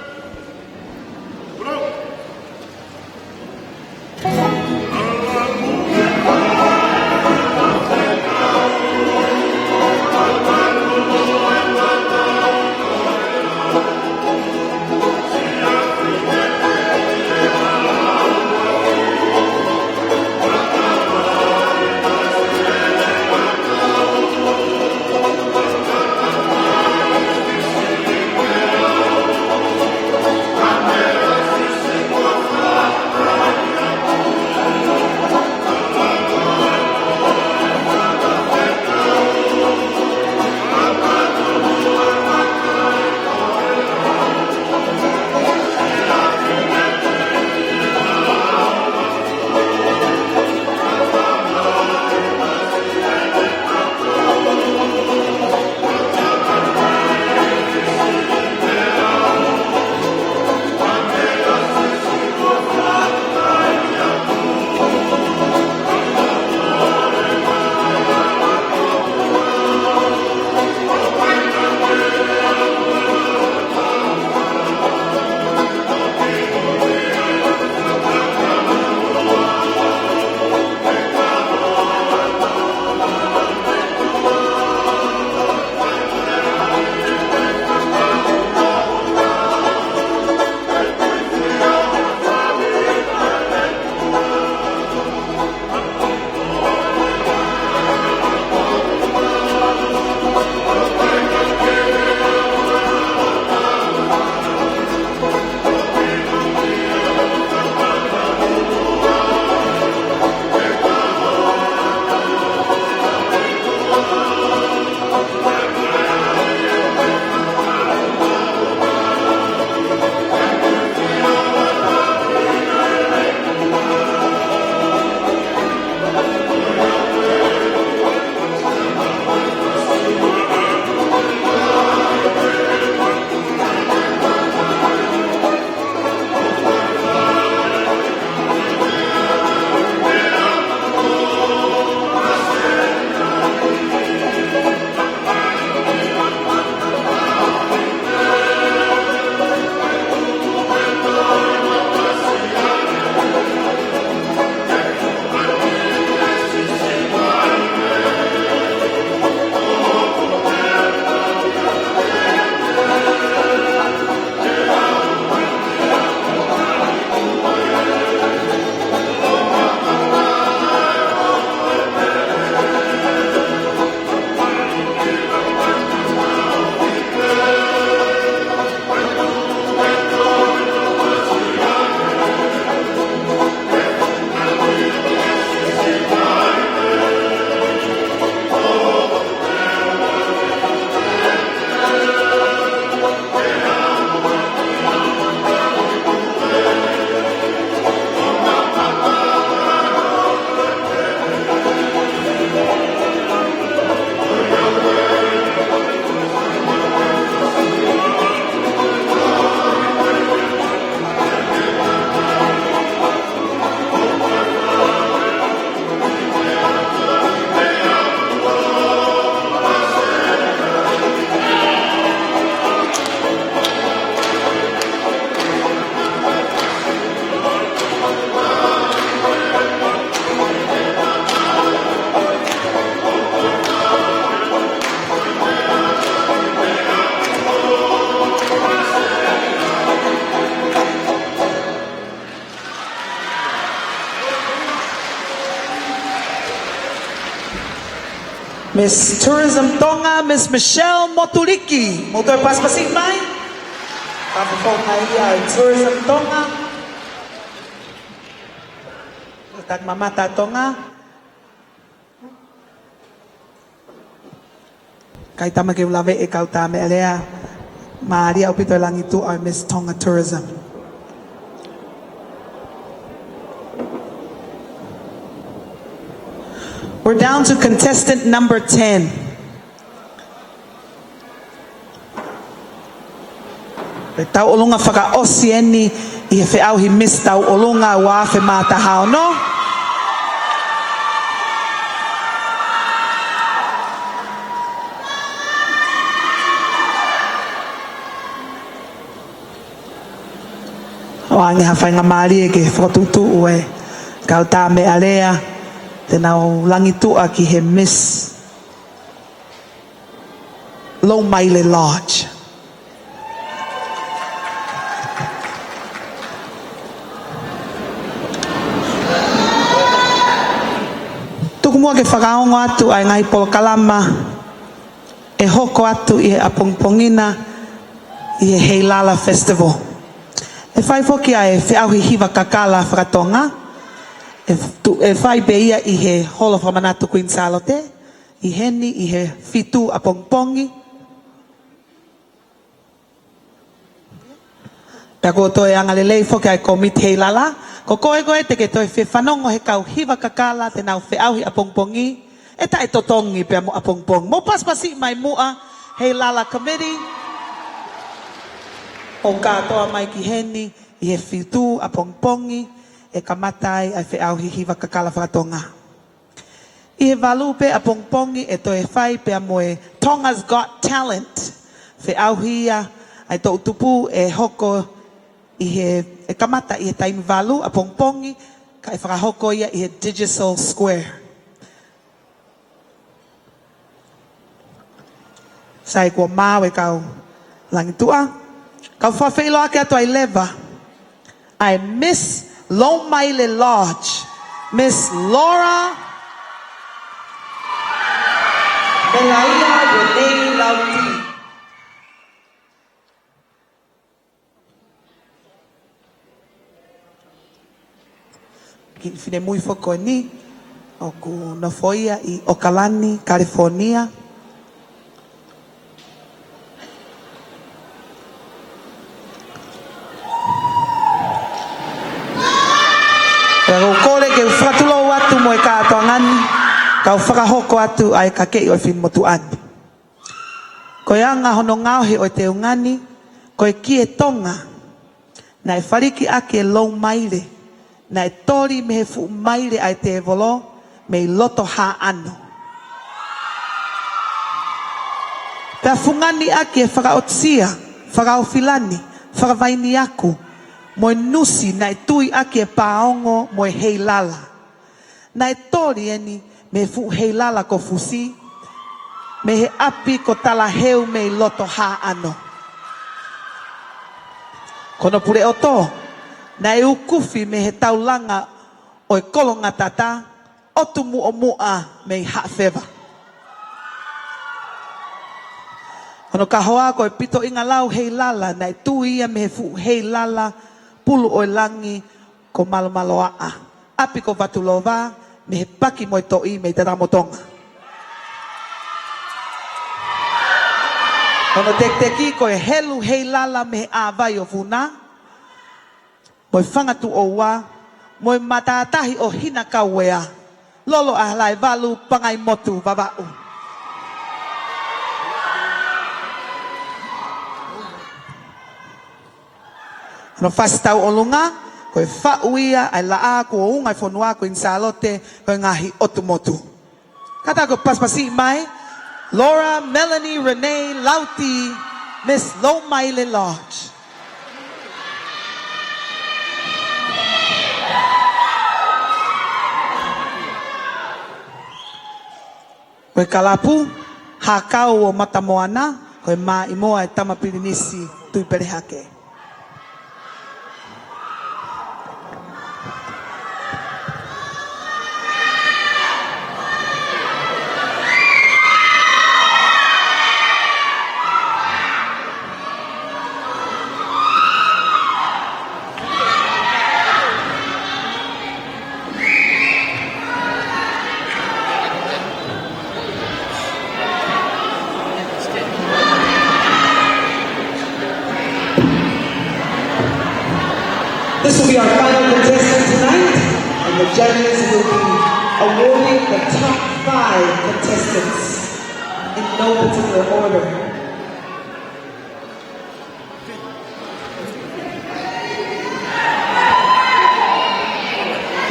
Miss Tourism Tonga, Miss Michelle Motuliki. Mou toe pasipasi mai. Ka fofo mai ia ʻa e Tourism Tonga. Taki mamata Tonga. Kae ʻatā mai ke u lave ʻi he kau tā meʻalea. Mālie ʻaupito e langituʻa ʻo e Miss Tonga Tourism. We're down to contestant number ten. Ko e tauʻolunga fakaʻosi eni ʻi he feʻauhi Miss Tauʻolunga ua afe mā taha ono. ʻOange ha faingamālie ke fakatuʻutuʻu e kau tā meʻalea te nau langituʻa ki he Miss Loumaile Lodge. Tuku muʻa ke fakaongo atu ʻa e ngaahi polokalama ʻe hoko atu ʻi he ʻapongipongi na ʻi he Heilala Festival. ʻE fai foki ʻa e feʻauhi hiva kakala fakatonga. ʻE tu-, ʻe fai pē ia ʻi he Holo Fakamanatu Kuini Sālote, ʻi heni ʻi he fitu ʻapongipongi. Pea kuo toe angalelei foki ʻa e kōmiti Heilala. Ko koe ko ē te ke toe fie fanongo he kau hiva kakala te nau feʻauhi ʻapongipongi, ʻe taʻetotongi pea mo ʻapongipongi. Mou pasipasi mai muʻa, Heilala Committee. ʻO kātoa mai ki heni ʻi he fitu ʻapongipongi ʻe kamata ai ʻa e feʻauhi hiva kakala fakatonga. ʻI he valu pē ʻapongipongi ʻe toe fai pea mo e Tonga's Got Talent. Feʻauhi ia ʻa e toʻutupu ʻe hoko ʻi he, ʻe kamata ʻi he taimi valu ʻapongipongi, kae fakahoko ia ʻi he Digicel Square. Sai, kuo maau e kau langituʻa. Kau fakafeʻiloaki atu ai leva ʻa e Miss Loumaile Lodge, Miss Laura Melaia Renee Lauti. Kiʻi finemui foki ko eni, ʻoku nofo ia ʻi ʻOkalani, California. Pea ʻoku ou kole ke u fakatulou atu mo e kātoanga ni, kau fakahoko atu ʻa e kakeʻi ʻo e finemotuʻa ni. Ko e anga hono ngaohi ʻo e teunga ni, ko e kie Tonga naʻe faliki ʻaki e loumaile, naʻe toli mei he fuʻu maile ʻa e tēvolo mei loto Haʻano. Pea fungani ʻaki e fakaʻotua, fakaofilani, fakavainiaku, mo e nusi naʻe tui ʻaki e pāongo mo e heilala. Naʻe toli eni mei he fuʻu heilala ko Fusi, mei he ʻapi ko Talaheu mei loto Haʻano. Ko hono puleʻoto naʻe ukufi mei he taulanga ʻo e Kolongatata, ʻOtu Muʻomuʻa mei Haʻafeva. Hono kahoa ko e pitoʻinga lau heilala naʻe tui ia mei he fuʻu heilala pulu ʻo e langi ko Malomaloaʻa, ʻapi ko Vatulova, mei he Paki mo e Toʻi mei Tatamotonga. Hono tekiteki ko e helu heilala mei he ʻĀvai ʻo Vuna, mo e Fangatuʻoua, mo e matātahi ʻo Hinakauea, lolo ʻa Halaevalu, Pangaimotu, Vavaʻu. Hono fasi tauʻolunga, ko e faʻu ia ʻa e laʻā kuo unga e fonua Kuini Sālote, ko e ngaahi ʻotu motu. Kātaki ke pasipasi mai, Laura Melanie Renee Lauti, Miss Loumaile Lodge. Ko e kalapu, Hakau ʻo Matamoana, ko e Maʻimoa ʻa e Tama Pilinisi Tuʻipelehake. Judges will be awarding the top five contestants in no particular order.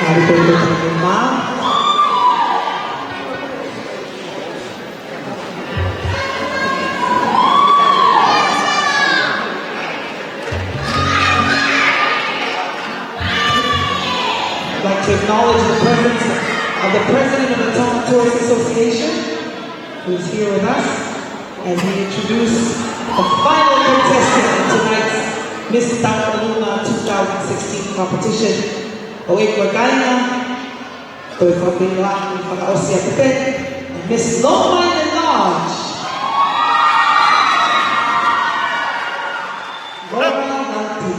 Mālō e tokoni mai. I'd like to acknowledge the presence of the president of the Tonga Tourist Association, who's here with us, and we introduce the final contestant in tonight's Miss Taupaluma two thousand sixteen competition. ʻOku ʻikai ngata, ko e fakaʻilonga fakaʻosi atu pē, Miss Lomainenage, Laura Nalti.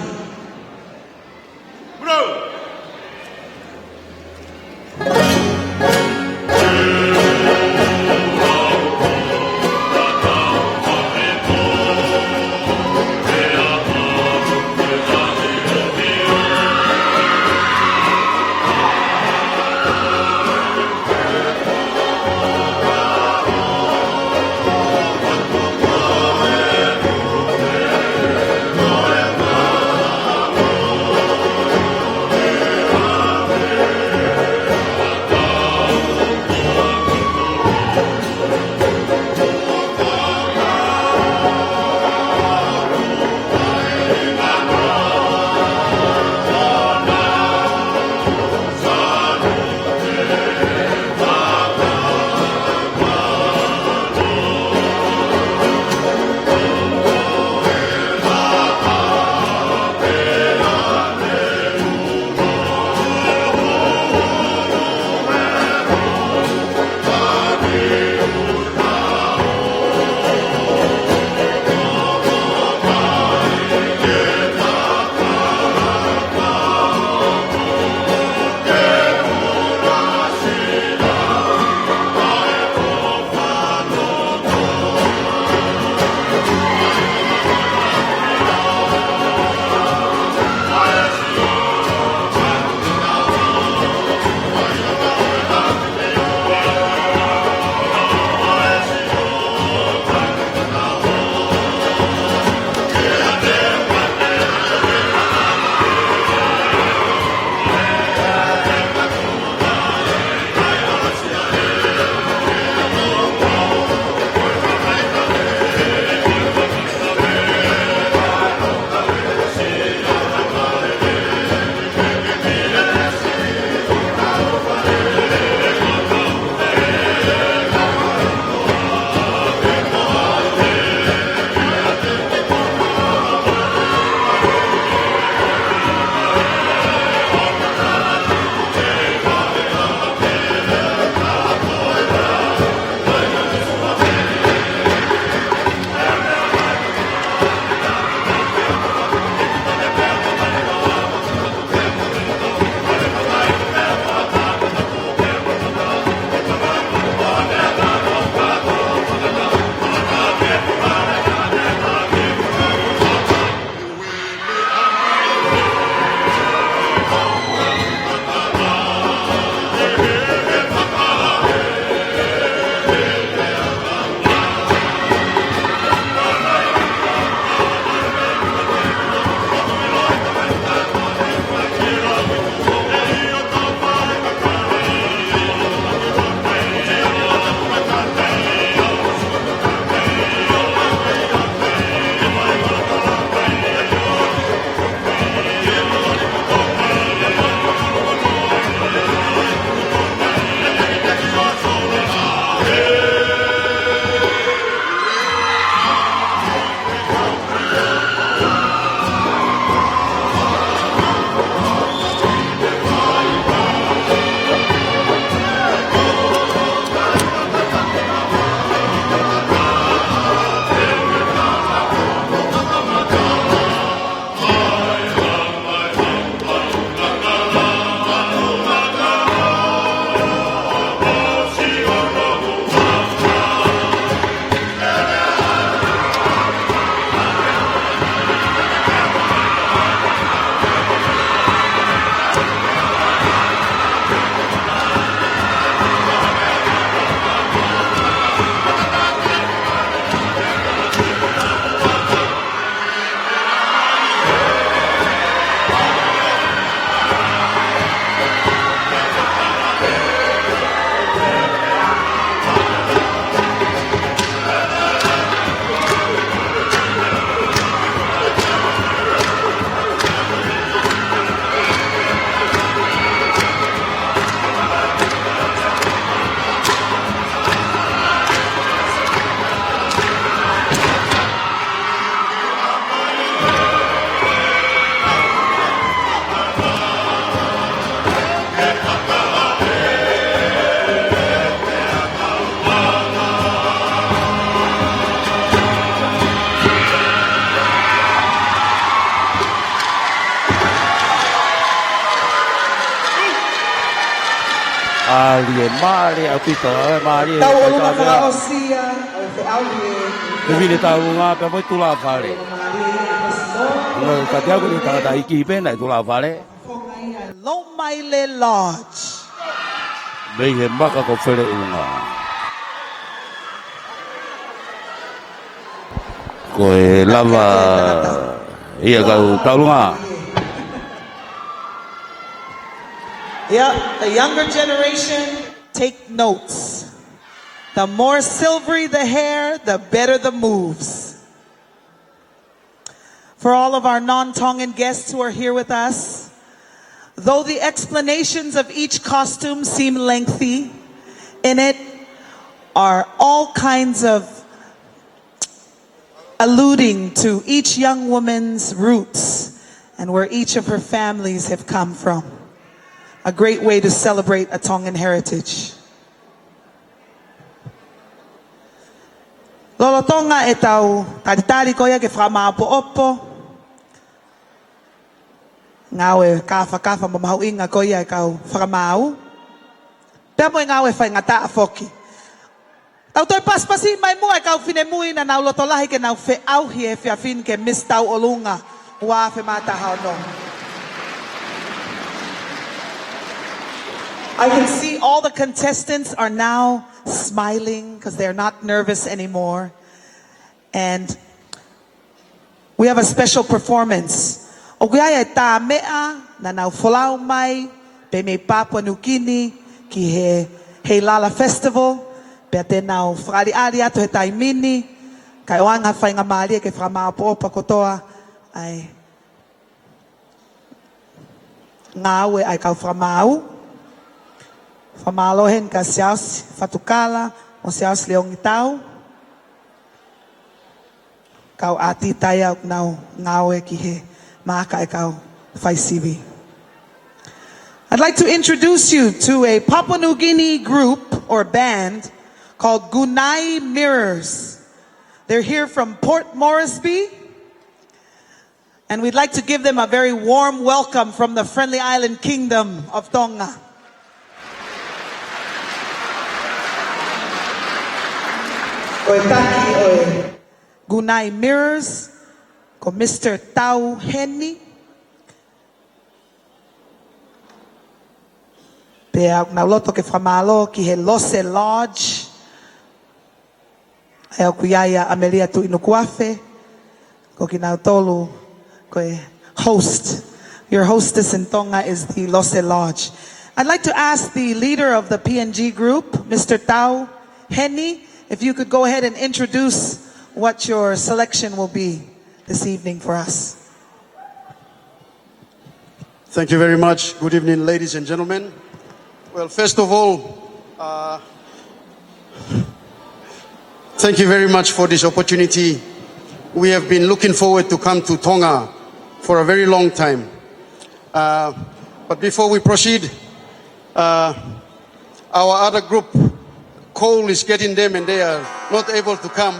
Mālie, mālie ʻaupito, ʻe mālie. Tau ʻolunga fakaʻosi ia ʻo e feʻauhi ʻe Tevine Taulunga pea mo e Tulafale. Mālie ʻaupito. Nō, ka te aku ni tangataʻeiki pē naʻe Tulafale. Lomaile Lodge. Mei he maka ko Feleʻunga. Ko e lava ia kau Taulunga. Yeah, the younger generation take notes. The more silvery the hair, the better the moves. For all of our non-Tongan guests who are here with us, though the explanations of each costume seem lengthy, in it are all kinds of alluding to each young woman's roots and where each of her families have come from. A great way to celebrate a Tongan heritage. Lolotonga ʻetau talitali ko ia ke fakamāʻopoʻopo ngāue kāfakafa mo mahuʻinga ko ia ʻa e kau fakamaau, pea mo e ngāue faingataʻa foki. Tau toe pasipasi mai muʻa e kau finemui naʻa nau loto lahi ke nau feʻauhi he efiafi ni ke Miss Tauʻolunga ua afe mā taha ono. I can see all the contestants are now smiling because they're not nervous anymore. And we have a special performance. ʻOku ʻi ai e tā meʻa naʻa nau folau mai pē mei Papua New Guinea ki he Heilala Festival, pea te nau fakaʻaliʻali atu he taimi ni, kae ʻoange ha faingamālie ke fakamāʻopoʻopo kotoa ʻa e ngāue ʻa e kau fakamaau. Fakamālō heni kia Siaosi Fatukala mo Siaosi Leongitau. Kau ʻātita ia ʻoku nau ngāue ki he maaka ʻa e kau faisivi. I'd like to introduce you to a Papua New Guinea group or band called Gunai Mirrors. They're here from Port Moresby. And we'd like to give them a very warm welcome from the friendly island kingdom of Tonga. Ko e taki ʻo e Gunai Mirrors, ko Mister Tau Heni. Pea ʻoku nau loto ke fakamālō ki he Lose Lodge, ʻa ia ʻoku ʻi ai ʻa ʻAmelia Tuʻinukuafe, ko kinautolu ko e host. Your hostess in Tonga is the Lose Lodge. I'd like to ask the leader of the P N G group, Mister Tau Heni, if you could go ahead and introduce what your selection will be this evening for us. Thank you very much. Good evening, ladies and gentlemen. Well, first of all, uh, thank you very much for this opportunity. We have been looking forward to come to Tonga for a very long time. Uh, but before we proceed, uh, our other group, cold is getting them and they are not able to come.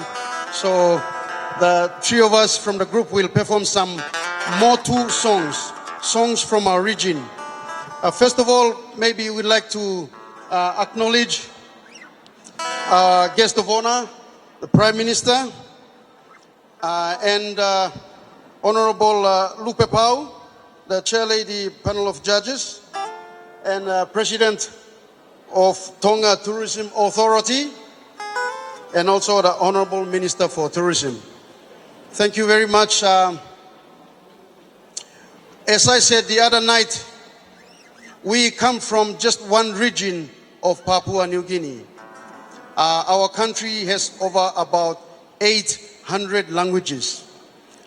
So the three of us from the group will perform some Motu songs, songs from our region. Uh, first of all, maybe we'd like to, uh, acknowledge our guest of honor, the Prime Minister, uh, and, uh, Honorable, uh, Lupe Pau, the Chair Lady Panel of Judges, and, uh, President of Tonga Tourism Authority, and also the Honorable Minister for Tourism. Thank you very much. Uh, as I said the other night, we come from just one region of Papua New Guinea. Uh, our country has over about eight hundred languages.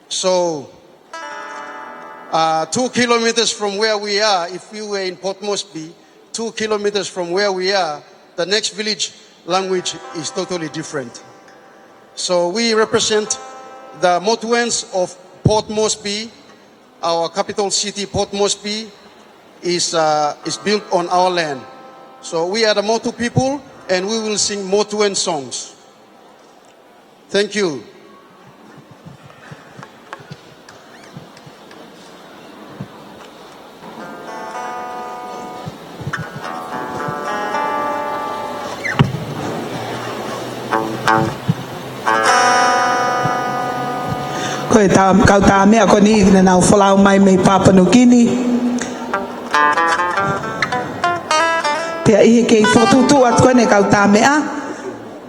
So, uh, two kilometers from where we are, if we were in Port Moresby, two kilometers from where we are, the next village language is totally different. So we represent the Motuans of Port Moresby. Our capital city, Port Moresby, is, uh, is built on our land. So we are the Motu people, and we will sing Motuan songs. Thank you. Ko e tā-, kau tāmeʻa ko eni naʻa nau folau mai mei Papua New Guinea. Pea ʻi he kei fokotuʻutuʻu atu ko eni e kau tāmeʻa,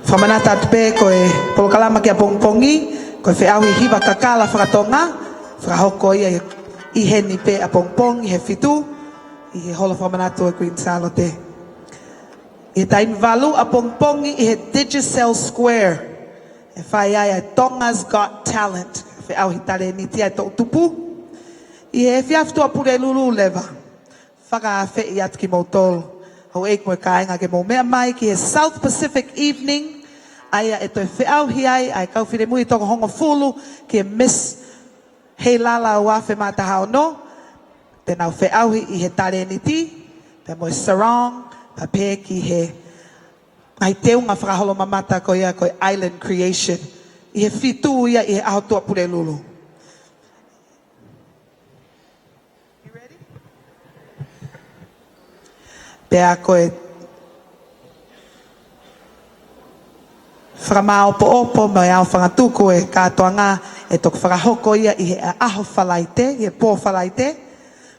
fakamanatu atu pē ko e polokalama ki ʻapongipongi, ko e feʻauhi hiva kakala faka-Tonga, fakahoko ia ʻi heni pē ʻapongipongi he fitu, ʻi he holo fakamanatu ʻo e Kuini Sālote. ʻI he taimi valu ʻapongipongi ʻi he Digicel Square, ʻe fai ai ʻa e Tonga's Got Talent, feʻauhi talēniti ʻa e toʻutupu. ʻI he efiafi Tuʻapulelulu leva, fakaafeʻi atu kimoutolu, houʻeiki mo e kāinga, ke mou meʻa mai ki he South Pacific Evening, ʻa ia ʻe toe feʻauhi ai ʻa e kau finemui ʻe toko hongofulu ki he Miss Heilala ua afe mā taha ono, te nau feʻauhi ʻi he talēniti, pea mo e sarong, pea pehē ki he ngaahi teunga fakaholoʻamata ko ia ko e Island Creation, ʻi he fitu ia ʻi he ʻaho Tuʻapulelulu. Pea ko e fakamāʻopoʻopo mo e aofangatuku e kātoanga ʻe toki fakahoko ia ʻi he ʻaho Falaite, ʻi he pō Falaite.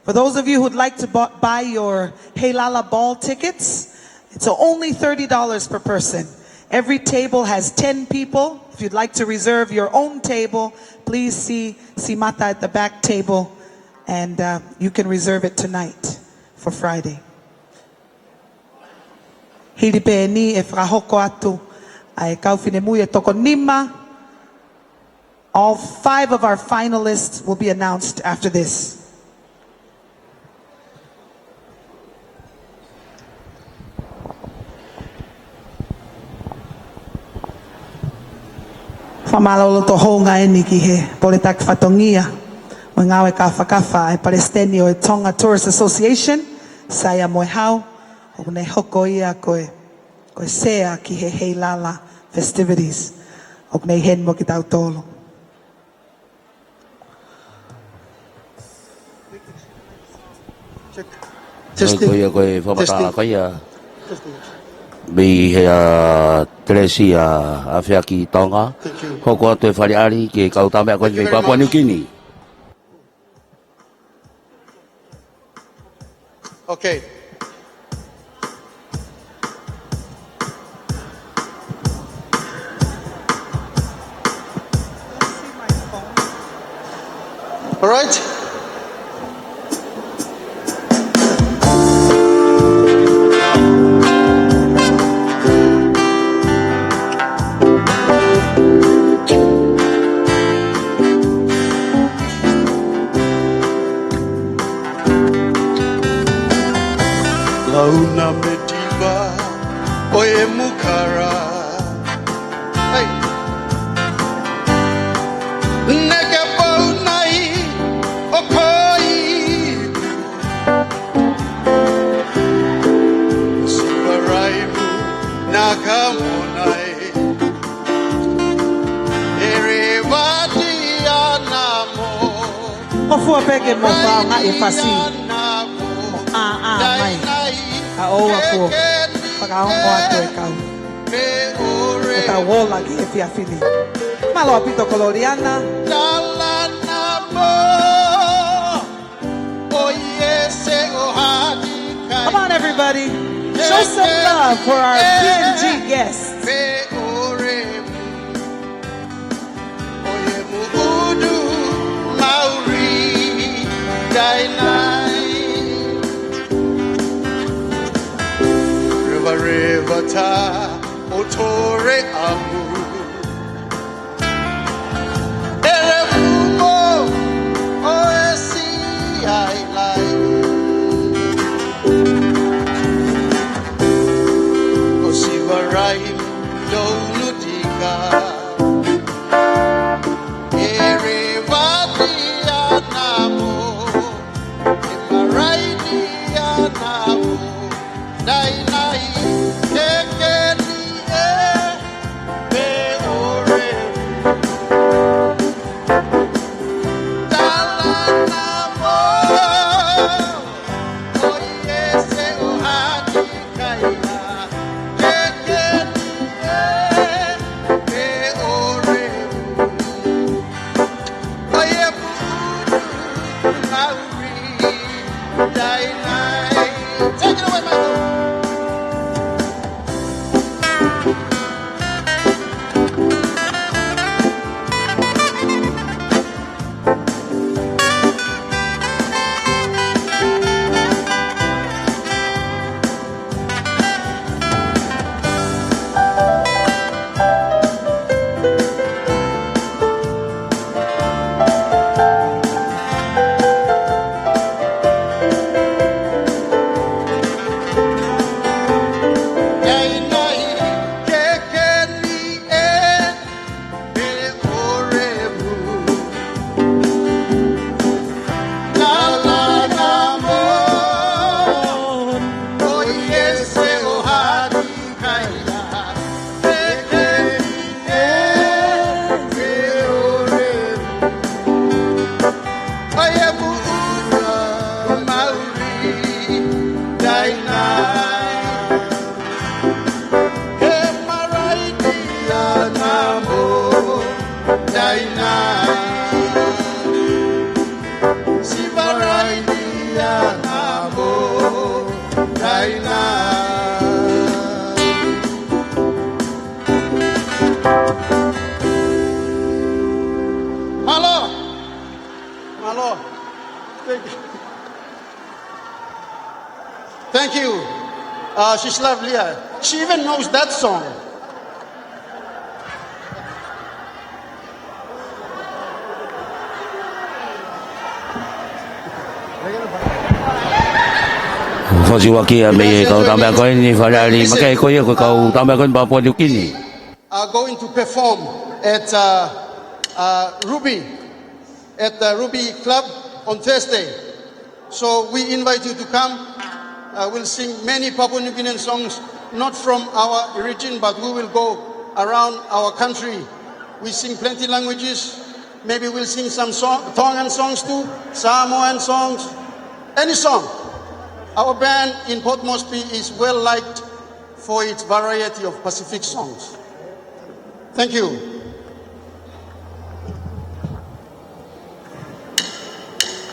For those of you who'd like to bu-, buy your Heilala Ball tickets, it's only thirty dollars per person. Every table has ten people. If you'd like to reserve your own table, please see Simata at the back table, and, uh, you can reserve it tonight for Friday. Hili pē eni ʻe fakahoko atu ʻa e kau finemui ʻe toko nima. All five of our finalists will be announced after this. Fakamālō loto houngaʻia eni ki he Pole Taki Fatongia mo e Ngāue Kāfakafa, ʻa e Palesiteni ʻo e Tonga Tourist Association, Saia Moehau, ʻoku ne hoko ia ko e, ko e sea ki he Heilala festivities. ʻOku ne ʻi heni mo kitautolu. Check. Testing. Ko ia ko e fakamatala ko ia. Testing. Mei he, ʻa, Telesi ʻa, ʻa Feaki Tonga. Thank you. Hoko atu e fale ʻali ki he kau tāmeʻa ko eni mei Papua New Guinea. Okay. All right. Launa me tiba ʻo e mukara. Hey. Neke pau nai ʻo koi. Sivarai mu na ka monai. Ere vati ana mo. ʻOfua pē ke mo faonga e fasi. Mo ʻā ʻā mai. ʻA ʻoua kuo fakaongo atu e kau. ʻE tau ola ki he efiafi ni. Mālō ʻaupito Kololiana. Talana mo. Come on, everybody. Show some love for our P N G guests. Reva, reva ta o tore amu. ʻEle mumo ʻo e siailai. ʻO Sivarai Dounutika. ʻEle vati ana mo. ʻE maraini ana mo. Nai nai, ke ke ni e. Taina, Sivaraini ana mo Taina. Mālō. Mālō. Thank you. Thank you. Uh, she's lovely. Uh, she even knows that song. Fasi wakia mei he kau tama ko eni, Falealii Makehe, ko ia ko e kau tama ko eni Papua New Guinea. Are going to perform at, uh, uh, Ruby, at the Ruby Club on Thursday. So we invite you to come. Uh, we'll sing many Papua New Guinean songs, not from our region, but we will go around our country. We sing plenty languages. Maybe we'll sing some song, Tongan songs too, Samoan songs, any song. Our band in Port Moresby is well liked for its variety of Pacific songs. Thank you.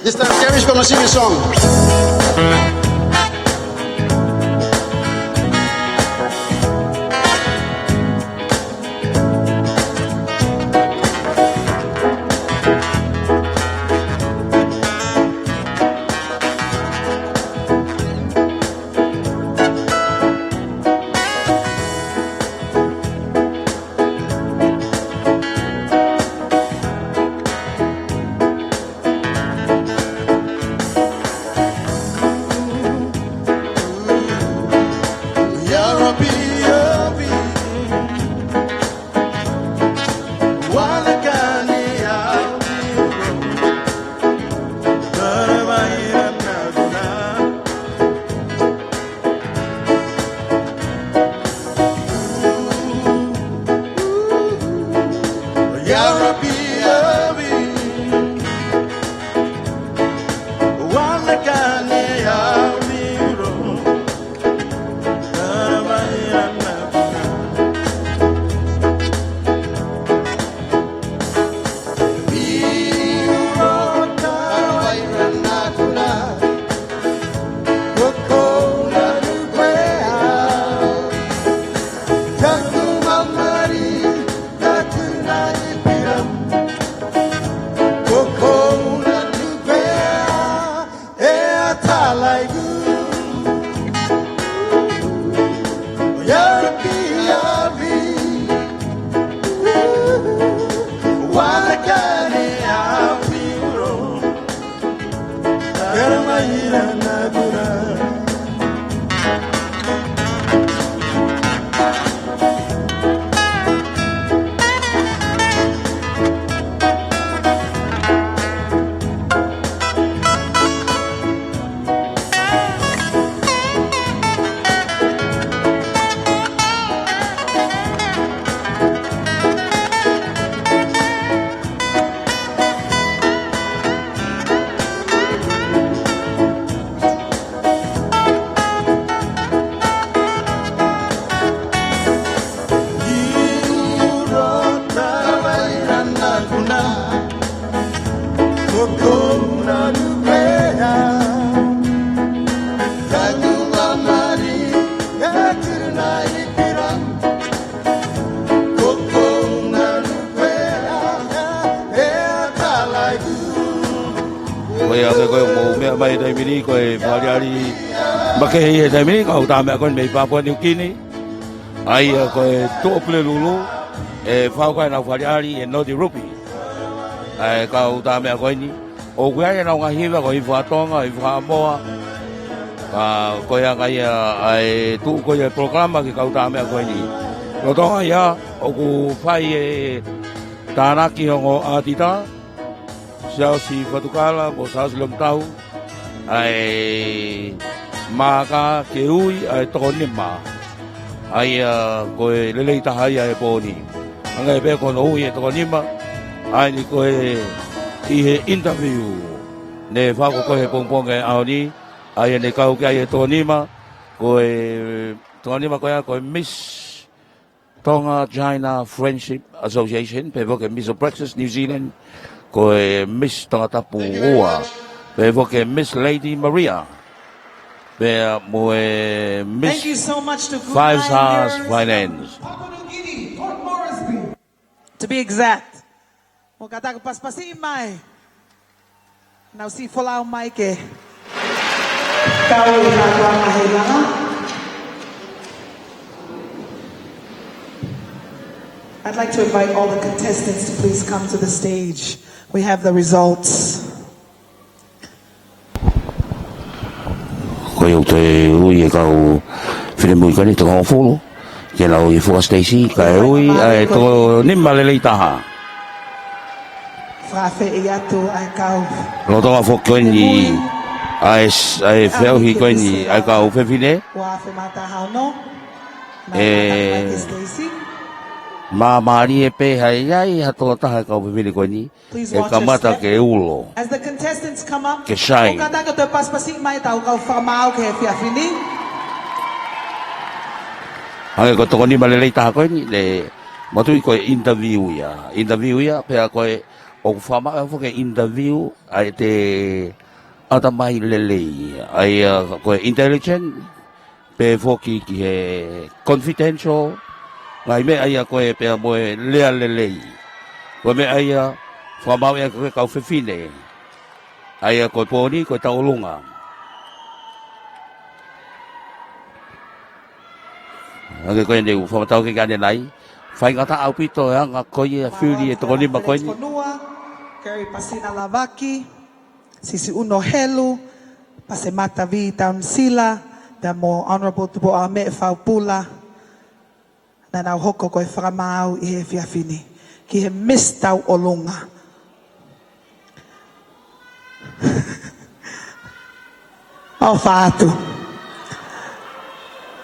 This time, Gary's gonna sing a song. Ko ia, ko e, ko e, mou meʻa mai he taimi ni, ko e Falealii Makehe he taimi ni, kau tama ko eni mei Papua New Guinea. ʻA ia ko e Tuʻapulelulu, ʻe fai ko ē ʻenau faleʻali ʻi he Noti Ruby. ʻA e kau tama ko eni, ʻoku ʻi ai ʻenau ngaahi hiva, ko e hiva Tonga, hiva Haʻamoa. Ka ko e anga ia ʻa e tuʻu ko ia e polokalama ki he kau tama ko eni. Lolotonga ia, ʻoku fai e tānaki ʻa e ongo ʻātita, Siaosi Fatukala mo Siaosi Lemuitau, ʻa e maaka ke ui ʻa e toko nima. ʻA ia ko e lelei taha ia he pō ni. Hangē pē ko hono ui e toko nima, ʻa eni ko e ʻi he interview ne fai ko ē he pongipongi ʻo e ʻaho ni, ʻa ia ne kau ki ai e toko nima, ko e toko nima ko ia ko e Miss Tonga China Friendship Association, pea mo e Miss of Praxis New Zealand, ko e Miss Tongatapu ua, pea mo e Miss Lady Maria, pea mo e Miss Thank you so much to Five Stars Finance. Papua New Guinea, Port Moresby. To be exact. Mou kātaki pasipasi mai. Nau siʻi folau mai ke kau ʻi he kātoanga he langa. I'd like to invite all the contestants to please come to the stage. We have the results. Ko ia ʻoku toe ui e kau finemui ko eni toko hongofulu ke nau ʻi he fuka siteisi, kae ui ʻa e toko nima lelei taha. Fakafeʻiloaki atu ʻa e kau Lolotonga foki ko eni ʻa e s-, ʻa e feʻauhi ko eni ʻa e kau fefine. Ua afe mā taha ono. ʻE māmālie pē ha ʻi ai ha tokotaha e kau fefine ko eni. Please ʻe watch your kamata step. Ke ulo. As the contestants come up, ke shine. Mou kātaki ʻo toe pasipasi mai ʻetau kau fakamaau ki he efiafi ni. Hangē ko e toko nima lelei taha ko eni, ne matuʻi ko e interview ia. Interview ia, pea ko e ʻoku fakamaau foki e interview ʻa e te ʻatamai lelei. ʻA ia ko e intelligent, pea foki ki he confidential, ngaahi meʻa ia ko ē pea mo e lea lelei. Ko e meʻa ia, fakamaau ia ko e kau fefine. ʻA ia ko e pō ni, ko e tauʻolunga. Hangē ko eni ʻoku fakamatala ki ai ʻanenai. Faingataʻa ʻaupito e anga ko ia fili e toko nima ko eni. Fonua, Kerry Pasina Lavaki, Sisi Uno Helu, Pasemata V Taunisila, pea mo Honourable Tupoʻa Meʻe Faupula, naʻa nau hoko ko e fakamaau ʻi he efiafi ni, ki he Miss Tauʻolunga. ʻOfa atu.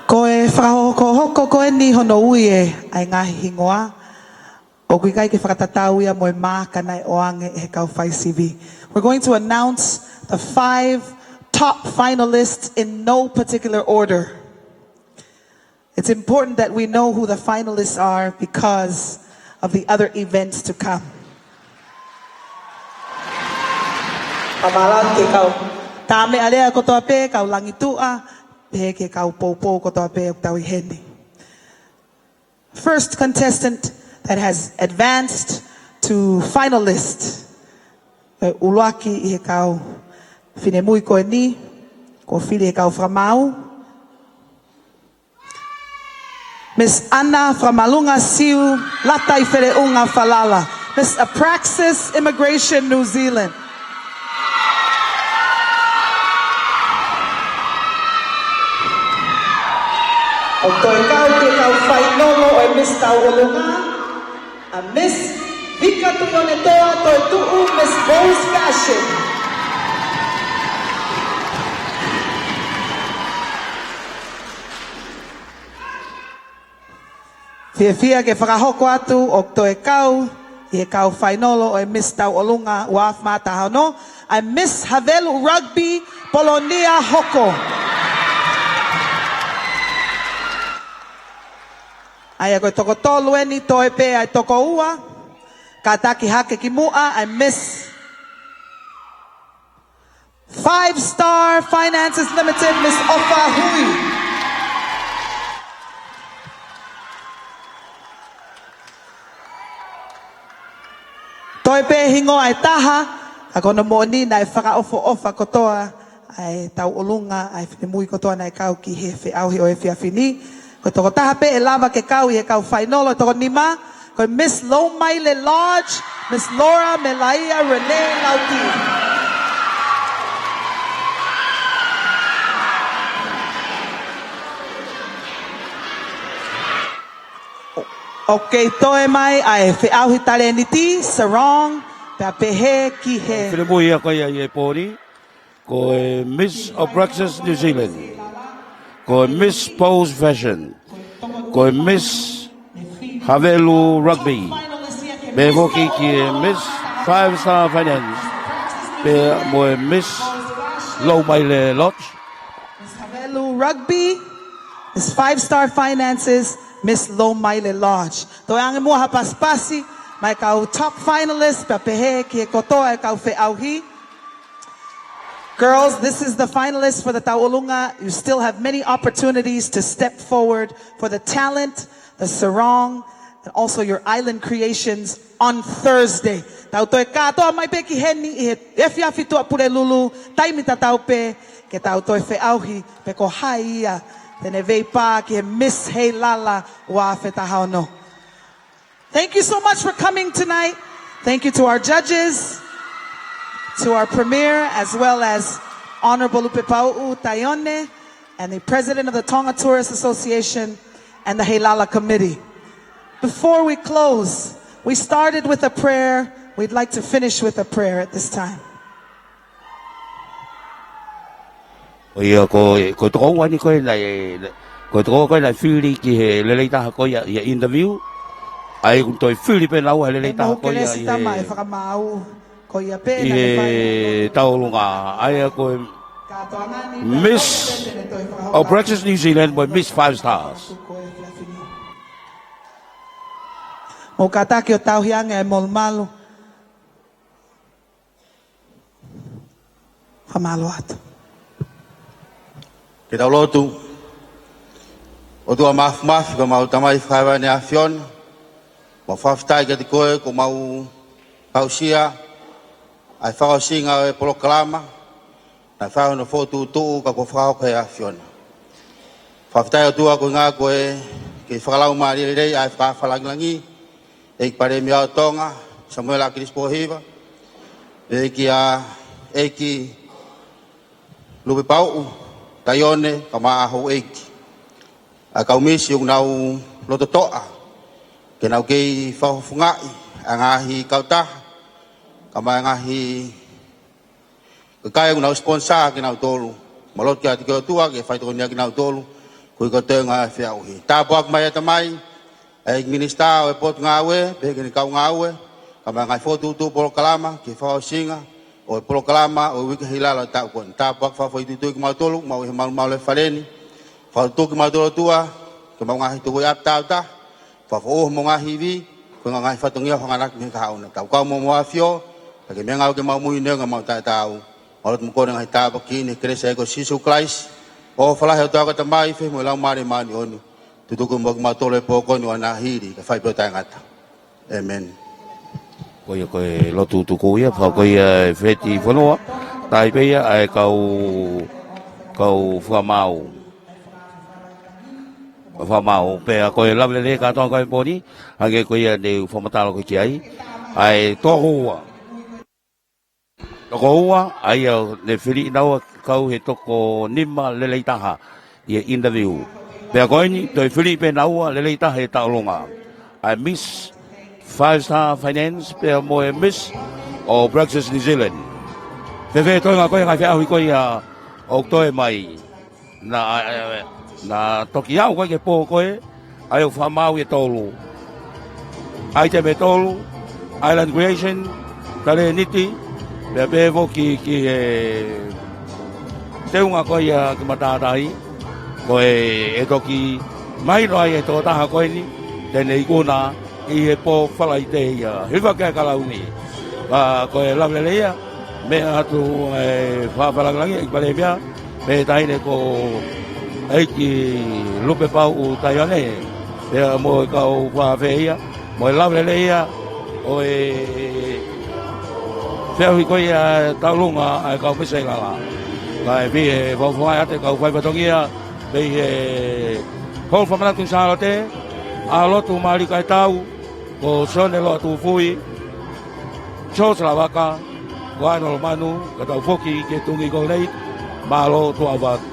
Ko e fakahokohoko ko eni hono ui e ʻa e ngaahi hingoa, ʻoku ʻikai ke fakatatau ia mo e maaka naʻe ʻoange ʻe he kau faisivi. We're going to announce the five top finalists in no particular order. It's important that we know who the finalists are because of the other events to come. Pea mālō ki he kau tāmeʻalea kotoa pē, kau langituʻa, pehē ki he kau poupou kotoa pē ʻoku tau ʻi heni. First contestant that has advanced to finalist. ʻE ʻuluaki ʻi he kau finemui ko eni, kuo fili ʻe he kau fakamaau. Miss Ana Fakamalunga Siu Lataifeleʻunga Falala, Miss Apraxis Immigration New Zealand. ʻOku toe kau ki he kau fainolo ʻo e Miss Tauʻolunga, ʻa Miss Vika Tuʻionetoa Toetuʻu, Miss Rose Fashion. Fiefia ke fakahoko atu ʻoku toe kau ʻi he kau fainolo ʻo e Miss Tauʻolunga ua afe mā taha ono, ʻa e Miss Havelu Rugby Polonia Hoko. ʻA ia ko e toko tolu eni, toe pē ʻa e toko ua, kātaki hake ki muʻa, ʻa e Miss Five Star Finances Limited, Miss ʻOfa Hui. Toe pē hingoa ʻe taha, ka ko hono moʻoni naʻe fakaʻofoʻofa kotoa ʻa e tauʻolunga, ʻa e finemui kotoa naʻe kau ki he feʻauhi ʻo e efiafi ni. Ko e tokotaha pē ʻe lava ke kau ʻi he kau fainolo ʻe toko nima, ko e Miss Loumaile Lodge, Miss Laura Melaia Renee Lauti. ʻOku kei toe mai ʻa e feʻauhi talēniti, sarong, pea pehē ki he finemui ia ko ia ʻi he pō ni. Ko e Miss Apraxis New Zealand, ko e Miss Pose Fashion, ko e Miss Havelu Rugby, pea foki ki he Miss Five Star Finance, pea mo e Miss Loumaile Lodge. Miss Havelu Rugby, Miss Five Star Finances, Miss Lomaile Lodge. Toe ange muʻa ha pasipasi maʻa e kau top finalists pea pehē ki he kotoa e kau feʻauhi. Girls, this is the finalists for the Tauʻolunga. You still have many opportunities to step forward for the talent, the sarong, and also your island creations on Thursday. Tau toe kātoa mai pē ki heni ʻi he efiafi Tuʻapulelulu, taimi tatau pē, ke tau toe feʻauhi pe ko hai ia te ne veipā ki he Miss Heilala ua afe taha ono. Thank you so much for coming tonight. Thank you to our judges, to our premier, as well as Honorable Lupepauʻu Taione, and the president of the Tonga Tourist Association and the Heilala Committee. Before we close, we started with a prayer. We'd like to finish with a prayer at this time. ʻIo, ko, ko e tokoua ni ko ē naʻe, ko e tokoua ko ē naʻe fili ki he lelei taha ko ia ʻi he interview. ʻA ia kuo toe fili pē naua he lelei taha ko ia ʻi he, ʻi he Tauʻolunga. ʻA ia ko e Miss All Blacks New Zealand mo e Miss Five Stars. Mou kātaki ʻo tauhi ange e molumalu. Fakamālō atu. Ke tau lotu. ʻOtua Māfimafi, ko homau Tamai fakahēvani ʻa e ʻAfiona, mau fakafetaʻi kiate koe kuo mau aʻusia ʻa e fakaʻosinga ʻo e polokalama naʻe fai hono fokotuʻutuʻu ka kuo fakahoko ʻe he ʻAfiona. Fakafetaʻi ʻOtua koeʻuhinga ko e kei fakalaumālie lelei ʻa e fakaafe langilangi ʻEiki Palēmia ʻo Tonga, Samuela ʻAkilisi Pōhiva, pea kia ʻEiki Lupepauʻu Taione kae ʻumaʻā houʻeiki. ʻA e kau misi ʻoku nau lototoʻa ke nau kei fakafofongaʻi ʻa e ngaahi kautaha kae ʻumaʻā e ngaahi kakai ʻoku nau sponsor kinautolu. Mau lotu kiate koe ʻOtua ke faitokoniʻaki kinautolu koeʻuhi ko e toenga e feʻauhi. Tāpuaki mai ʻa e Tamai ʻa e ʻEiki Minisitā ʻo e Potungāue, pehē ki heʻene kau ngāue, kae ʻumaʻā e ngaahi fokotuʻutuʻu polokalama ki he fakaʻosinga ʻo e polokalama ʻo e Uike Heilala ʻo e taʻu ko eni. Tāpuaki fakafoʻituitui kimautolu, mau ʻi he malumalu ʻo e fale ni. Fakatutuki kimautolu ʻOtua ki heʻemau ngaahi tukuʻi ʻapi tāutaha, fakafoʻou homau ngaahi ivi, ko e ngaahi fatongia ʻoku hanganaki mei he kahaʻu na. Tau kau mo Hoʻo ʻAfio, pea ke meʻangāueʻaki ʻemau moʻui ʻi he ʻaho ni mo e taʻu tatau. Mau lotu mo kole e ngaahi tāpuaki ni ʻi he kelesi ʻa e ʻEiki ko Sīsū Kalaisi, ʻofa lahi ʻa e ʻOtua ko e Tamai, feohi mo e Laumālie Māʻoniʻoni, tutuku mo kimautolu he pō ko eni ʻo nā hili, kae fai pē ʻo taʻengata. ʻĒmeni. Ko ia ko e lotu tuku ia, pea ko ia e feti fonua, tai pē ia ʻa e kau, kau fakamaau. Fakamaau, pea ko e lave lelei kātoa ko e pō ni, hangē ko ia ne u fakamatala ko ē ki ai. ʻA e tokoua. Tokoua, ʻa ia ne fili naua kau he toko nima lelei taha ʻi he interview. Pea ko eni, toe fili pē naua lelei taha he Tauʻolunga. ʻA e Miss Five Star Finance, pea mo e Miss All Blacks New Zealand. Fēfē toenga ko ē ngaahi feʻauhi ko ia ʻoku toe mai. Naʻa, naʻa toki aʻu ko ē ki he pō ko ē, ʻa ia ʻoku fakamaau ʻe tolu. ʻAitemi ʻe tolu, Island Creation, talēniti, pea pehē foki ki he teunga ko ia ki matātahi, ko e, ʻe toki mahino ai e tokotaha ko eni, te ne ikuna ʻi he pō Falaite ia. Hiva ke ka lau ni. Pea ko e lave lelei ia, meʻa atu e fakalangilangi ʻEiki Palēmia, pea taʻahine ko ʻEiki Lupepauʻu Taione, pea mo e kau fakaafe ia, mo e lave lelei ia ʻo e feʻauhi ko ia Tauʻolunga ʻa e kau Misi Heilala. Kae pehē fakafofongaʻi atu e kau faifatongia, pea ʻi he holo fakamanatu ʻi Sālote, ʻa Lotumālie Kaitau, ko Sione Loa Tufui, George Lavaka, ko Ano Lomanu, ka tau foki ki he Tuʻi Golden Gate, mālō tuʻa ʻoatu.